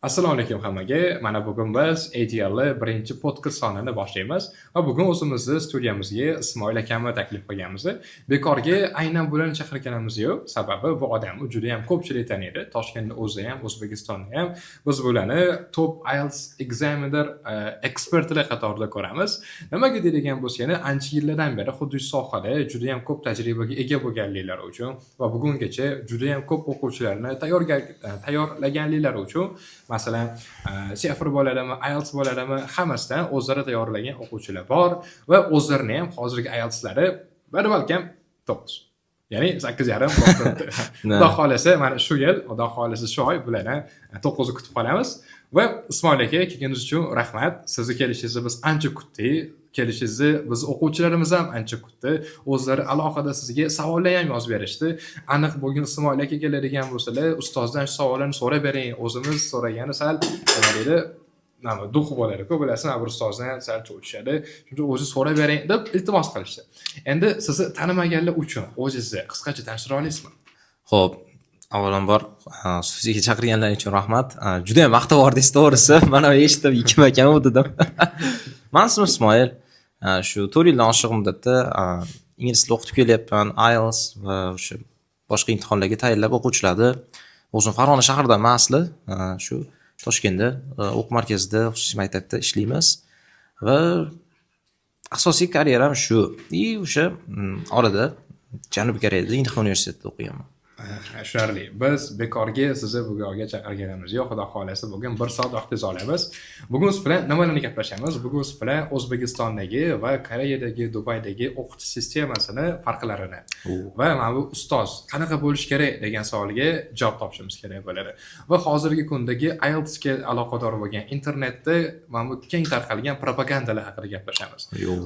Assalomu alaykum hammaga. Mana bugun biz ADL birinchi podkast sonini boshlaymiz va bugun o'zimizni studiyamizga Ismoil akamni taklif qilganmiz. Bekorga aynan bularni chaqirganimiz yo'q. Sababi bu odamni juda ham ko'pchilik taniydi. Toshkentda o'zida ham, O'zbekistonda ham biz bularni top IELTS examiner ekspertlar qatorida ko'ramiz. Nimaga deydigan bo'lsak, yana ancha yillardan beri xuddi shu sohada juda ham ko'p tajribaga ega bo'lganliklari uchun va bugungacha juda ham ko'p o'quvchilarni tayyorlaganliklari uchun, masalan, CEFR bo'ladimi, IELTS bo'ladimi, hammasidan o'zlari tayyorlagan o'quvchilar bor va o'zlarini ham hozirgi IELTSlari bir balkim 9, ya'ni 8,5 bo'lib turibdi. Xudo xohlasa, mana shu yil, Xudo xohlasa, shu oy bularni 9ni kutib qolamiz. Va Ismoil aka, kelganingiz uchun rahmat. Sizni kelishingizni biz ancha kutdik, kelishingizni biz o'quvchilarimiz ham ancha kutdi. O'zlari alohida sizga savollar ham yozib berishdi. Aniq bugun Ismoil aka keladigan bo'lsalar, ustozdan shu savollarni so'rab bering, o'zimiz so'ragani sal, nima deydi, nima дух bo'ladi-ku, bilasizmi, bir ustozdan sal cho'chishadi, shuning uchun o'zi so'rab bering, deb iltimos qilishdi. Endi sizni tanimaganlar uchun o'zingizni qisqacha tanishtira olasizmi? Ho'p, avvalambor studiyaga chaqirganlaring uchun rahmat. Juda ham maqtab yubordingiz, to'g'risi. Mana eshitib, kim ekan u, dedim. Mani ismim Ismoil. Shu 4 yildan oshiq muddatda ingliz tilini o'qitib kelyapman. IELTS va o'sha boshqa imtihonlarga tayyorlab o'quvchilarni. O'zim Farg'ona shahridanman asli. Shu Toshkentda o'quv markazida, xususiy maktabda ishlaymiz va asosiy karyeram shu. И o'sha orada Janubiy Koreyada Inha universitetida o'qiganman. Tushunarli. Biz bekorga sizni bu yoqqa chaqirganimiz yo'q. Xudo xohlasa, bugun bir soat vaqtingizni olamiz. Bugun siz bilan nimalarni gaplashamiz? Bugun siz bilan O'zbekistondagi va Koreyadagi, Dubaydagi o'qitish sistemasini farqlarini va mana bu ustoz qanaqa bo'lishi kerak degan savolga javob topishimiz kerak bo'ladi. Va hozirgi kundagi IELTSga aloqador bo'lgan internetda mana bu keng tarqalgan propagandalar haqida gaplashamiz.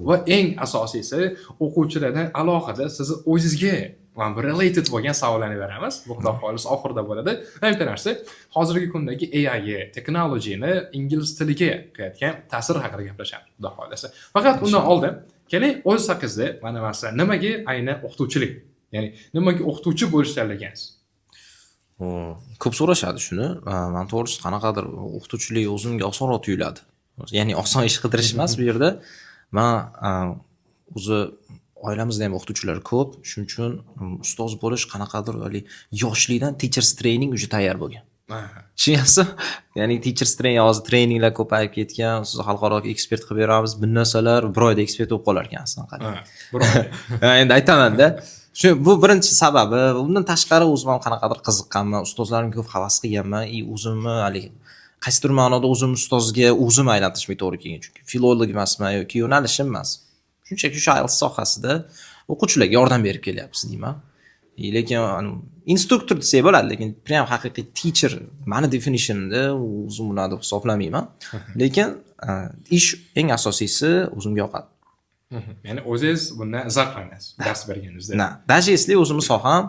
Va eng asosiysi, o'quvchilardan alohida sizni o'zizga mana bu related bo'lgan savollarni beramiz. Bu, Xudo xohlasa, oxirida bo'ladi. Va bitta narsa, hozirgi kundagi AI technologyni ingliz tiliga qilayotgan ta'siri haqida gaplashamiz, Xudo xohlasa. Faqat undan oldin keling, o'z haqingizda, mana masalan, nimaga aynan o'qituvchilik? Ya'ni nimaga o'qituvchi bo'lishni tanlagansiz? Ko'p so'rashadi shuni. Man, to'g'risi, qanaqadir o'qituvchilik o'zimga osonroq tuyuladi. Ya'ni oson ish qidirish emas bu yerda. Man o'zi oilamizda ham o'qituvchilar ko'p. Shuning uchun ustoz bo'lish qanaqadir haligi yoshlikdan teachers training уже tayyor bo'lgan. Tushunyapsizmi? Ya'ni teachers training, hozir treninglar ko'payib ketgan. Sizni xalqaro ekspert qilib beramiz. Bir narsalar bir oyda ekspert bo'lib qolar ekansiz. Ha, bir oyda. Ha, endi aytaman-da. Shu bu birinchi sababi. Undan tashqari o'zim ham qanaqadir qiziqqanman. Ustozlarimga ko'p havas qilganman. И o'zimni haligi qaysidir ma'noda o'zimni ustozga o'zim aylantirishimga to'g'ri kelgan. Chunki filolog emasman yoki yo'nalishim emas. Shunchaki shu IELTS sohasida o'quvchilarga yordam berib kelyapmiz, deyman. И lekin instruktor desak bo'ladi, lekin prям haqiqiy teacher mani definitionimda o'zim unaqa deb hisoblamayman. Lekin ish, eng asosiysi, o'zimga yoqadi. Ya'ni o'zingiz bundan zavqlanasiz dars berganingizda. На, даже если o'zimni soham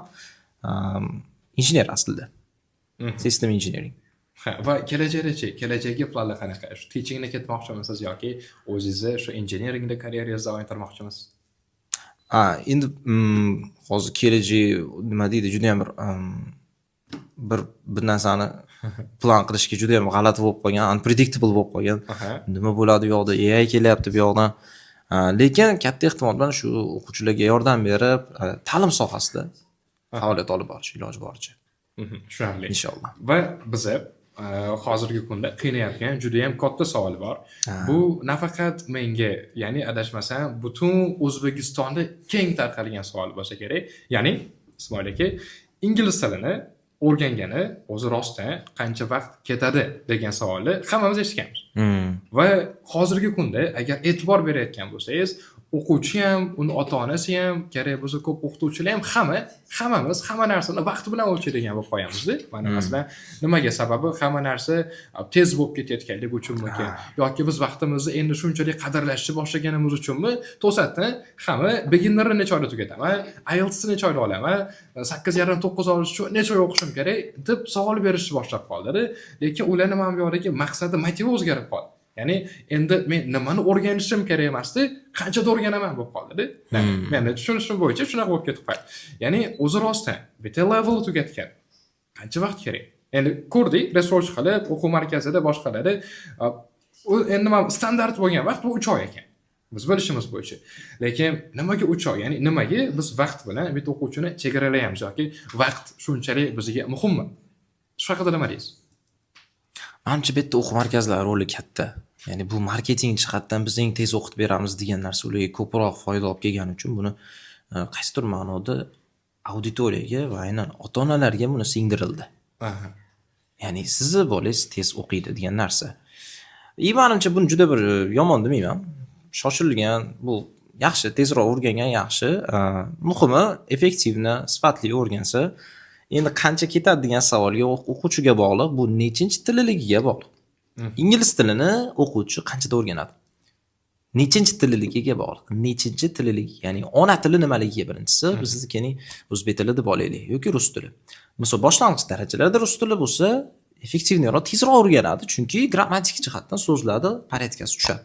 injener aslida. System engineering. Ha, va kelajakdachi, kelajagi planlar qanaqa? Shu teachingda ketmoqchimisiz yoki o'zingizni shu engineeringda karyerangizni davom ettirmoqchimisiz? Ha, endi hozir kelajak, nima deydi, judayam bir bir narsani plan qilishga judayam g'alati bo'lib qolgan, unpredictable bo'lib qolgan. Nima bo'ladi u yoqda, AI kelyapti bu yoqdan. Lekin katta ehtimol bilan shu o'quvchilarga yordam berib, ta'lim sohasida faoliyat olib borish iloji boricha. Tushunarli. Inshaalloh. Va biza hozirgi kunda qiynayotgan judayam katta savol bor. Bu nafaqat menga, ya'ni adashmasam, butun O'zbekistonda keng tarqalgan savol bo'lsa kerak. Ya'ni Ismoil aka, ingliz tilini o'rgangani o'zi rostdan qancha vaqt ketadi degan savolni hammamiz eshitganmiz. Va hozirgi kunda agar e'tibor berayotgan bo'lsangiz, o'quvchi ham, uni ota-onasi ham, kerak bo'lsa ko'p o'qituvchilar ham, hammamiz hamma narsani vaqti bilan o'lchaydigan bo'lib qo'yamizda. Mana masalan, nimaga sababi, hamma narsa tez bo'lib ketayotganligi uchunmikin yoki biz vaqtimizni endi shunchalik qadrlashni boshlaganimiz uchunmi, to'satdan hamma beginnerni necha oyda tugataman, IELTSni necha oyda olaman, 8,5, 9 olish uchun necha oy o'qishim kerak, deb savol berishni boshlab qoldida. Lekin ularni mana bu yoqdagi maqsadi, motivi o'zgarib qoldi. Ya'ni endi men nimani o'rganishim kerak emasda, qanchada o'rganaman bo'lib qoldida. Meni tushunishim bo'yicha shunaqa bo'lib ketib qoldi. Ya'ni o'zi rostdan bitta level tugatgan qancha vaqt kerak? Endi ko'rdik, research qilib, o'quv markazida, boshqalarda, u endi mana standart bo'lgan vaqt bu 3 oy ekan. Biz bilishimiz bo'yicha. Lekin nimaga 3 oy? Ya'ni nimaga biz vaqt bilan bitta o'quvchini chegaralaymiz yoki vaqt shunchalik bizga muhimmi? Shu haqida nima deysiz? Manimcha, bu yerda o'quv markazlari roli katta. Ya'ni bu marketing jihatdan biz eng tez o'qitib beramiz degan narsa ularga ko'proq foyda olib kelgani uchun buni qaysidir ma'noda auditoriyaga va aynan ota-onalarga buni singdirildi. Ya'ni sizni bolangiz tez o'qiydi degan narsa. И manimcha, buni juda bir yomon demayman. Shoshilgan bu yaxshi, tezroq o'rgangan yaxshi. Muhimi эффективно, sifatli o'rgansa. Endi qancha ketadi degan savolga o'quvchiga bog'liq, bu nechinchi tilligiga bog'liq. Ingliz tilini o'quvchi qanchada o'rganadi? Nechinchi tilligiga bog'liq. Nechinchi tilligi, ya'ni ona tili nimaligiga birinchisi, biznikini o'zbek tili deb olaylik yoki rus tili. Misol, boshlang'ich darajalarda rus tili bo'lsa, эффективный roq, tezroq o'rganadi, chunki grammatik jihatdan so'zlarni порядка si tushadi.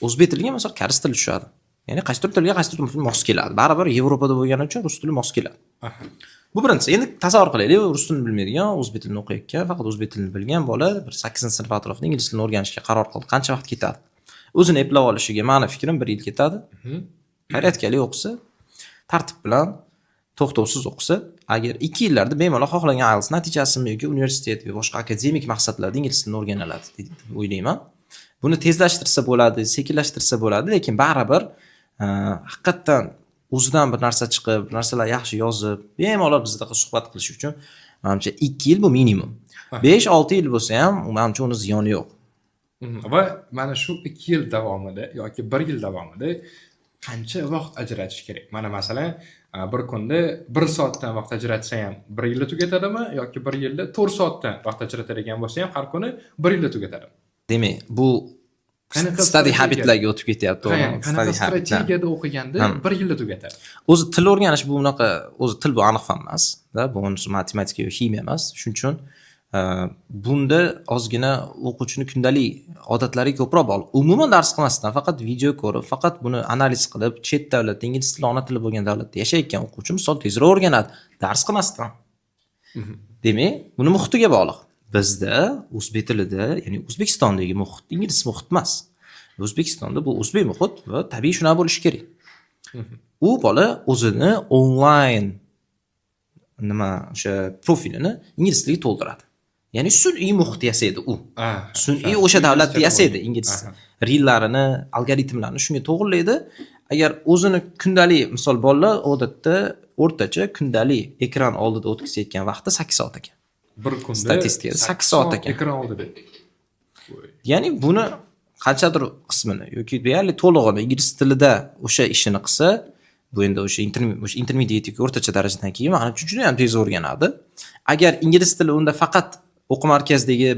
O'zbek tiliga, misol, koreys tili tushadi. Ya'ni qaysidir tilga qaysidir mos keladi. Baribir Yevropada bo'lgani uchun rus tili mos keladi. Bu birinchisi. Endi tasavvur qilaylik, rus tilini bilmaydigan, o'zbek tilini o'qiyotgan, faqat o'zbek tilini bilgan bola bir 8-sinf atrofida ingliz tilini o'rganishga qaror qildi. Qancha vaqt ketadi? O'zini eplab olishiga, mani fikrim, 1 yil ketadi. Порядка li o'qisa, tartib bilan, to'xtovsiz o'qisa, agar 2 yillarda bemalol xohlagan IELTS natijasimi yoki universitet va boshqa akademik maqsadlarda ingliz tilini o'rgana oladi deb o'ylayman. Buni tezlashtirsa bo'ladi, sekinlashtirsa bo'ladi, lekin baribir haqiqatdan o'zidan bir narsa chiqib, bir narsalar yaxshi yozib, bemalol bizdaqa suhbat qilish uchun manimcha 2 yil bu minimum. 5-6 yil bo'lsa ham, manimcha, uni ziyoni yo'q. Va mana shu 2 yil davomida yoki 1 yil davomida qancha vaqt ajratish kerak? Mana masalan, bir kunda 1 soatdan vaqt ajratsa ham 1 yilda tugatadimi yoki 1 yilda 4 soatdan vaqt ajratadigan bo'lsa ham har kuni 1 yilda tugatadimi? Demak, bu Qanaqa study strategiya? habitlarga o'tib ketyapti, Ha, to'g'rimi? ya'ni qanaqa Study habitlar. strategiyada o'qiganda 1 yilda tugatadi? O'zi til o'rganish bu unaqa, o'zi til bu aniq fan emas, da, bu matematika yo ximiya emas. Shuning uchun bunda ozgina o'quvchini kundalik odatlariga ko'proq bog'liq. Umuman dars qilmasdan, faqat video ko'rib, faqat buni analiz qilib, chet davlatda ingliz tili ona tili bo'lgan davlatda yashayotgan o'quvchi, misol, tezroq o'rganadi dars qilmasdan. Demak, buni muhitiga bog'liq. Bizda o'zbek tilida, ya'ni O'zbekistondagi muhit ingliz muhit emas. O'zbekistonda bu o'zbek muhit va tabiiy shunaqa bo'lishi kerak. U bola o'zini onlayn nima, o'sha profilini ingliz tiliga to'ldiradi. Ya'ni sun'iy muhit yasaydi u. Sun'iy o'sha davlatda yasaydi ingliz reellarini, algoritmlarini shunga to'g'rilaydi. Agar o'zini kundalik, misol, bolalar odatda o'rtacha kundalik ekran oldida o'tkazayotgan vaqti 8 soat ekan. Bir kunda Statistikada 8 soat ekan. Ekran oldida. Voy. Ya'ni buni qanchadir qismini yoki deyarli to'lig'ini ingliz tilida o'sha ishini qilsa, bu endi o'sha intermediate yoki o'rtacha darajadan keyin, manimcha, juda ham tez o'rganadi. Agar ingliz tili unda faqat o'quv markazidagi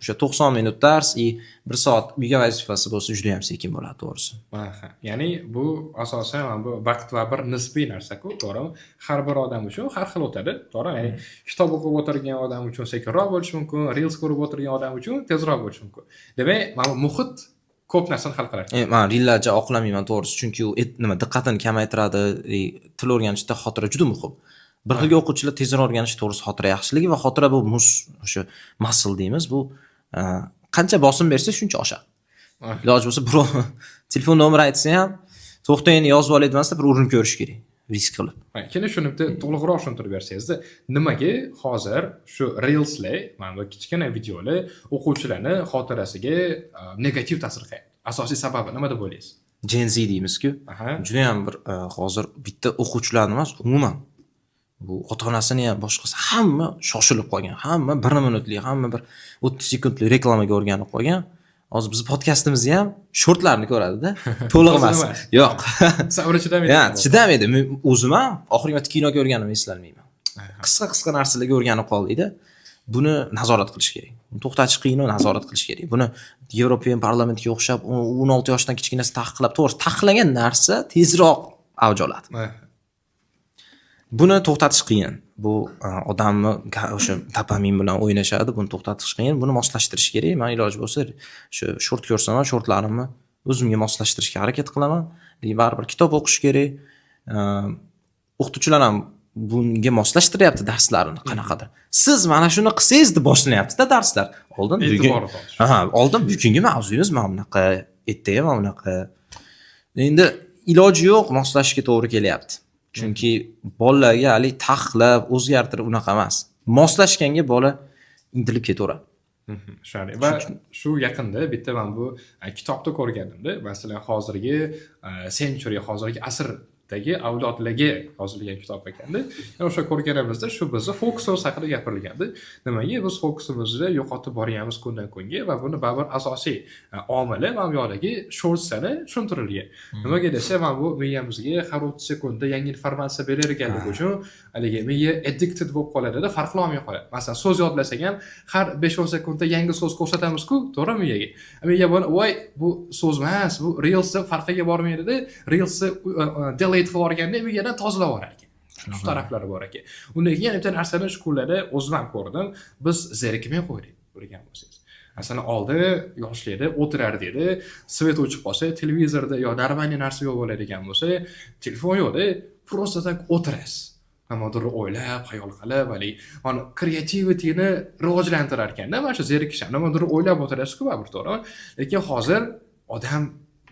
o'sha 90 minut dars и 1 soat uyga vazifasi bo'lsa, juda ham sekin bo'ladi, to'g'risi. Aha. Ya'ni bu asosan mana bu vaqt va bir nisbiy narsa-ku, to'g'rimi? Har bir odam uchun har xil o'tadi, to'g'rimi? Ya'ni kitob o'qib o'tirgan odam uchun sekinroq bo'lishi mumkin, reels ko'rib o'tirgan odam uchun tezroq bo'lishi mumkin. Demak, mana bu muhit ko'p narsani hal qiladi. Man reellarga oqlamayman, to'g'risi, chunki u nima, diqqatini kamaytiradi. Til o'rganishda xotira juda muhim. Bir xilga o'quvchilar tezroq o'rganishi, to'g'risi, xotira yaxshiligi va xotira bu o'sha muscle deymiz, bu qancha bosim bersa, shuncha oshadi. Iloji bo'lsa, birov telefon nomeri aytsa ham, to'xtang, endi yozib olay demasdan, bir urinib ko'rish kerak, risk qilib. Ha, keyin shuni bitta to'liqroq tushuntirib bersangizda, nimaga hozir shu reelslar, mana bu kichkina videolar o'quvchilarni xotirasiga negativ ta'sir qilyapti? Asosiy sababi nima deb o'ylaysiz? Gen Z deymizku, judayam bir hozir bitta o'quvchilarni emas, umuman bu ota onasini ham, boshqasi, hamma shoshilib qolgan, hamma 1 minutlik, hamma bir 30 sekundlik reklamaga o'rganib qolgan. Hozir bizni podkastimizni ham shortlarni ko'radida, to'liq emas. Emas. Yo'q. Sabri chidamaydi. Ya, chidamaydi. Men o'zim ham oxirgi marta kino ko'rganimni eslolmayman. Qisqa qisqa narsalarga o'rganib qoldikda. Buni nazorat qilish kerak. Buni to'xtatish qiyin, nazorat qilish kerak. Buni Yevropa parlamentga o'xshab 16 yoshdan kichkinasi taqiqlab, to'g'risi, taqiqlangan narsa tezroq avj oladi. Buni to'xtatish qiyin. Bu odamni o'sha dopamin bilan o'ynashadi. Buni to'xtatish qiyin. Buni moslashtirish kerak. Man iloji bo'lsa, shu short ko'rsam ham, shortlarimni o'zimga moslashtirishga harakat qilaman. Lekin baribir kitob o'qish kerak. O'qituvchilar ham Bunga moslashtiryapti darslarini qanaqadir. Siz mana shuni qilsangiz deb boshlanyapti-da darslar. Oldin bugun E'tibor tortish. Ha, oldin bugungi mavzuyimiz mana bunaqa, ertaga mana bunaqa. Endi iloji yo'q, moslashishga to'g'ri kelyapti. Chunki bolalarga haligi taxlab, o'zgartirib unaqa emas. Moslashganga bola intilib ketaveradi. Tushunarli. Va shu yaqinda bitta man bu kitobda ko'rgandimda, masalan, hozirgi century, hozirgi asrdagi avlodlarga yozilgan kitob ekanda. Yana o'sha ko'rganimizda shu bizni fokusimiz haqida gapirilgandi. Nimaga biz fokusimizni yo'qotib boryapmiz kundan kunga va buni baribir asosiy omili mana bu yoqdagi shortsani tushuntirilgan. Nimaga desa, mana bu miyamizga har 30 sekundda yangi informatsiya berayotganligi uchun haligi miya addicted bo'lib qoladida, farqlolmay qoladi. Masalan, so'z yodlasak ham har 5-10 sekundda yangi so'z ko'rsatamiz-ku, to'g'rimi miyaga? Miya buni voy, bu so'z emas, bu reelsni farqiga bormaydida, reelsni delete qilib yuborganda miyadan tozalab yuborar ekan. Shu taraflari bor ekan. Undan keyin yana bitta narsani shu kunlarda o'zim ham ko'rdim. Biz zerikmay qo'ydik, bilgan bo'lsangiz. Masalan, oldin yoshlikda o'tirardik, свет o'chib qolsa, televizorda yo нормальный narsa yo'q bo'ladigan bo'lsa, telefon yo'qda, просто так o'tirasiz. Nimadir o'ylab, xayol qilib, haligi mana kreativityni rivojlantirar ekanda, mana shu zerikish ham nimadir o'ylab o'tirasiz-ku baribir, to'g'rimi? Lekin hozir odam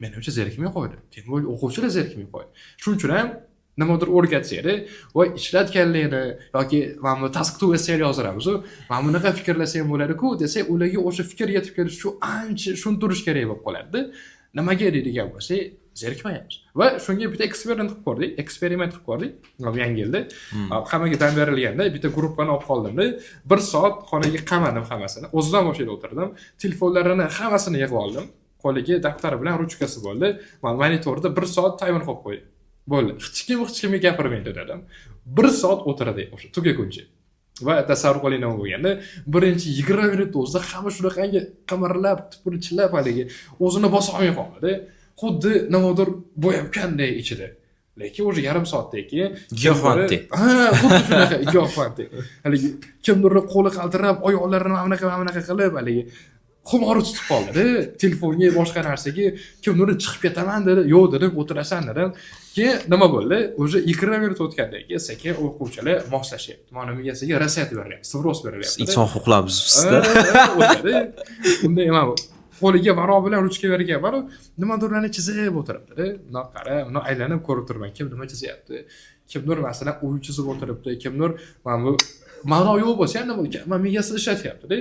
menimcha zerikmay qo'ydi. Тем более o'quvchilar zerikmay qo'ydi. Shuning uchun ham nimadir o'rgatsak, voy ishlatganligini yoki mana bu task to essay yozdiramiz-u, mana bunaqa fikrlasang bo'ladi-ku desak, ularga o'sha fikr yetib kelish shu ancha tushuntirish kerak bo'lib qoladida. Nimaga deydigan bo'lsak, zerikmayapmiz. Va shunga bitta eksperiment qilib ko'rdik, eksperiment qilib ko'rdik. Yangi yilda hammaga dam berilganda bitta gruppani olib qoldimda, bir soat xonaga qamadim hammasini. O'zimdan o'sha yerda o'tirdim. Telefonlarini hammasini yig'ib oldim. Qo'liga daftari bilan ruchkasi bo'ldi. Man monitorda bir soat taymer qo'yib qo'ydim. Bo'ldi. Hech kim hech kimga gapirmaydi dedim. Bir soat o'tirdik o'sha tugaguncha. Va tasavvur qiling nima bo'lganda, birinchi 20 minut o'zida hamma shunaqangi qimirlab, tipirchilab haligi o'zini bosolmay qoldi. Xuddi nimadir bo'yayotganday ichida. Lekin уже yarim soatdan keyin Giyohvandek. Ha, xuddi shunaqa giyohvandek. Haligi kimdir qo'li qaltirab, oyoqlarini mana bunaqa mana bunaqa qilib, haligi xumori tutib qoldi. Telefonga, boshqa narsaga kimdir chiqib ketaman dedi. Yo'q dedim, o'tirasan dedim. Keyin nima bo'ldi? Уже 20 minut o'tgandan keyin sekin o'quvchilar moslashyapti. Mana miyasiga reset berilyapti, сброс berilyapti. Inson huquqlari buzibsizda. O'tadi. Unda nima bu? Qo'liga varoq bilan ruchka bergan bor, nimadirlarni chizib o'tiribdi. Bundoq qarab, bundoq aylanib ko'rib turibman, kim nima chizyapti. Kimdir masalan uy chizib o'tiribdi, kimdir mana bu ma'no yo'q bo'lsa ham nima, mana miyasini ishlatyapti-da.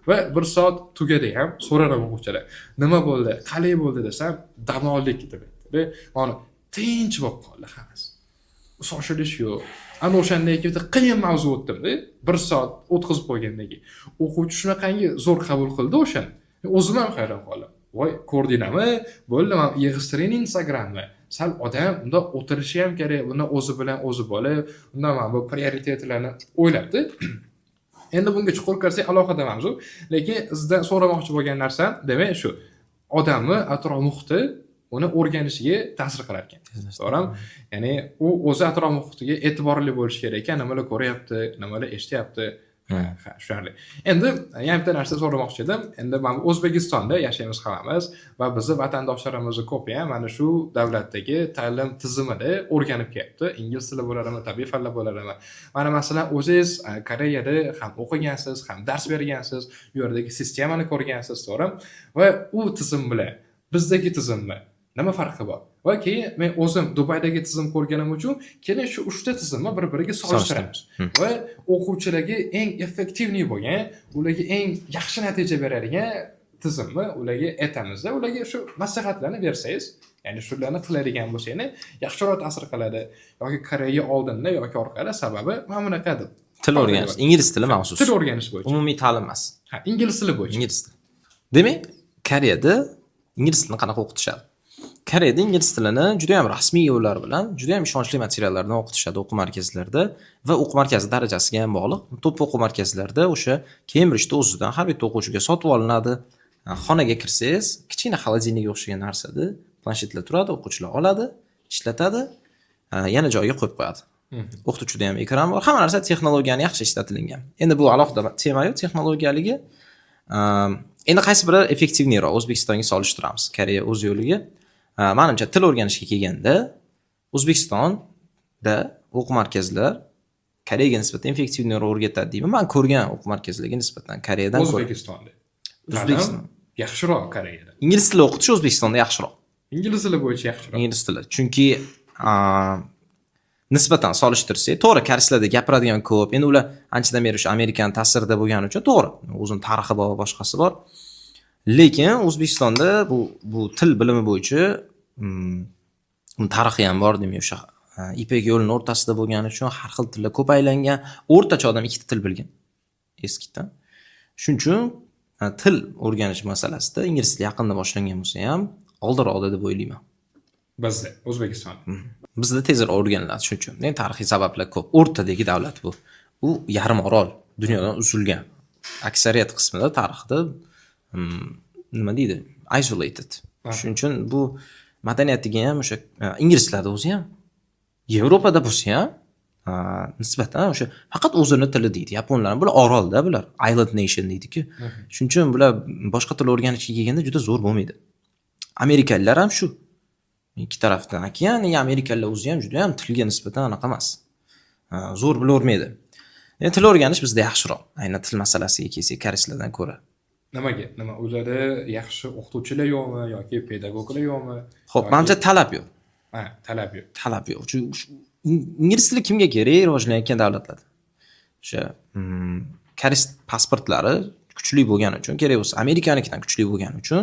Va bir soat tugadi ham so'radim o'quvchilar. Nima bo'ldi? Qalay bo'ldi desam, dam oldik deb aytdi. Mana tinch bo'lib qoldi hammasi. Shoshilish yo'q. Ana o'shandan keyin bitta qiyin mavzu o'tdimda, bir soat o'tkazib qo'ygandan keyin. O'quvchi shunaqangi zo'r qabul qildi o'shani. O'zim ham hayron qoldim. Voy, ko'rdinglarmi? Bo'ldi, man yig'ishtiring Instagramni. Sal odam unda o'tirishi ham kerak, bunda o'zi bilan o'zi bo'lib, unda mana bu prioritetlarni o'ylabdi. Endi bunga chuqur kirsak alohida mavzu. Lekin sizdan so'ramoqchi bo'lgan narsam, demak shu. Odamni atrof muhiti uni o'rganishiga ta'sir qilar ekan. To'g'rimi? Ya'ni u o'zi atrof muhitiga e'tiborli bo'lishi kerak ekan, nimalar ko'ryapti, nimalar eshityapti. Ha, tushunarli. Endi yana bitta narsa so'ramoqchi edim. Endi mana O'zbekistonda yashaymiz hammamiz va bizni vatandoshlarimizni ko'pi ham mana shu davlatdagi ta'lim tizimida o'rganib kelyapti. Ingliz tili bo'ladimi, tabiiy fanlar bo'ladimi? Mana masalan, o'zingiz Koreyada ham o'qigansiz, ham dars bergansiz, u yerdagi sistemani ko'rgansiz, to'g'rimi? Va u tizim bilan bizdagi tizimni nima farqi bor? Va keyin men o'zim Dubaydagi tizim ko'rganim uchun keling shu uchta tizimni bir-biriga solishtiramiz. Va o'quvchilarga eng эффективный bo'lgan, ularga eng yaxshi natija beradigan tizimni ularga aytamizda, ularga shu maslahatlarni bersangiz, ya'ni shularni qiladigan bo'lsangiz, yaxshiroq ta'sir qiladi yoki Koreya oldinda yoki orqada sababi mana bunaqa deb. Til o'rganish, ingliz tili mavzusi. Til o'rganish bo'yicha. Umumiy ta'lim emas. Ha, ingliz tili bo'yicha. Ingliz tili. Demak, Koreyada ingliz tilini qanaqa o'qitishadi? Koreyada ingliz tilini juda ham rasmiy yo'llar bilan, juda ham ishonchli materiallardan o'qitishadi o'quv markazlarida va o'quv markazi darajasiga ham bog'liq. Top o'quv markazlarida o'sha Kembridjda o'zidan har bitta o'quvchiga sotib olinadi. Xonaga kirsangiz, kichkina холодильник ka o'xshagan narsada planshetlar turadi, o'quvchilar oladi, ishlatadi, yana joyiga qo'yib qo'yadi. O'qituvchida ham ekran bor. Hamma narsa texnologiyani yaxshi ishlatilingan. Endi bu alohida tema yo'q, texnologiyaligi. Endi qaysi biri эффективный roq O'zbekistonga solishtiramiz. Koreya o'z yo'liga. Manimcha til o'rganishga kelganda O'zbekistonda o'quv markazlar Koreyaga nisbatan эффективный roq o'rgatadi deyman. Man ko'rgan o'quv markazlariga nisbatan Koreyadan ko'ra. O'zbekistonda O'zbekiston. Ta'lim yaxshiroq Koreyada. Ingliz tili o'qitish O'zbekistonda yaxshiroq. Ingliz tili bo'yicha yaxshiroq. Ingliz tili. Chunki nisbatan solishtirsak, to'g'ri, koreyslarda gapiradigan ko'p. Endi ular anchadan beri o'sha Amerikani ta'sirida bo'lgani uchun, to'g'ri, o'zini tarixi bor, boshqasi bor. Lekin O'zbekistonda bu til bilimi bo'yicha tarixi ham bor, demak, o'sha Ipak yo'lini o'rtasida bo'lgani uchun har xil tillar ko'p aylangan. O'rtacha odam ikkita til bilgan eskidan. Shuning uchun til o'rganish masalasida ingliz tili yaqinda boshlangan bo'lsa ham oldinroqda deb o'ylayman. Bizda, O'zbekistonda. Bizda tezroq o'rganiladi shuning uchun. Endi tarixiy sabablar ko'p. O'rtadagi davlat bu. U yarim orol, dunyodan uzilgan. Aksariyat qismida tarixda nima deydi? Isolated. Shuning uchun bu madaniyatiga ham o'sha inglizlarda o'zi ham, Yevropada bo'lsa ham nisbatan o'sha faqat o'zini tili deydi. Yaponlar bular orolda bular, island nation deydi-ku. Shuning uchun bular boshqa til o'rganishga kelganda juda zo'r bo'lmaydi. Amerikaliklar ham shu. Ikki tarafdan okean, amerikaliklar o'zi ham juda ham tilga nisbatan anaqa emas. Zo'r bilavermaydi. Endi til o'rganish bizda yaxshiroq. Aynan til masalasiga kelsak, koreyslardan ko'ra. Nimaga? Nima, ularda yaxshi o'qituvchilar yo'qmi yoki pedagoglar yo'qmi? Xo'p, manimcha talab yo'q. Ha, talab yo'q. Talab yo'q. Chunki ingliz tili kimga kerak rivojlanayotgan davlatlarda? O'sha koreys pasportlari kuchli bo'lgani uchun, kerak bo'lsa Amerikanikidan kuchli bo'lgani uchun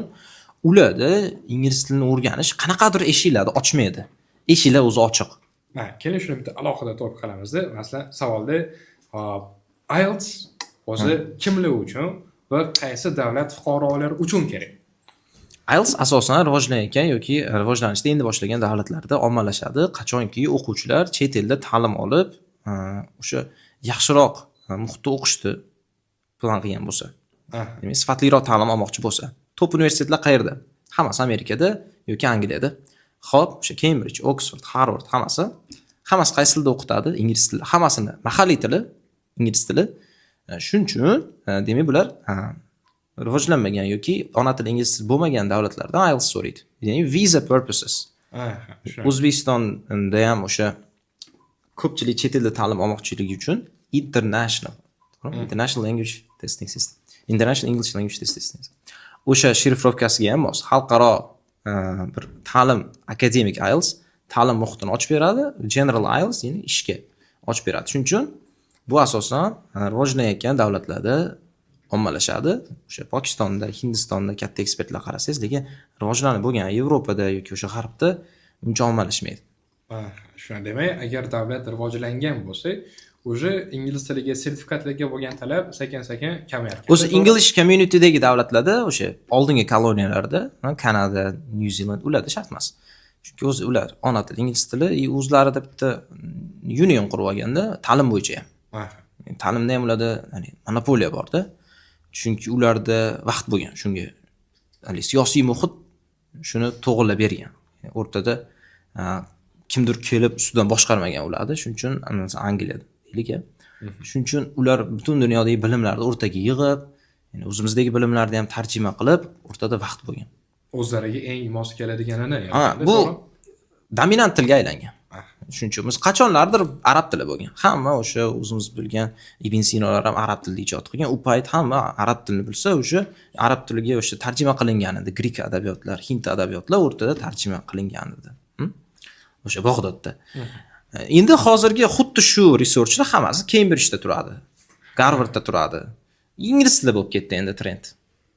ularda ingliz tilini o'rganish qanaqadir eshiklarni ochmaydi. Eshiklar o'zi ochiq. Ha, keling, shuni bitta alohida to'p qilamizda. Masalan, savolda, hop, IELTS o'zi kimlar uchun va qaysi davlat fuqarolari uchun kerak? IELTS asosan rivojlanayotgan yoki rivojlanishda endi boshlagan davlatlarda ommalashadi. Qachonki o'quvchilar chet elda ta'lim olib, o'sha yaxshiroq muhitda o'qishni plan qilgan bo'lsa. Demak, sifatliroq ta'lim olmoqchi bo'lsa. Top universitetlar qayerda? Hammasi Amerikada yoki Angliyada. Xo'p, o'sha Cambridge, Oxford, Harvard hammasi. Hammasi qaysi tilda o'qitadi? Ingliz tilida. Hammasini mahalliy tili ingliz tili. Shuning uchun, demak, bular rivojlanmagan yoki ona tili ingliz tili bo'lmagan davlatlardan IELTS so'raydi. Ya'ni visa purposes. Tushunarli. O'zbekistonda ham o'sha ko'pchilik chet elda ta'lim olmoqchiligi uchun international, to'g'rimi? International Language Testing System. International English Language Testing System. O'sha шифровка siga ham mos. Xalqaro bir ta'lim, akademik IELTS ta'lim muhitini ochib beradi, General IELTS ya'ni ishga ochib beradi. Shuning uchun bu asosan rivojlanayotgan davlatlarda ommalashadi. O'sha Pokistonda, Hindistonda katta ekspertlar qarasangiz, lekin rivojlanib bo'lgan Yevropada yoki o'sha g'arbda uncha ommalashmaydi. Shuni demak, agar davlat rivojlangan bo'lsa, уже ingliz tiliga sertifikatlarga bo'lgan talab sekin-sekin kamayar ekan. O'zi English communitydagi davlatlarda, o'sha oldingi koloniyalarda, Kanada, New Zealand, ularda shart emas. Chunki o'zi ular ona tili ingliz tili и o'zlarida bitta union qurib olganda ta'lim bo'yicha ham. Ta'limda ham ularda, ya'ni monopoliya borda. Chunki ularda vaqt bo'lgan shunga. Hali siyosiy muhit shuni to'g'irlab bergan. O'rtada kimdir kelib ustidan boshqarmagan ularni. Shuning uchun, masalan, Angliyada deylik. Shuning uchun ular butun dunyodagi bilimlarni o'rtaga yig'ib, ya'ni o'zimizdagi bilimlarni ham tarjima qilib, o'rtada vaqt bo'lgan. O'zlariga eng mos keladiganini Ha, yaratadi, bu to'g'rimi? Dominant tilga aylangan. Shuning uchun biz qachonlardir arab tili bo'lgan. Hamma o'sha o'zimiz bilgan Ibn Sinolar ham arab tilida ijod qilgan. U payt hamma arab tilini bilsa, o'sha arab tiliga o'sha tarjima qilingan edi. Grek adabiyotlar, hind adabiyotlar o'rtada tarjima qilingan edi. O'sha Bag'dodda. Endi hozirgi xuddi shu researchlar hammasi Cambridgeda turadi. Garvardda turadi. Ingliz tili bo'lib ketdi endi trend.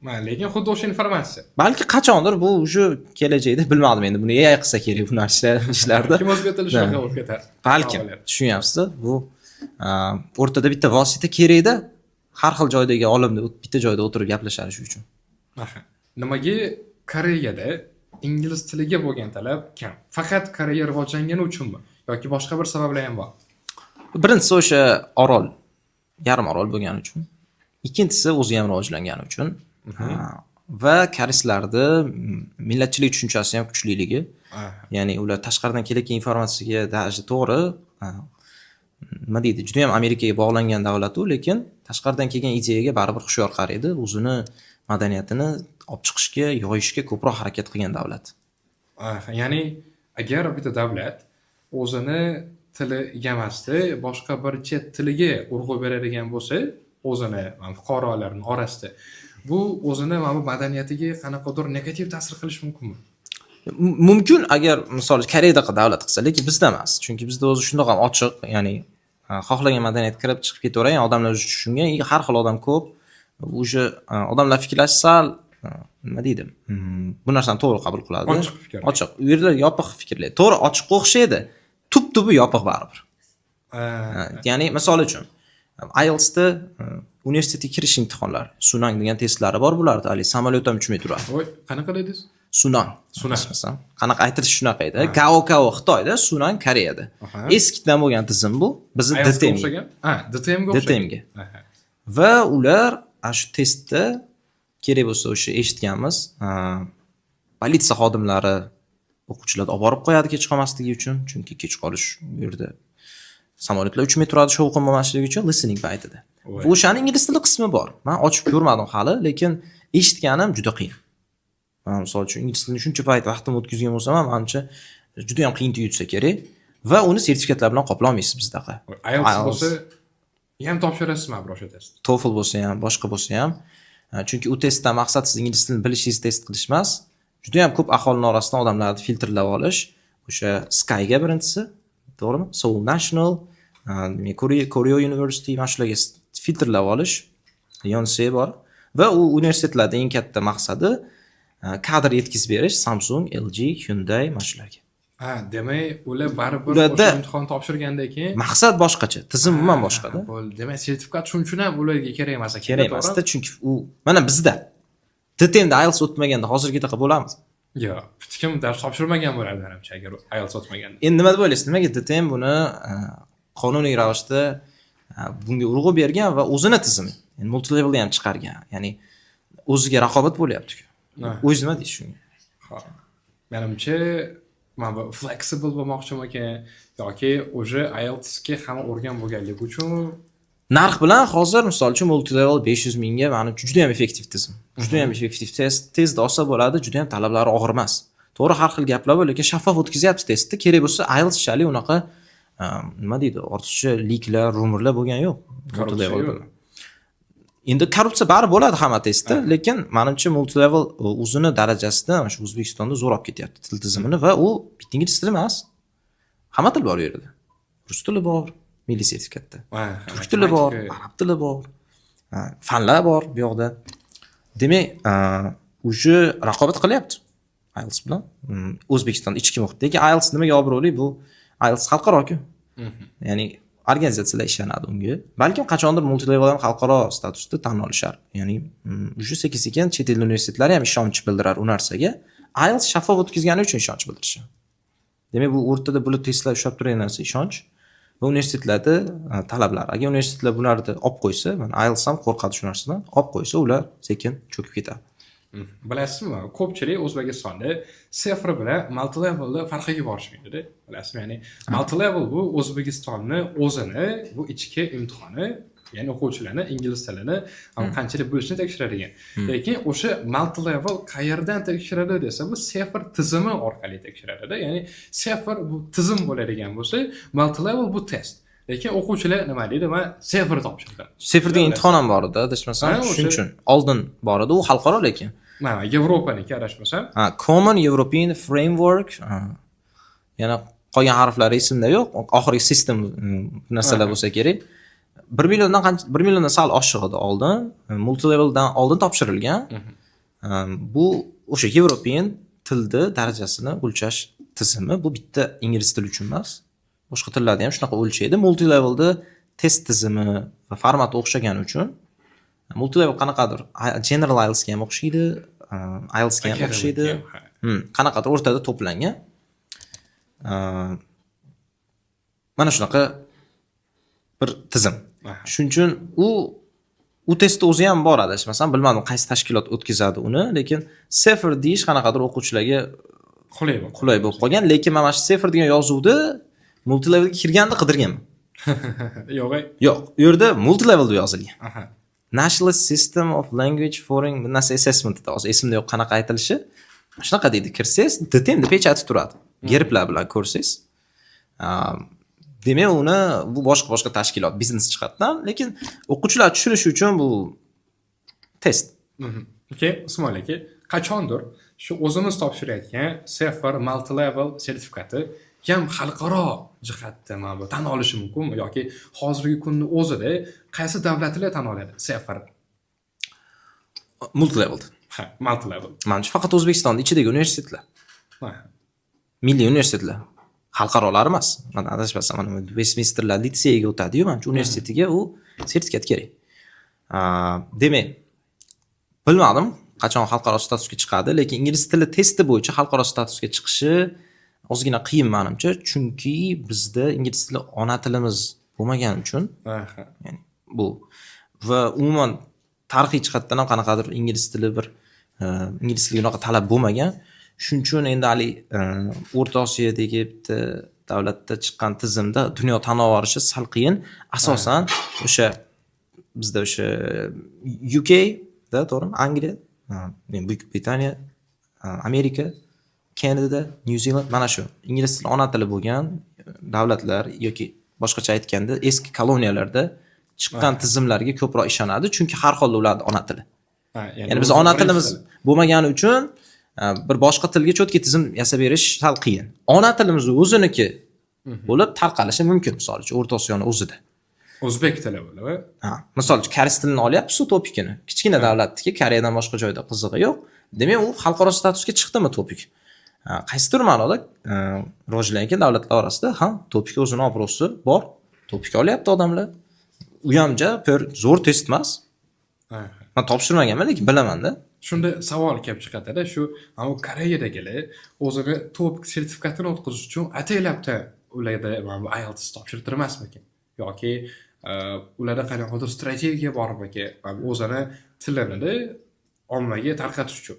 Ma, lekin xuddi o'sha informatsiya. Balki qachondir bu уже kelajakda, bilmadim endi, buni AI qilsa kerak bu narsa ishlarda. Kim o'zbek tili shunaqa bo'lib ketar. Balkim, tushunyapsiz, bu o'rtada bitta vosita kerakda, har xil joydagi olimni bitta joyda o'tirib gaplashadi shu uchun. Aha. Nimaga Koreyada ingliz tiliga bo'lgan talab kam? Faqat Koreya rivojlangani uchunmi yoki boshqa bir sabablar ham bor? Birinchisi o'sha orol, yarim orol bo'lgani uchun. Ikkinchisi o'zi ham rivojlangani uchun. Va koreyslarda millatchilik tushunchasi ham kuchliligi. Ya'ni ular tashqaridan kelayotgan informatsiyaga даже, to'g'ri, nima deydi, juda ham Amerikaga bog'langan davlat u, lekin tashqaridan kelgan ideyaga baribir hushyor qaraydi. O'zini madaniyatini olib chiqishga, yoyishga ko'proq harakat qilgan davlat. Ya'ni agar bitta davlat o'zini tiliga emasda, boshqa bir chet tiliga urg'u beradigan bo'lsa, o'zini mana fuqarolarini orasida, bu o'zini mana bu madaniyatiga qanaqadir negativ ta'sir qilishi mumkinmi? Mumkin, agar misol Koreyadaqa davlat qilsa, lekin bizda emas. Chunki bizda o'zi shundoq ham ochiq, ya'ni xohlagan madaniyat kirib chiqib ketaveradi, ya'ni odamlar o'zi tushungan, har xil odam ko'p. Уже odamlar fikrlashi sal, nima deydi, bu narsani to'g'ri qabul qiladi. Ochiq fikr. Ochiq. U yerlar yopiq fikrlaydi. To'g'ri, ochiqqa o'xshaydi. Tub tubi yopiq baribir. Ya'ni misol uchun IELTSda universitetga kirish imtihonlari, Sunang degan testlari bor bularda, haligi samolyot ham uchmay turadi. Voy, qanaqa dedingiz? Sunang. Sunang. Adashmasam. Qanaqa aytilishi shunaqa edi. Gao Kao Xitoyda, Sunang Koreyada. Eskidan bo'lgan tizim bu. Bizni IELTSga DTM. o'xshagan? Ha, DTMga o'xshagan. DTMga. Va ular ana shu testda kerak bo'lsa o'sha eshitganmiz, politsiya xodimlari o'quvchilarni olib borib qo'yadi kech qolmasligi uchun, chunki kech qolish u yerda samolyotlar uchmay turadi shovqin bo'lmasligi uchun listening paytida. Voy. O'shani ingliz tili qismi bor. Men ochib ko'rmadim hali, lekin eshitganim juda qiyin. Man misol uchun ingliz tilini shuncha payt vaqtimni o'tkazgan bo'lsam ham, manimcha juda ham qiyin tuyulsa kerak va uni sertifikatlar bilan qoplolmaysiz bizdaqa. Voy, IELTS IELTS. bo'lsa ham topshirasizmi bir o'sha test? TOEFL bo'lsa ham, boshqa bo'lsa ham, chunki u testdan maqsad siz ingliz tilini bilishingizni test qilish emas. Juda ham ko'p aholini orasidan odamlarni filtrlab olish, o'sha Skyga birinchisi, to'g'rimi? Seoul National, Korea University, mana shularga filtrlab olish, Yonsei bor va u universitetlarda eng katta maqsadi kadr yetkazib berish Samsung, LG, Hyundai, mana shularga. Ha, demak, ular baribir o'sha imtihon topshirgandan keyin Maqsad boshqacha, tizim umuman boshqada. Bo'ldi. Demak, sertifikat shuning uchun ham ularga kerak emas ekan. Kerak to'g'rimi? emasda, chunki u mana bizda DTMda IELTS o'tmaganda hozirgidaqa bo'lamiz. Yo'q, hech kim dars topshirmagan bo'lardi manimcha, agar IELTS o'tmaganda. Endi nima deb o'ylaysiz? Nimaga DTM buni qonuniy ravishda bunga urg'u bergan va o'zini tizimi, ya'ni multilevelni ham chiqargan. Ya'ni o'ziga raqobat bo'lyapti-ku. O'zingiz nima deysiz shunga? Ha. Menimcha, mana bu flexible bo'lmoqchimikan yoki уже IELTSga hamma o'rgan bo'lganligi uchun. Narx bilan hozir misol uchun multilevel 500 mingga manimcha juda ham effektiv tizim. Juda ham effektiv test, tezda olsa bo'ladi, juda ham talablari og'ir emas. To'g'ri, har xil gaplar bor, lekin shaffof o'tkazyapti testni. Kerak bo'lsa IELTS unaqa, nima deydi, ortiqcha leak lar, rumor lar bo'lgani yo'q. Korrupsiya Multilevel yo'q. bilan. Endi korrupsiya baribir bo'ladi hamma testda, lekin manimcha multilevel o'zini darajasida mana shu O'zbekistonda zo'r olib ketyapti til tizimini va u bitta ingliz tili emas. Hamma til bor u yerda. Rus tili bor milliy sertifikatda. Turk tili bor, matematika. Arab tili bor, fanlar bor bu yoqda. Demak, уже raqobat qilyapti IELTS bilan. O'zbekistonda ichki muhit. Lekin IELTS nimaga obro'li? Bu IELTS xalqaro-ku. Ya'ni organizatsiyalar ishonadi unga. Balkim qachondir multilevel ham xalqaro statusda tan olishar. Ya'ni уже sekin-sekin chet el universitetlari ham ishonch bildirar u narsaga. IELTS shaffof o'tkazgani uchun ishonch bildirishadi. Demak, bu o'rtada bular testlar ushlab turgan narsa ishonch va universitetlarda talablar. Agar universitetlar bularni olib qo'ysa, mana IELTS ham qo'rqadi shu narsadan, olib qo'ysa, ular sekin cho'kib ketadi. Bilasizmi, ko'pchilik O'zbekistonda CEFR bilan multilevelni farqiga borishmaydida. Bilasizmi, ya'ni multilevel bu O'zbekistonni o'zini bu ichki imtihoni, ya'ni o'quvchilarni ingliz tilini ham qanchalik bilishini tekshiradigan. Lekin o'sha multilevel qayerdan tekshiradi desa, bu CEFR tizimi orqali tekshiradida. Ya'ni CEFR bu tizim bo'ladigan bo'lsa, multilevel bu test. Lekin o'quvchilar nima deydi? "Man CEFR topshirdim." CEFR degan imtihon ham bor edi, adashmasam, shuning uchun oldin bor edi, u xalqaro lekin. Mana Yevropaniki, adashmasam. Ha, Common European Framework, ha. Yana qolgan harflari esimda yo'q. Oxirgi system narsalar bo'lsa kerak. 1 milliondan qancha, 1 milliondan sal oshiq edi oldin. Multileveldan oldin topshirilgan. Bu o'sha European tilni darajasini o'lchash tizimi. Bu bitta ingliz tili uchun emas. Boshqa tillarda ham shunaqa o'lchaydi. Multilevelda test tizimi va formati o'xshagani uchun multilevel qanaqadir General IELTSga ham o'xshaydi, IELTSga ham o'xshaydi. Akademik ham, ha. Qanaqadir o'rtada to'plangan. Mana shunaqa bir tizim. Shuning uchun u testni o'zi ham bor, adashmasam, bilmadim qaysi tashkilot o'tkazadi uni, lekin CEFR deyish qanaqadir o'quvchilarga qulay bo'lib qulay bo'lib qolgan, lekin mana shu CEFR degan yozuvni multilevelga kirganda qidirganman. Yo'q. Yo'q, u yerda multilevel deb yozilgan. National System of Language Foreign bir narsa assessment dedi. Hozir esimda yo'q qanaqa aytilishi. Shunaqa deydi. Kirsangiz, DTMda печать i turadi. Gerblar bilan ko'rsangiz. Demak, uni bu boshqa boshqa tashkilot, biznes jihatdan, lekin o'quvchilar tushunishi uchun bu test. Okey, Ismoil aka, qachondir shu o'zimiz topshirayotgan CEFR multi-level sertifikati ham xalqaro jihatda mana bu tan olishi mumkinmi yoki hozirgi kunni o'zida qaysi davlatlar tan oladi CEFR? Multi-level. Ha, multi-level. Manimcha, faqat O'zbekistonda ichidagi universitetlar. Milliy universitetlar. Xalqarolar emas. Man adashmasam, mana Westminsterlar litseyiga o'tadi-yu, manimcha, universitetiga u sertifikat kerak. Demak, bilmadim, qachon xalqaro statusga chiqadi, lekin ingliz tili testi bo'yicha xalqaro statusga chiqishi ozgina qiyin manimcha, chunki bizda ingliz tili ona tilimiz bo'lmagani uchun, ya'ni bu va umuman tarixiy jihatdan ham qanaqadir ingliz tili bir ingliz tiliga unaqa talab bo'lmagan. Shuning uchun endi haligi O'rta Osiyodagi bitta davlatda chiqqan tizimda dunyo tan olishi sal qiyin. Asosan o'sha bizda o'sha UK da, to'g'rimi? Angliya, Buyuk Britaniya, Amerika, Kanada, New Zealand, mana shu ingliz tili ona tili bo'lgan davlatlar yoki boshqacha aytganda eski koloniyalarda chiqqan tizimlarga ko'proq ishonadi, chunki har holda ularni ona tili. Ya'ni biz o'zi ona birinchi tilimiz til. bo'lmagani uchun bir boshqa tilga чётко tizim yasab berish sal qiyin. Ona tilimiz o'ziniki bo'lib tarqalishi mumkin, misol uchun, O'rta Osiyoni o'zida. O'zbek tili bo'lib. Ha, misol uchun, koreys tilini olyapsiz, TOPIKini. Kichkina davlatniki, Koreyadan boshqa joyda qizig'i yo'q. Demak, u xalqaro statusga chiqdimi TOPIK? Ha, qaysidir ma'noda rivojlangan davlatlar orasida ha, TOPIK o'zini obro'si bor. TOPIK olyapti odamlar. U ham ja zo'r test emas. Man topshirmaganman, lekin bilaman-da. Shunda savol kelib chiqadida, shu mana bu Koreyadagilar o'zini TOPIK sertifikatini o'tkazish uchun ataylabda ularda mana bu IELTS topshirtirmasmikin yoki ularda qanaqadir strategiya bormikin mana bu o'zini tilini ommaga tarqatish uchun?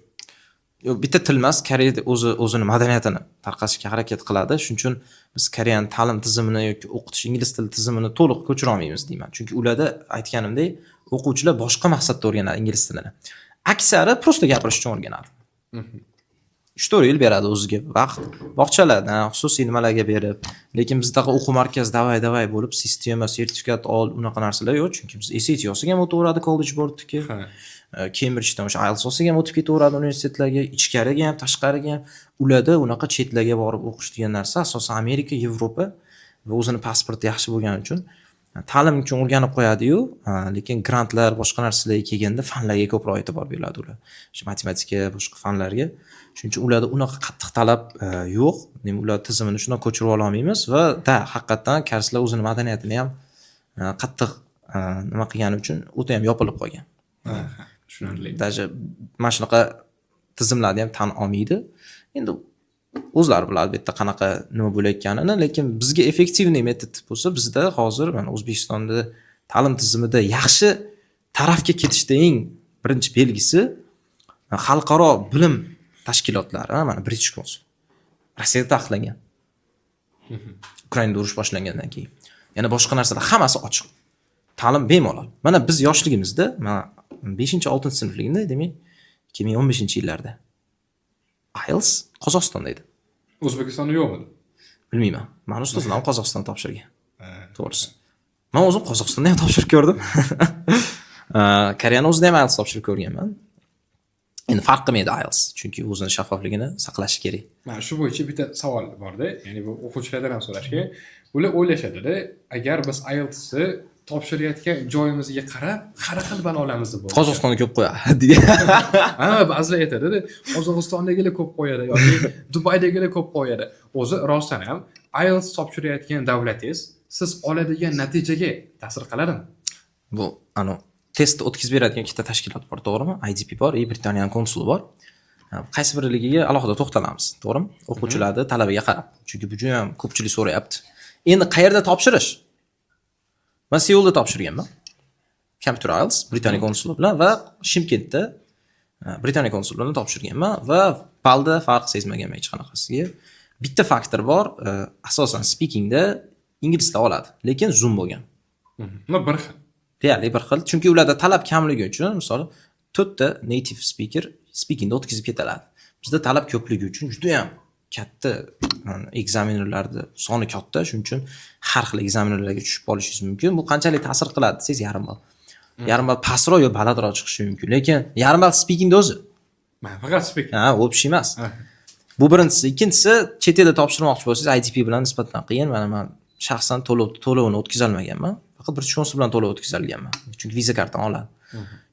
Yo'q, bitta til emas, Koreyada o'zi o'zini madaniyatini tarqatishga harakat qiladi. Shuning uchun biz Koreyani ta'lim tizimini yoki o'qitish ingliz tili tizimini to'liq ko'chira olmaymiz deyman. Chunki ularda, aytganimdek, o'quvchilar boshqa maqsadda o'rganadi ingliz tilini. Aksari просто gapirish uchun o'rganadi. 3-4 yil beradi o'ziga vaqt. Bog'chalardan, xususiy nimalarga berib, lekin bizdaqa o'quv markaz давай давай bo'lib, sistema, sertifikat ol, unaqa narsalar yo'q. Chunki biz SAT olsak ham o'taveradi College Boardniki. Cambridgedan o'sha IELTS olsak ham o'tib ketaveradi universitetlarga, ichkariga ham, tashqariga ham. Ularda unaqa chetlarga borib o'qish degan narsa asosan Amerika, Yevropa va o'zini pasporti yaxshi bo'lgani uchun ta'lim uchun o'rganib qo'yadi-yu, lekin grantlar, boshqa narsalarga kelganda fanlarga ko'proq e'tibor beradi ular. O'sha matematika, boshqa fanlarga. Shuning uchun ularda unaqa qattiq talab yo'q. Demak, ular tizimini shundoq ko'chirib ololmaymiz va da haqiqatdan koreyslar o'zini madaniyatini ham qattiq nima qilgani uchun o'ta ham yopilib qolgan. Tushunarli. Даже mana shunaqa tizimlarni ham tan olmaydi. Endi o'zlari biladi bu yerda qanaqa nima bo'layotganini, lekin bizga эффективный metod bo'lsa, bizda hozir mana O'zbekistonda ta'lim tizimida yaxshi tarafga ketishda eng birinchi belgisi xalqaro bilim tashkilotlari, mana British Council Rossiyada taqiqlangan. Ukrainada urush boshlangandan keyin. Yana boshqa narsalar hammasi ochiq. Ta'lim bemalol. Mana biz yoshligimizda, mana 5-6-sinfligimda, demak, 2015-yillarda IELTS Qozog'istonda edi. O'zbekistonda yo'qmidi? Bilmayman. Mani ustozlarim Qozog'istonda topshirgan. To'g'risi. Man o'zim Qozog'istonda ham topshirib ko'rdim. Koreyani o'zida ham IELTS topshirib ko'rganman. Endi farq qilmaydi IELTS, chunki o'zini shaffofligini saqlashi kerak. Mana shu bo'yicha bitta savol borda, ya'ni bu o'quvchilardan ham so'rashgan. Ular o'ylashadida, agar biz IELTSni topshirayotgan joyimizga qarab har xil ball olamiz deb o'ylashadi. Qozog'istonda ko'p qo'yadi degan. Ha, ba'zilar aytadida, Qozog'istondagilar ko'p qo'yadi yoki Dubaydagilar ko'p qo'yadi. O'zi rostdan ham IELTS topshirayotgan davlatingiz siz oladigan natijaga ta'sir qiladimi? Bu anu test o'tkazib beradigan ikkita tashkilot bor, to'g'rimi? IDP bor и Britaniyaning konsuli bor. Qaysi birligiga alohida to'xtalamiz, to'g'rimi? O'quvchilarni talabiga qarab. Chunki bu juda ham ko'pchilik so'rayapti. Endi qayerda topshirish? Man Seulda topshirganman. Computer IELTS Britaniya konsuli bilan va Shimkentda Britaniya konsuli bilan topshirganman va ballda farq sezmaganman hech qanaqasiga. Bitta faktor bor, asosan speakingda inglizlar oladi, lekin Zoom bo'lgan. No, bir xil. Deyarli bir xil. Chunki ularda talab kamligi uchun, misol, to'rtta native speaker speakingda o'tkazib ketadi. Bizda talab ko'pligi uchun juda ham Katta examinerlarni soni katta, shuning uchun har xil examinerlarga tushib qolishingiz mumkin. Bu qanchalik ta'sir qiladi desangiz, yarim ball. Yarim ball pastroq yo balandroq chiqishi mumkin. Lekin yarim ball speakingda o'zi. Man faqat speaking. Ha, общий emas. Bu birinchisi. Ikkinchisi, chet elda topshirmoqchi bo'lsangiz, ITP bilan nisbatan qiyin. Mana man shaxsan to'lovini o'tkazolmaganman. Faqat British Council bilan to'lov o'tkazolganman. Chunki viza kartani oladi.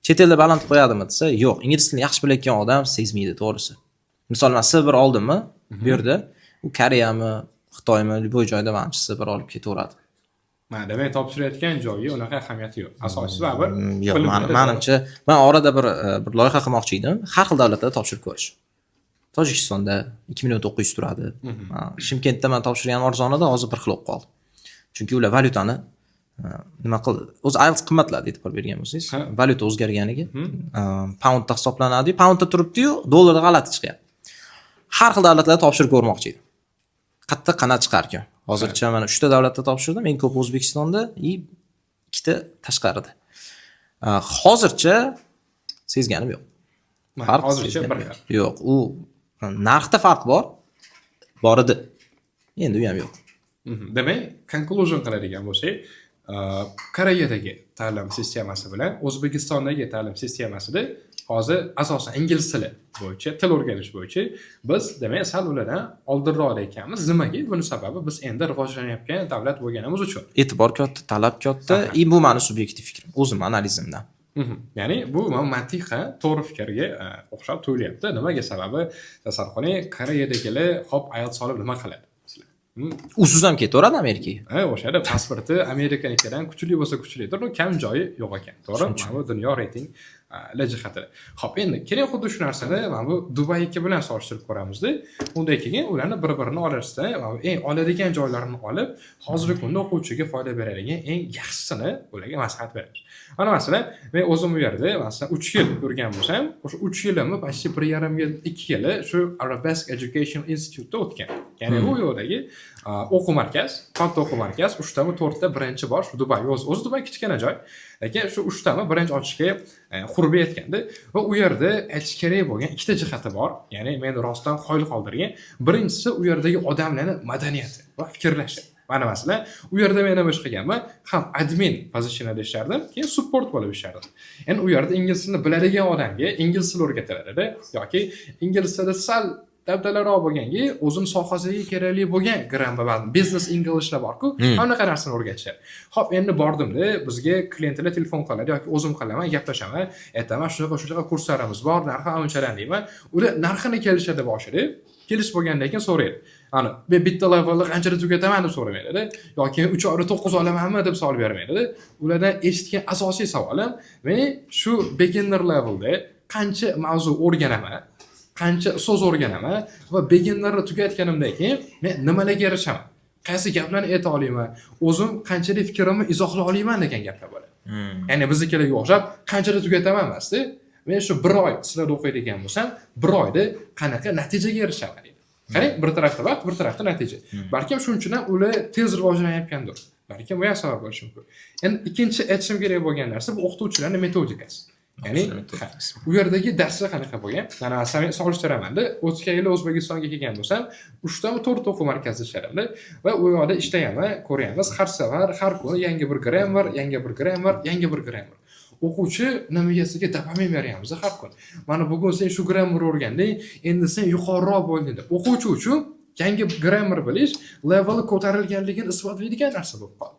Chet elda baland qo'yadimi desa, yo'q. Ingliz tilini yaxshi bilayotgan odam sezmaydi, to'g'risi. Misol, man C1 oldimmi bu yerda, u Koreyami, Xitoymi, любой joyda manimcha C1 olib ketaveradi. Mana, demak, topshirayotgan joyi unaqa ahamiyati yo'q. Asosiysi baribir Yo'q, bilim beradi. Manimcha, man orada bir loyiha qilmoqchi edim. Har xil davlatlarda topshirib ko'rish. Tojikistonda 2 900 million turadi. Ha, Shimkentda man topshirgan arzon edi, hozir bir xil bo'lib qoldi. Chunki ular valyutani nima qildi? O'zi IELTS qimmatladi, e'tibor bergan bo'lsangiz. Valyuta o'zgarganiga poundda hisoblanadi, poundda turibdi-yu, dollarda g'alati chiqyapti. Har xil davlatlarda topshirib ko'rmoqchi edim. Qayerda qanaqa chiqarkan? Hozircha mana 3 ta davlatda topshirdim, eng ko'p O'zbekistonda и ikkita tashqarida. Hozircha sezganim yo'q. Mana, Farq hozircha sezganim bir yo'q. xil. Yo'q, u narxda farq bor. Bor edi. Endi u ham yo'q. Demak, conclusion qiladigan bo'lsak, Koreyadagi ta'lim sistemasi bilan O'zbekistondagi ta'lim sistemasida hozir asosan ingliz tili bo'yicha, til o'rganish bo'yicha biz, demak, sal ulardan oldinroqda ekanmiz. Nimaga? Buni sababi biz endi rivojlanayotgan davlat bo'lganimiz uchun. E'tibor katta, talab katta. И bu mani subyektiv fikrim, o'zim analizimdan. Ya'ni bu mantiqan to'g'ri fikrga o'xshab tuyulyapti. Nimaga? Sababi, tasavvur qiling, Koreyadagilar hop IELTS olib nima qiladi? Usiz ham ketaveradi Amerikaga. Ha, o'shada pasporti Amerikanikidan kuchli bo'lsa kuchlidir, но kam joyi yo'q ekan. To'g'ri, mana bu dunyo reyting jihatida. Xo'p, endi keling, xuddi shu narsani mana bu Dubayniki bilan solishtirib ko'ramizda. Undan keyin ularni bir-birini orasida mana bu eng oladigan joylarini olib, hozirgi kunda o'quvchiga foyda beradigan eng yaxshisini ularga maslahat beramiz. Mana masalan, men o'zim u yerda masalan 3 yil yurgan bo'lsam, o'sha 3 yilimni почти 1,5 yil, 2 yili shu Arabesque Education Institute'da o'tgan. Ya'ni bu yoqdagi o'quv markaz, katta o'quv markaz, uchtami, to'rtta birinchi bor shu Dubay. O'zi Dubay kichkina joy. Lekin shu uchtami birinchi ochishga xurbi yetganda va u yerda aytish kerak bo'lgan ikkita jihati bor. Ya'ni meni rostdan qoyil qoldirgan. Birinchisi, u yerdagi odamlarning madaniyati va fikrlashi. Mana masalan, u yerda men nima ish qilganman? Ham admin pozisionada ishlardim, keyin support bo'lib ishlardim. Endi u yerda ingliz tilini biladigan odamga ingliz tili o'rgatiladida yoki ingliz tili sal dabdalaroq bo'lganga o'zini sohasiga kerakli bo'lgan grammar va business Englishlar borku, anaqa narsani o'rgatishadi. Xo'p, endi bordimda, bizga klientlar telefon qiladi yoki o'zim qilaman, gaplashaman, aytaman, shunaqa shunaqa kurslarimiz bor, narxi anchadan deyman. Ular narxini kelishadi boshida. Kelishib bo'lgandan keyin so'raydi. Ani men bitta levelni qanchada tugataman deb so'ramaydida yoki 3 oyda 9 olamanmi deb savol bermaydida. Ulardan eshitgan asosiy savolim: men shu beginner levelda qancha mavzu o'rganaman, qancha so'z o'rganaman va beginnerni tugatganimdan keyin men nimalarga erishaman, qaysi gaplarni ayta olaman, o'zim qanchalik fikrimni izohlay olaman degan gaplar bo'ladi. Ya'ni biznikilarga o'xshab qanchada tugataman emasda, men shu bir oy sizlarda o'qiydigan bo'lsam, bir oyda qanaqa natijaga erishaman deydi. Qarang, bir tarafda vaqt, bir tarafda natija. Balkim shuning uchun ham ular tez rivojlanayotgandir, balkim bu ham sabab bo'lishi mumkin. Endi ikkinchi aytishim kerak bo'lgan narsa, bu o'qituvchilarni metodikasi. Ya'ni Metodikasi. Ha, u yerdagi darslar qanaqa bo'lgan? Mana masalan, men solishtiramanda, o'tgan yili O'zbekistonga kelgan bo'lsam, uchtami, to'rtta o'quv markazida ishladimda va u yoqda ishlayapman, ko'ryapmiz, har safar, har kuni yangi bir grammar, yangi bir grammar, yangi bir grammar. O'quvchi nimagasiga dopamin beryapmiz har kun. Mana bugun sen shu grammar o'rganding, endi sen yuqoriroq bo'lding deb. O'quvchi uchun yangi grammar bilish leveli ko'tarilganligini isbotlaydigan narsa bo'lib qoldi.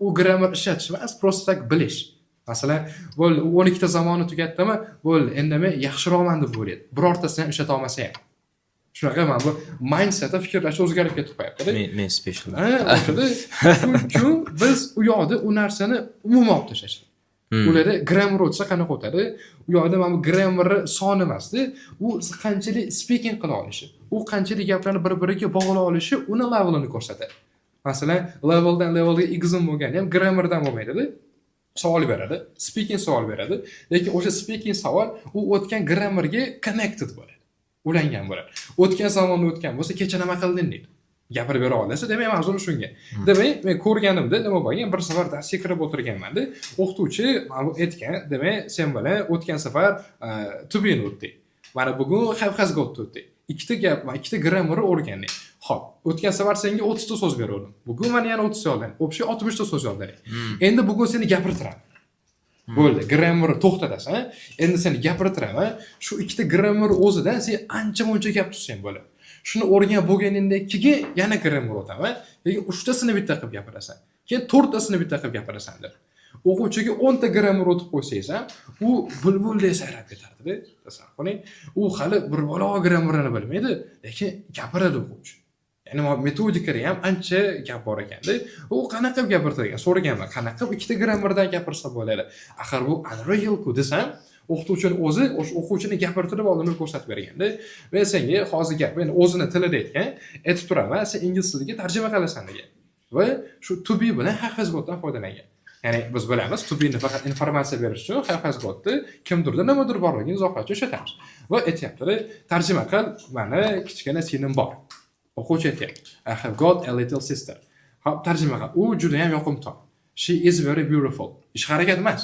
U grammar ishlatish emas, просто так bilish. Masalan, bo'ldi, u 12 ta zamonni tugatdimi, bo'ldi, endi men yaxshiroqman deb o'ylaydi. Birortasini ham ishlata olmasa ham. Shunaqa mana bu mindsetda fikrlash o'zgarib ketib qo'yapti-da. Men special. Ha, o'shada shuning uchun biz u yoqda u narsani umuman olib tashlashdik. Ularda grammar o'tsa qanaqa o'tadi? U yoqda mana bu grammarni soni emasda, u qanchalik speaking qila olishi, u qanchalik gaplarni bir-biriga bog'lay olishi uni levelini ko'rsatadi. Masalan, leveldan levelga exam bo'lganda ham grammardan bo'lmaydida. Savol beradi, speaking savol beradi, lekin o'sha speaking savol u o'tgan grammarga connected bo'ladi. Ulangan bo'ladi. O'tgan zamonda o'tgan bo'lsa, kecha nima qilding deydi. Gapirib bera olsa, demak mavzuni shunga. Demak, men ko'rganimda nima bo'lgan? Bir safar darsga kirib o'tirganmanda, o'qituvchi mana bu aytgan, demak, sen bilan o'tgan safar to be'ni o'tdik. Mana bugun have, has got o'tdik. Ikkita gap va ikkita grammarni o'rgandik. Ho'p, o'tgan safar senga 30 ta so'z bergandim. Bugun mana yana 30 yodlang. Общий 60 ta so'z yodlaring. Endi bugun seni gapirtiraman. Bo'ldi, grammarni to'xtatasan. Endi seni gapirtiraman. Shu ikkita grammar o'zidan sen ancha muncha gap tuzsang bo'ladi. Shuni o'rganib bo'lganingdan keyin yana grammar o'taman. Keyin uchtasini bitta qilib gapirasan. Keyin to'rttasini bitta qilib gapirasan deb. O'quvchiga 10 ta grammar o'tib qo'ysangiz ham, u bulbuldek sayrab ketardida. Tasavvur qiling. U hali bir balo grammarni bilmaydi, lekin gapiradi o'quvchi. Ya'ni metodikada ham ancha gap bor ekanda. U qanaqa qilib gapirtirgan? So'raganman, qanaqa qilib ikkita grammardan gapirsa bo'ladi? Axir bu unreal-ku desam, o'qituvchini o'zi o'sha o'quvchini gapirtirib oldindan ko'rsatib berganda, men senga hozir gap, endi o'zini tilida aytgan, aytib turaman, sen ingliz tiliga tarjima qilasan degan. Va shu to be bilan have, has gotdan foydalangan. Ya'ni biz bilamiz, to be'ni faqat informatsiya berish uchun, have, has gotni kimdirda nimadir borligini izohlash uchun ishlatamiz. Va aytyapti, tarjima qil, mani kichkina singlim bor. O'quvchi aytyapti, I have got a little sister. Hop, tarjima qil. U juda ham yoqimtoy. She is very beautiful. Ish harakat emas.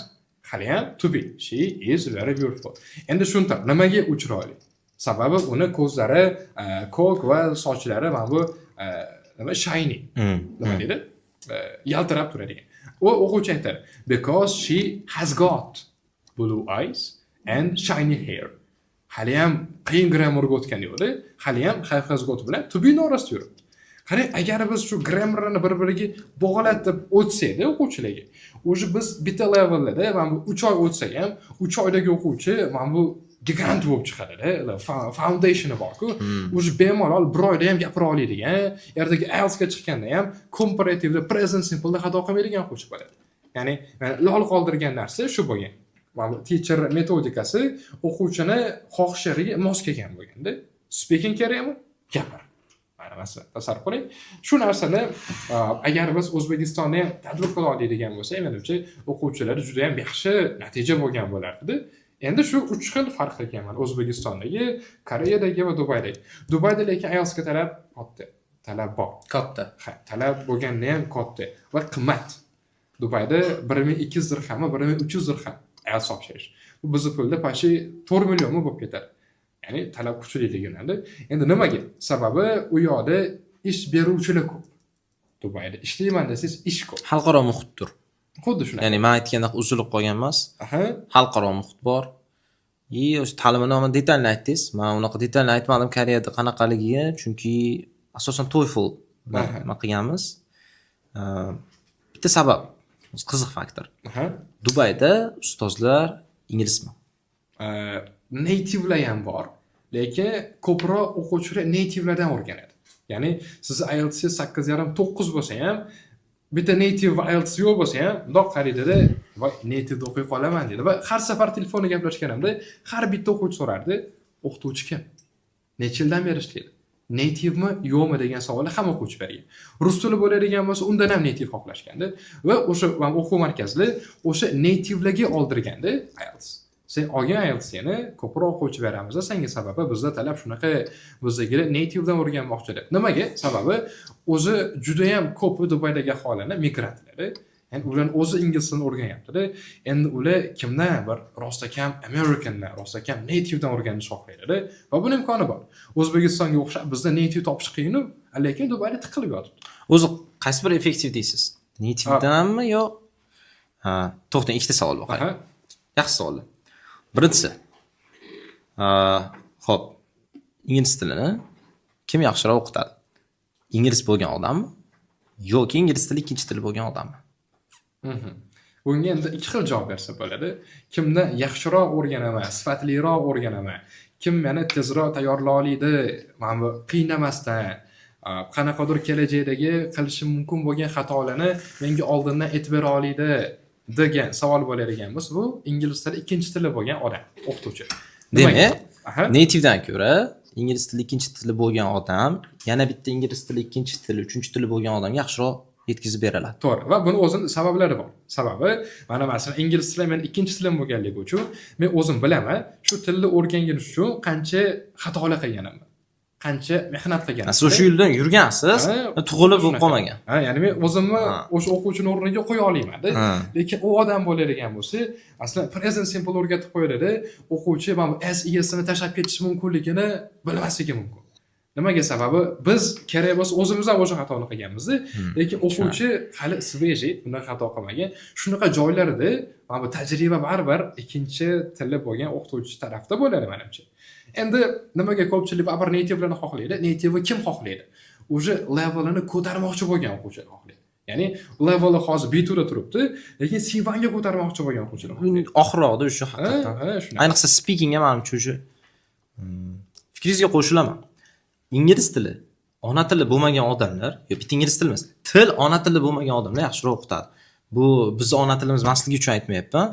Hali ham to be. She is very beautiful. Endi tushuntir, nimaga u chiroyli? Sababi uni ko'zlari ko'k va sochlari mana bu nima, shiny. Nima deydi? Yaltirab turadigan. U o'quvchi aytadi, because she has got blue eyes and shiny hair. Hali ham qiyin grammarga o'tgani yo'qda, hali ham have, has got bilan to be orasida yuribdi. Qarang, agar biz shu grammarni bir biriga bog'latib o'tsakda o'quvchilarga, уже biz bitta levelda mana bu 3 oy o'tsak ham, 3 oydagi o'quvchi mana bu gigant bo'lib chiqadida, foundationi borku, уже bemalol bir oyda ham gapira oladigan, ertaga IELTSga chiqqanda ham comparativeda, present simpleda xato qilmaydigan o'quvchi bo'ladi. Ya'ni lol qoldirgan narsa shu bo'lgan. Mana bu teacher metodikasi o'quvchini xohishlariga mos kelgan bo'lganda, speaking kerakmi? Gapir. Mana masalan, tasavvur qiling. Shu narsani agar biz O'zbekistonda ham tatbiq qila oladigan bo'lsak, menimcha, o'quvchilar juda ham yaxshi natija bo'lgan bo'lardida. Endi shu uch xil farq ekan mana O'zbekistondagi, Koreyadagi va Dubaydagi. Dubayda lekin IELTSga talab katta. Talab bor. Katta. Ha, talab bo'lganda ham katta va qimmat. Dubayda 1200 dirhammi, 1300 dirham IELTS topshirish. Bu bizni pulda почти 4 millionmi bo'lib ketadi. Ya'ni talab kuchliligini. Endi nimaga? Sababi u yoqda ish beruvchilar ko'p. Dubayda ishlayman desangiz, ish ko'p. Xalqaro muhitdir. Xuddi shunaqa. Ya'ni man aytgandek uzilib qolgan emas. Xalqaro muhit bor. И o'sha ta'limini mana детально aytdingiz. Man unaqa детально aytmadim Koreyada qanaqaligiga, chunki asosan TOEFL bilan nima qilganmiz. Bitta sabab, qiziq faktor. Dubayda ustozlar inglizmi? Nativelar ham bor, lekin ko'proq o'quvchilar nativelardan o'rganadi. Ya'ni sizni IELTS 8,5, 9 bo'lsa ham, bitta native va IELTS yo'q bo'lsa ham, bundoq qaraydida, voy, nativeda o'qiy qolaman deydi. Va har safar telefonda gaplashganimda har bitta o'quvchi so'rardi, o'qituvchi kim? Necha yildan beri ishlaydi? Nativemi yo'qmi degan savolni hamma o'quvchi bergan. Rus tili bo'ladigan bo'lsa, undan ham native xohlashganda va o'sha o'quv markazida o'sha nativelarga oldirganda IELTS. Sen olgan IELTSni ko'proq o'quvchi beramiz senga, sababi bizda talab shunaqa, bizdagilar nativedan o'rganmoqchi deb. Nimaga? Sababi o'zi juda ham ko'pi Dubaydagi aholini migrantlari. Ya'ni ular o'zi ingliz tilini o'rganyaptida. Endi ular kimdan, bir rostakam Americandan, rostakam nativedan o'rganishni xohlaydida va buni imkoni bor. O'zbekistonga o'xshab bizda native topish qiyin-u, lekin Dubayda tiqilib yotibdi. O'zi qaysi biri effektiv deysiz? Nativedanmi yo? Ha, to'xtang, ikkita savol bor. Aha. Yaxshi savollar. Birinchisi. Xo'p, ingliz tilini kim yaxshiroq o'qitadi? Ingliz bo'lgan odammi yoki ingliz tili ikkinchi tili bo'lgan odammi? Bunga endi ikki xil javob bersa bo'ladi. Kimni yaxshiroq o'rganaman, sifatliroq o'rganaman, kim meni tezroq tayyorlay oladi, mana bu qiynamasdan, qanaqadir kelajakdagi qilishim mumkin bo'lgan xatolarni menga oldindan aytib bera oladi degan savol bo'ladigan bo'lsa, bu ingliz tili ikkinchi tili bo'lgan odam, o'qituvchi. Nimaga? Demak, Aha. nativedan ko'ra ingliz tili ikkinchi tili bo'lgan odam yana bitta ingliz tili ikkinchi tili, uchinchi tili bo'lgan odamga yaxshiroq yetkazib beradi. To'g'ri, va buni o'zini sabablari bor. Sababi, mana masalan, ingliz tili meni ikkinchi tilim bo'lganligi uchun men o'zim bilaman, shu tilni o'rganganim uchun qancha xatolar qilganimni. Qancha mehnat qilgansiz. Siz o'sha yo'ldan yurgansiz, Ha, tug'ilib bo'lib shunaqa. qolmagan. Ha, ya'ni men o'zimni o'sha o'quvchini o'rniga qo'ya olmayman-da. Lekin u odam bo'ladigan bo'lsa, aslida present simple o'rgatib qo'yadi, o'quvchi mana bu s, esini tashlab ketishi mumkinligini bilmasligi mumkin. Nimaga? Sababi biz kerak bo'lsa o'zimiz ham o'sha xatoni qilganmiz, lekin o'quvchi hali свежий, bunaqa xato qilmagan. Shunaqa joylarda mana bu tajriba baribir ikkinchi tili bo'lgan o'qituvchi tarafda bo'ladi, manimcha. Endi nimaga ko'pchilik baribir nativelarni xohlaydi? Native kim xohlaydi? Уже levelini ko'tarmoqchi bo'lgan o'quvchilar xohlaydi. Ya'ni leveli hozir B2da turibdi, lekin C1ga ko'tarmoqchi bo'lgan o'quvchilar xohlaydi. Oxirroqda o'sha haqiqatdan. Ha, shunaqa. Ayniqsa speakingga manimcha o'sha fikringizga qo'shilaman. Ingliz tili ona tili bo'lmagan odamlar, yo bitta ingliz tili emas, til ona tili bo'lmagan odamlar yaxshiroq o'qitadi. Bu bizni ona tilimiz emasligi uchun aytmayapman.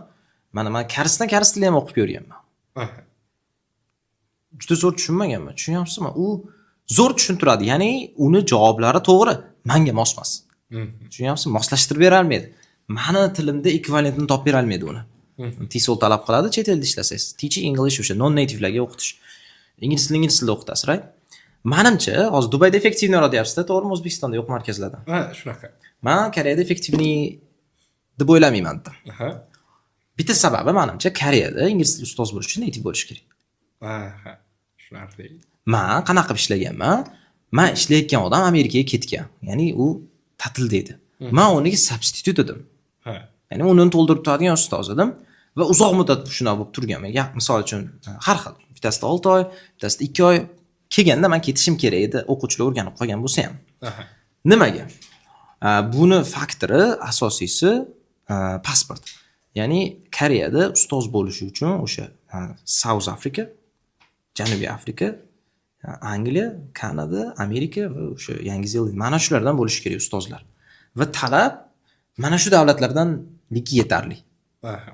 Mana man koreysdan koreys tilini ham o'qib ko'rganman. Juda zo'r tushunmaganman. Tushunyapsizmi? U zo'r tushuntiradi. Ya'ni uni javoblari to'g'ri, manga mos emas. Tushunyapsizmi? Moslashtirib bera olmaydi. Mani tilimda ekvivalentini topib bera olmaydi uni. TESOL talab qiladi chet elda ishlasangiz. Teaching English o'sha non nativelarga o'qitish. Ingliz tilini ingliz tilida o'qitasiz, right? Manimcha, hozir Dubayda эффективный roq deyapsiz-da, to'g'rimi? O'zbekistonda yo'q markazlarda. Ha, shunaqa. Man Koreyada эффективный deb o'ylamayman dedim. Bitta sababi, manimcha, Koreyada ingliz tili ustoz bo'lish uchun native bo'lish kerak. Aha. Tushunarli. Man qanaqa qilib ishlaganman? Man ishlayotgan odam Amerikaga ketgan. Ya'ni u ta'tilda edi. Man uniga substitute edim. Ya'ni uni to'ldirib turadigan ustoz edim va uzoq muddat shunaqa bo'lib turganman. Ya, misol uchun, har xil. Bittasida 6 oy, bittasida 2 oy. Kelganda man ketishim kerak edi, o'quvchilar o'rganib qolgan bo'lsa ham. Nimaga? Buni faktori asosiysi pasport. Ya'ni Koreyada ustoz bo'lishi uchun o'sha South Africa, Janubiy Afrika, Angliya, Kanada, Amerika va o'sha Yangi Zelandiya, mana shulardan bo'lishi kerak ustozlar. Va talab mana shu davlatlardanligi yetarli.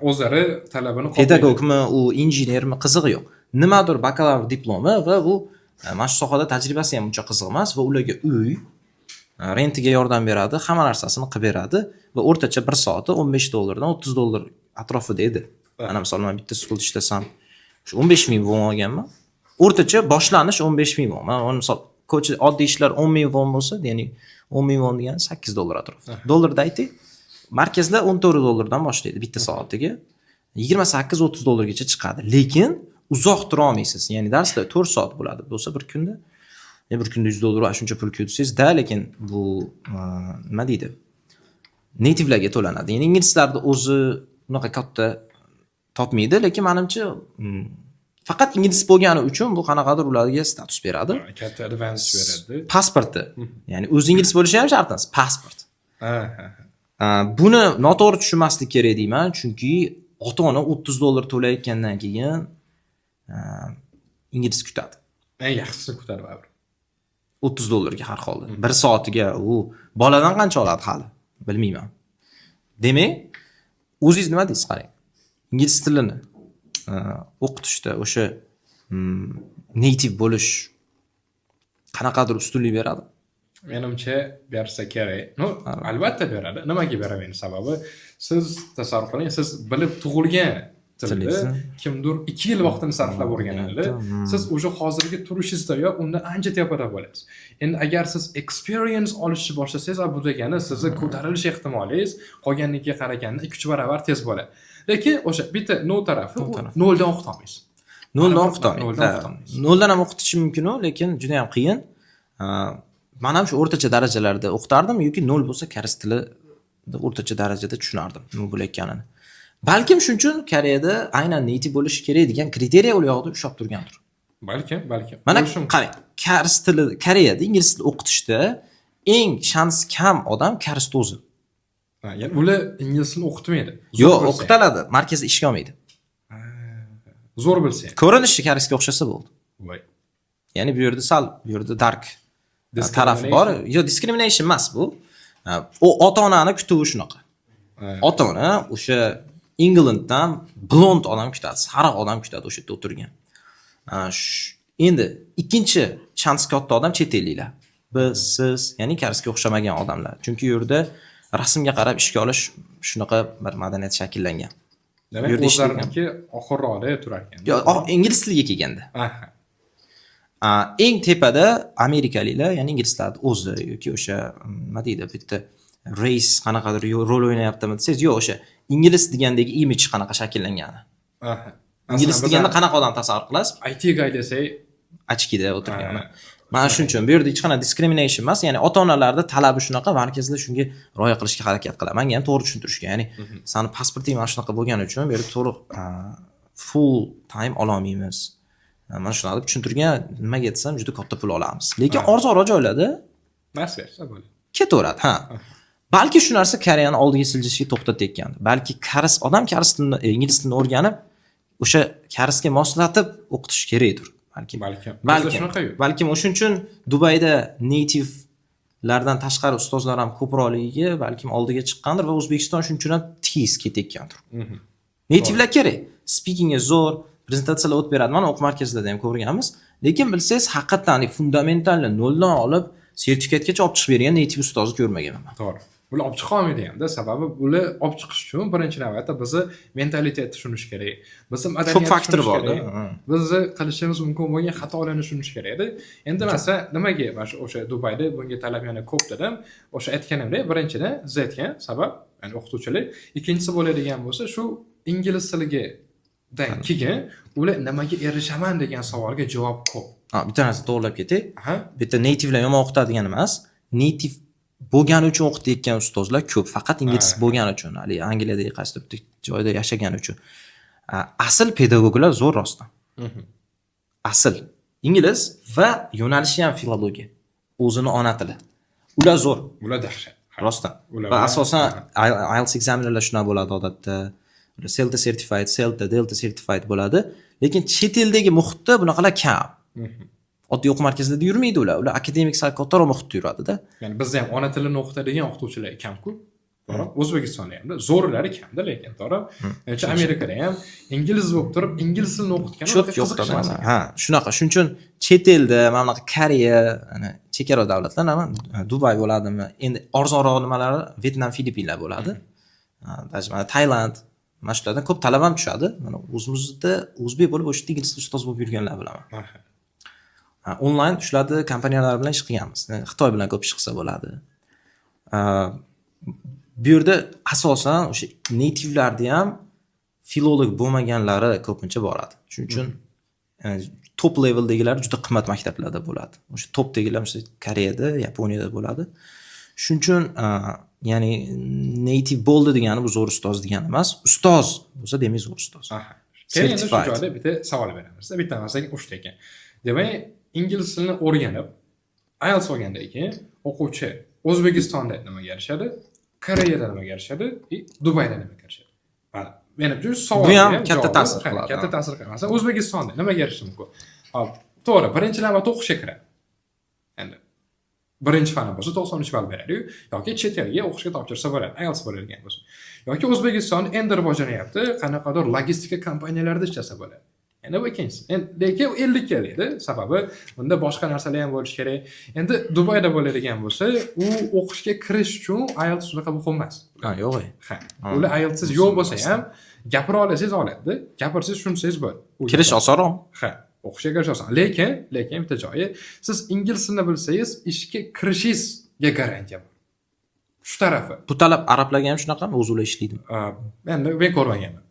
O'zlari talabini qoplaydi. Pedagogmi, u injenermi, qizig'i yo'q. Nimadir bakalavr diplomi va u mana shu sohada tajribasi ham uncha qiziq emas va ularga uy rentiga yordam beradi, hamma narsasini qilib beradi va o'rtacha bir soati 15 dollardan 30 dollar atrofida edi. Mana misol, man bitta schoolda ishlasam, shu 15 ming won olganman. O'rtacha boshlanish 15 ming won. Man misol ko'cha oddiy ishlar 10 ming won bo'lsa, ya'ni 10 ming won degani 8 dollar atrofida. Dollarda aytdik. Markazlar 14 dollardan boshlaydi bitta soatiga. 28-30 dollargacha chiqadi. Lekin uzoq tura olmaysiz. Ya'ni darslar 4 soat bo'ladi. Bo'lsa bir kunda, bir kunda 100 dollar shuncha pul ketsangiz da, lekin bu nima deydi? Nativelarga to'lanadi. Ya'ni inglizlarni o'zi unaqa katta topmaydi, lekin manimcha faqat ingliz bo'lgani uchun bu qanaqadir ularga status beradi. Katta advance beradi. Pasporti. Ya'ni o'zi ingliz bo'lishi ham shart emas, pasport. Ha, ha. Buni noto'g'ri tushunmaslik kerak deyman, chunki ota-ona 30 dollar to'layotgandan keyin ingliz kutadi. Eng yaxshisini kutadi baribir. 30 dollarga har holda. Bir soatiga u boladan qancha oladi hali? Bilmayman. Demak, o'zingiz nima deysiz, qarang. Ingliz tilini o'qitishda o'sha native bo'lish qanaqadir ustunlik beradi? Menimcha, bersa kerak. Ну, albatta beradi. Nimaga beraman? Sababi siz tasavvur qiling, siz bilib tug'ilgan tilni Tilingizni. kimdir 2 yil vaqtini sarflab o'rganadi. Siz уже hozirgi turishingizdayoq undan ancha tepada bo'lasiz. Endi agar siz experience olishni boshlasangiz, bu degani sizni ko'tarilish ehtimolingiz qolgannikiga qaraganda 2-3 barobar tez bo'ladi. Lekin o'sha bitta no tarafi, No u tarafi. Noldan o'qitolmaysiz. Noldan Baribir o'qitolmaydi. noldan Ha, o'qitolmaysiz. Noldan ham o'qitishi mumkin-u, lekin juda ham qiyin. Man ham shu o'rtacha darajalarda o'qitardim yoki nol bo'lsa koreys tili o'rtacha darajada tushunardim nima bo'layotganini. Balkim shuning uchun Koreyada aynan native bo'lishi kerak degan kriteriya u yoqda ushlab turgandir. Balkim, balkim. Mana Bo'lishi mumkin. qarang, koreys tili Koreyada ingliz tili o'qitishda eng shans kam odam koreysni o'zi. Ha, ya'ni ular ingliz tilini o'qitmaydi. Zo'r Yo'q, bilsa ham. o'qitiladi, markazda ishga olmaydi. Zo'r bilsa ham. Ko'rinishi koreysga o'xshasa bo'ldi. Voy. Ya'ni bu yerda sal, bu yerda dark tarafi bor. Yo'q, discrimination emas bu. U ota-onani kutuvi shunaqa. Ota-ona o'sha Englanddan blond odam kutadi, sariq odam kutadi o'sha yerda o'tirgan. Endi ikkinchi shans katta odam chet elliklar. Biz, siz, ya'ni koreysga o'xshamagan odamlar. Chunki u yerda rasmga qarab ishga olish shunaqa bir madaniyat shakllangan. Demak, Bu yerda ishlaydigan. o'zlariniki oxirroqda turar ekan. Yo'q, ingliz tiliga kelganda. Eng tepada amerikaliklar, ya'ni ingilislarni o'zi yoki o'sha nima deydi, bitta race qanaqadir rol o'ynayaptimi desangiz, yo'q, o'sha ingliz degandagi imij qanaqa shakllangani. Ingliz deganda qanaqa odam tasavvur qilasiz? IT guy desak, Очки da o'tirgan. Mana shuning uchun bu yerda hech qanaqa discrimination emas, ya'ni ota onalarda talabi shunaqa, markazlar shunga rioya qilishga harakat qiladi. Manga ham to'g'ri tushuntirishgan, ya'ni sani pasporting mana shunaqa bo'lgani uchun bu yerda to'liq full time ololmaymiz. Mana shunaqa deb tushuntirgan, nimaga desam, juda katta pul olamiz. Lekin arzonroq joylarda narsa bersa bo'ladi. Ketaveradi, ha. Balki shu narsa Koreyani oldiga siljishga to'xtatayotgandir. Balki koreys odam koreys tilini, ingliz tilini o'rganib, o'sha koreysga moslatib o'qitish kerakdir. Balkim. Balkim. Bizda Balkim. shunaqa yo'q. Balkim o'shuning uchun Dubayda nativelardan tashqari ustozlar ham ko'proqligiga balkim oldiga chiqqandir va O'zbekiston shuning uchun ham tez ketayotgandir. Nativelar kerak. Speakingga zo'r, prezentatsiyalar o'tib beradi. Mana o'quv markazlarida ham ko'rganmiz. Lekin bilsangiz, haqiqatdan fundamentalni noldan olib sertifikatgacha olib chiqib bergan native ustozni ko'rmaganman. To'g'ri. Bular olib chiqa olmaydi hamda, sababi bular olib chiqish uchun birinchi navbatda bizni mentalitetni tushunish kerak. Bizni madaniyatni Ko'p faktor tushunish borda. kerak. Bizni qilishimiz mumkin bo'lgan xatolarni tushunish kerak edi. Endi masalan, nimaga mana shu o'sha Dubayda bunga talab yana ko'p dedim. O'sha aytganimdek, birinchidan siz aytgan sabab, ya'ni o'qituvchilik, ikkinchisi bo'ladigan bo'lsa, shu ingliz tilidan keyin ular nimaga erishaman degan savolga javob ko'p. Ha, bitta narsa to'g'irlab ketay. Bu yerda nativelar yomon o'qitadigan emas. Native bo'lgani uchun o'qitayotgan ustozlar ko'p. Faqat ingliz bo'lgani uchun, haligi Angliyadagi qaysidir bitta joyda yashagani uchun. Asl pedagoglar zo'r rostdan. Asl ingliz va yo'nalishi ham filologiya. O'zini ona tili. Ular zo'r. Ular dahshat. Rostdan. Ular Va asosan IELTS examinerlar shunaqa bo'ladi odatda. Ular CELTA certified, CELTA, Delta certified bo'ladi. Lekin chet eldagi muhitda bunaqalar kam. Oddiy o'quv markazlarida yurmaydi ular. Ular akademik sal kattaroq muhitda yuradida. Ya'ni bizda ham ona tilini o'qitadigan o'qituvchilar kam-ku. To'g'ri? O'zbekistonda ham zo'rlari kamda lekin, to'g'ri? Uncha Amerikada ham ingliz bo'lib turib, ingliz tilini o'qitgan Cho't yo'q. qiziqish narsa. Ha, shunaqa. Shuning uchun chet elda mana bunaqa Koreya, ana chekara davlatlar, nima Dubay bo'ladimi? Endi arzonroq nimalari Vyetnam, Filippinlar bo'ladi. Даже mana Tailand, mana shulardan ko'p talab ham tushadi. Mana o'zimizda o'zbek bo'lib o'sha yerda ingliz tili ustoz bo'lib yurganlar bilaman. Ha, onlayn shularni kompaniyalar bilan ish qilganmiz. Xitoy bilan ko'p ish qilsa bo'ladi. Bu yerda asosan o'sha nativelarni ham filolog bo'lmaganlari ko'pincha boradi. Shuning uchun top leveldagilar juda qimmat maktablarda bo'ladi. O'sha topdagilar misol Koreyada, Yaponiyada bo'ladi. Shuning uchun ya'ni native bo'ldi degani bu zo'r ustoz degani emas. Ustoz bo'lsa, demak zo'r ustoz. Keyin endi shu Certified. joyda bitta savol beramiz. Bitta narsaga uchta ekan. Demak, ingliz tilini o'rganib, IELTS olgandan keyin o'quvchi O'zbekistonda nimaga erishadi, Koreyada nimaga erishadi и Dubayda nimaga erishadi? Mana, menimcha shu savolga Bu ham katta javobi- ta'sir ha, qiladi. Katta ta'sir qiladi. Masalan, O'zbekistonda nimaga erishishi mumkin? Hop, to'g'ri, birinchi navbatda o'qishga kiradi. Endi birinchi fani bo'lsa 93 ball beradi-yu, yoki chet elga o'qishga topshirsa bo'ladi, IELTS bo'ladigan bo'lsa. Yoki O'zbekiston endi rivojlanyapti, qanaqadir logistika kompaniyalarida ishlasa bo'ladi. Endi bu ikkinchisi. Endi lekin u 50 ga 50, sababi unda boshqa narsalar ham bo'lishi kerak. Endi Dubayda bo'ladigan bo'lsa, u o'qishga kirish uchun IELTS unaqa muhim emas. Ha, yo'q. Ha. Ha. Ular IELTSiz yo'q bo'lsa ham gapira olsangiz oladi. Gapirsangiz tushunsangiz bo'ladi. U Kirish osonroq. Ha, o'qishga kirish oson. Lekin bitta joyi, siz ingliz tilini bilsangiz, ishga kirishingizga garantiya bor. Shu tarafi. Bu talab arablarga ham shunaqami? O'zi ular ishlaydimi? Endi men ko'rmaganman.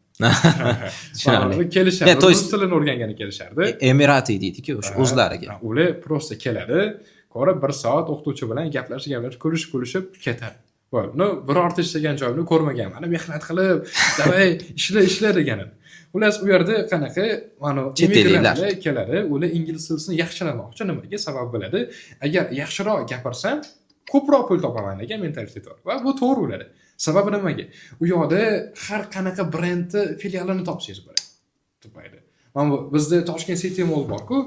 Tushunarli. Kelishardi. Ne, то есть- Rus tilini o'rgangani kelishardi. Emirati deydi-ku o'sha o'zlariga. Ha, ular просто keladi, ko'rib bir soat o'qituvchi bilan gaplashib, gaplashib, kulishib, kulishib ketadi. Bo'ldi. Ну, birorta ishlagan joyimni ko'rmaganman. Mehnat qilib, давай ishla, ishla deganini. Xullas, u yerda qanaqa mana Chet elliklar. immigrantlar keladi, ular ingliz tilini yaxshilamoqchi, nimaga sabab biladi. Agar yaxshiroq gapirsam, ko'proq pul topaman degan mentalitet bor. Va bu to'g'ri ularda. Sababi nimaga? U yoqda har qanaqa brendni filialini topsangiz bo'ladi. Dubayda. Mana bu bizda Toshkent City Mall bor-ku,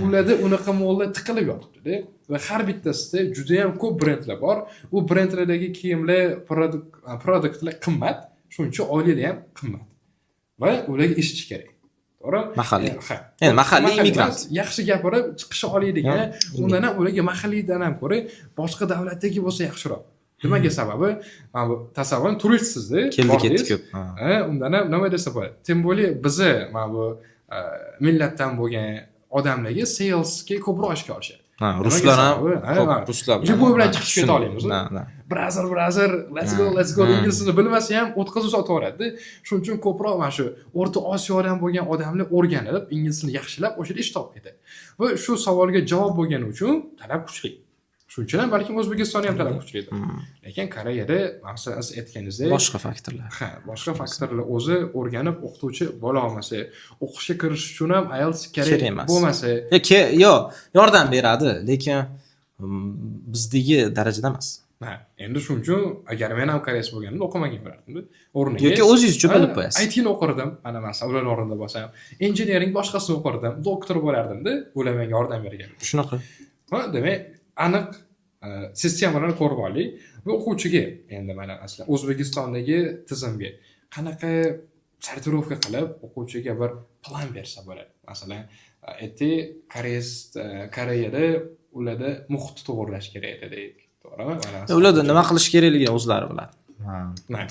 ularda unaqa mollar tiqilib yotibdi-da va har bittasida juda ham ko'p brendlar bor. U brendlardagi kiyimlar, produktlar qimmat, shuning uchun oyliklar ham qimmat. Va ularga ishchi kerak. To'g'rimi? Mahalliy. Ha. Endi mahalliy immigrant. Emas, yaxshi gapirib chiqisha oladigan, undan ham ularga mahalliydan ham ko'ra boshqa davlatdagi bo'lsa yaxshiroq. Nimaga sababi? Mana bu tasavvur qiling, turistsizda, Keldi ketdi bordingiz. ko'p. Ha. Ha, undan ham nima desa bo'ladi? Тем более bizni mana bu millatdan bo'lgan Odamlarga salesga ko'proq ishga olishadi. Ha, Nimaga? Ruslar ham Sababi? Ha, ko'p, ha. ruslar bilan. Любой bilan Ha, chiqishib keta olamiz. Да, да. Brother, brother, let's go, let's go. Ingliz tilini bilmasa ham o'tkazib sotib yuboradida. Shuning uchun ko'proq mana shu O'rta Osiyodan bo'lgan odamlar o'rganib, ingliz tilini yaxshilab, o'sha yerda ish topib ketadi. Va shu savolga javob bo'lgani uchun talab kuchli. Shuning uchun ham balkim O'zbekistonda ham talab kuchlidir. Lekin Koreyada, masalan, siz aytganingizdek, Boshqa faktorlar. Ha, boshqa faktorlar. O'zi o'rganib o'qituvchi bo'la olmasa, o'qishga kirish uchun ham IELTS kerak Kerak emas. bo'lmasa, Yo'q, yordam beradi, lekin bizdagi darajada emas. Ha, endi shuning uchun agar men ham koreys bo'lganimda o'qimagan bo'lardim. O'rniga Yoki o'zingiz uchun bilib qo'yasiz. ITni o'qirdim. Mana, masalan, ularni o'rnida bo'lsam, engineering, boshqasini o'qirdim, doktor bo'lardimda, ular menga yordam bergan. Shunaqa. Va demak, aniq sistemalarni ko'rib oldik. Va o'quvchiga endi, mana, masalan, O'zbekistondagi tizimga qanaqa сортировка qilib, o'quvchiga bir plan bersa bo'ladi? Masalan, aytdik, koreys, Koreyada ularda muhitni to'g'irlash kerak dedik, to'g'rimi? Mana, masalan, Ularda nima qilish kerakligini o'zlari biladi. Ha.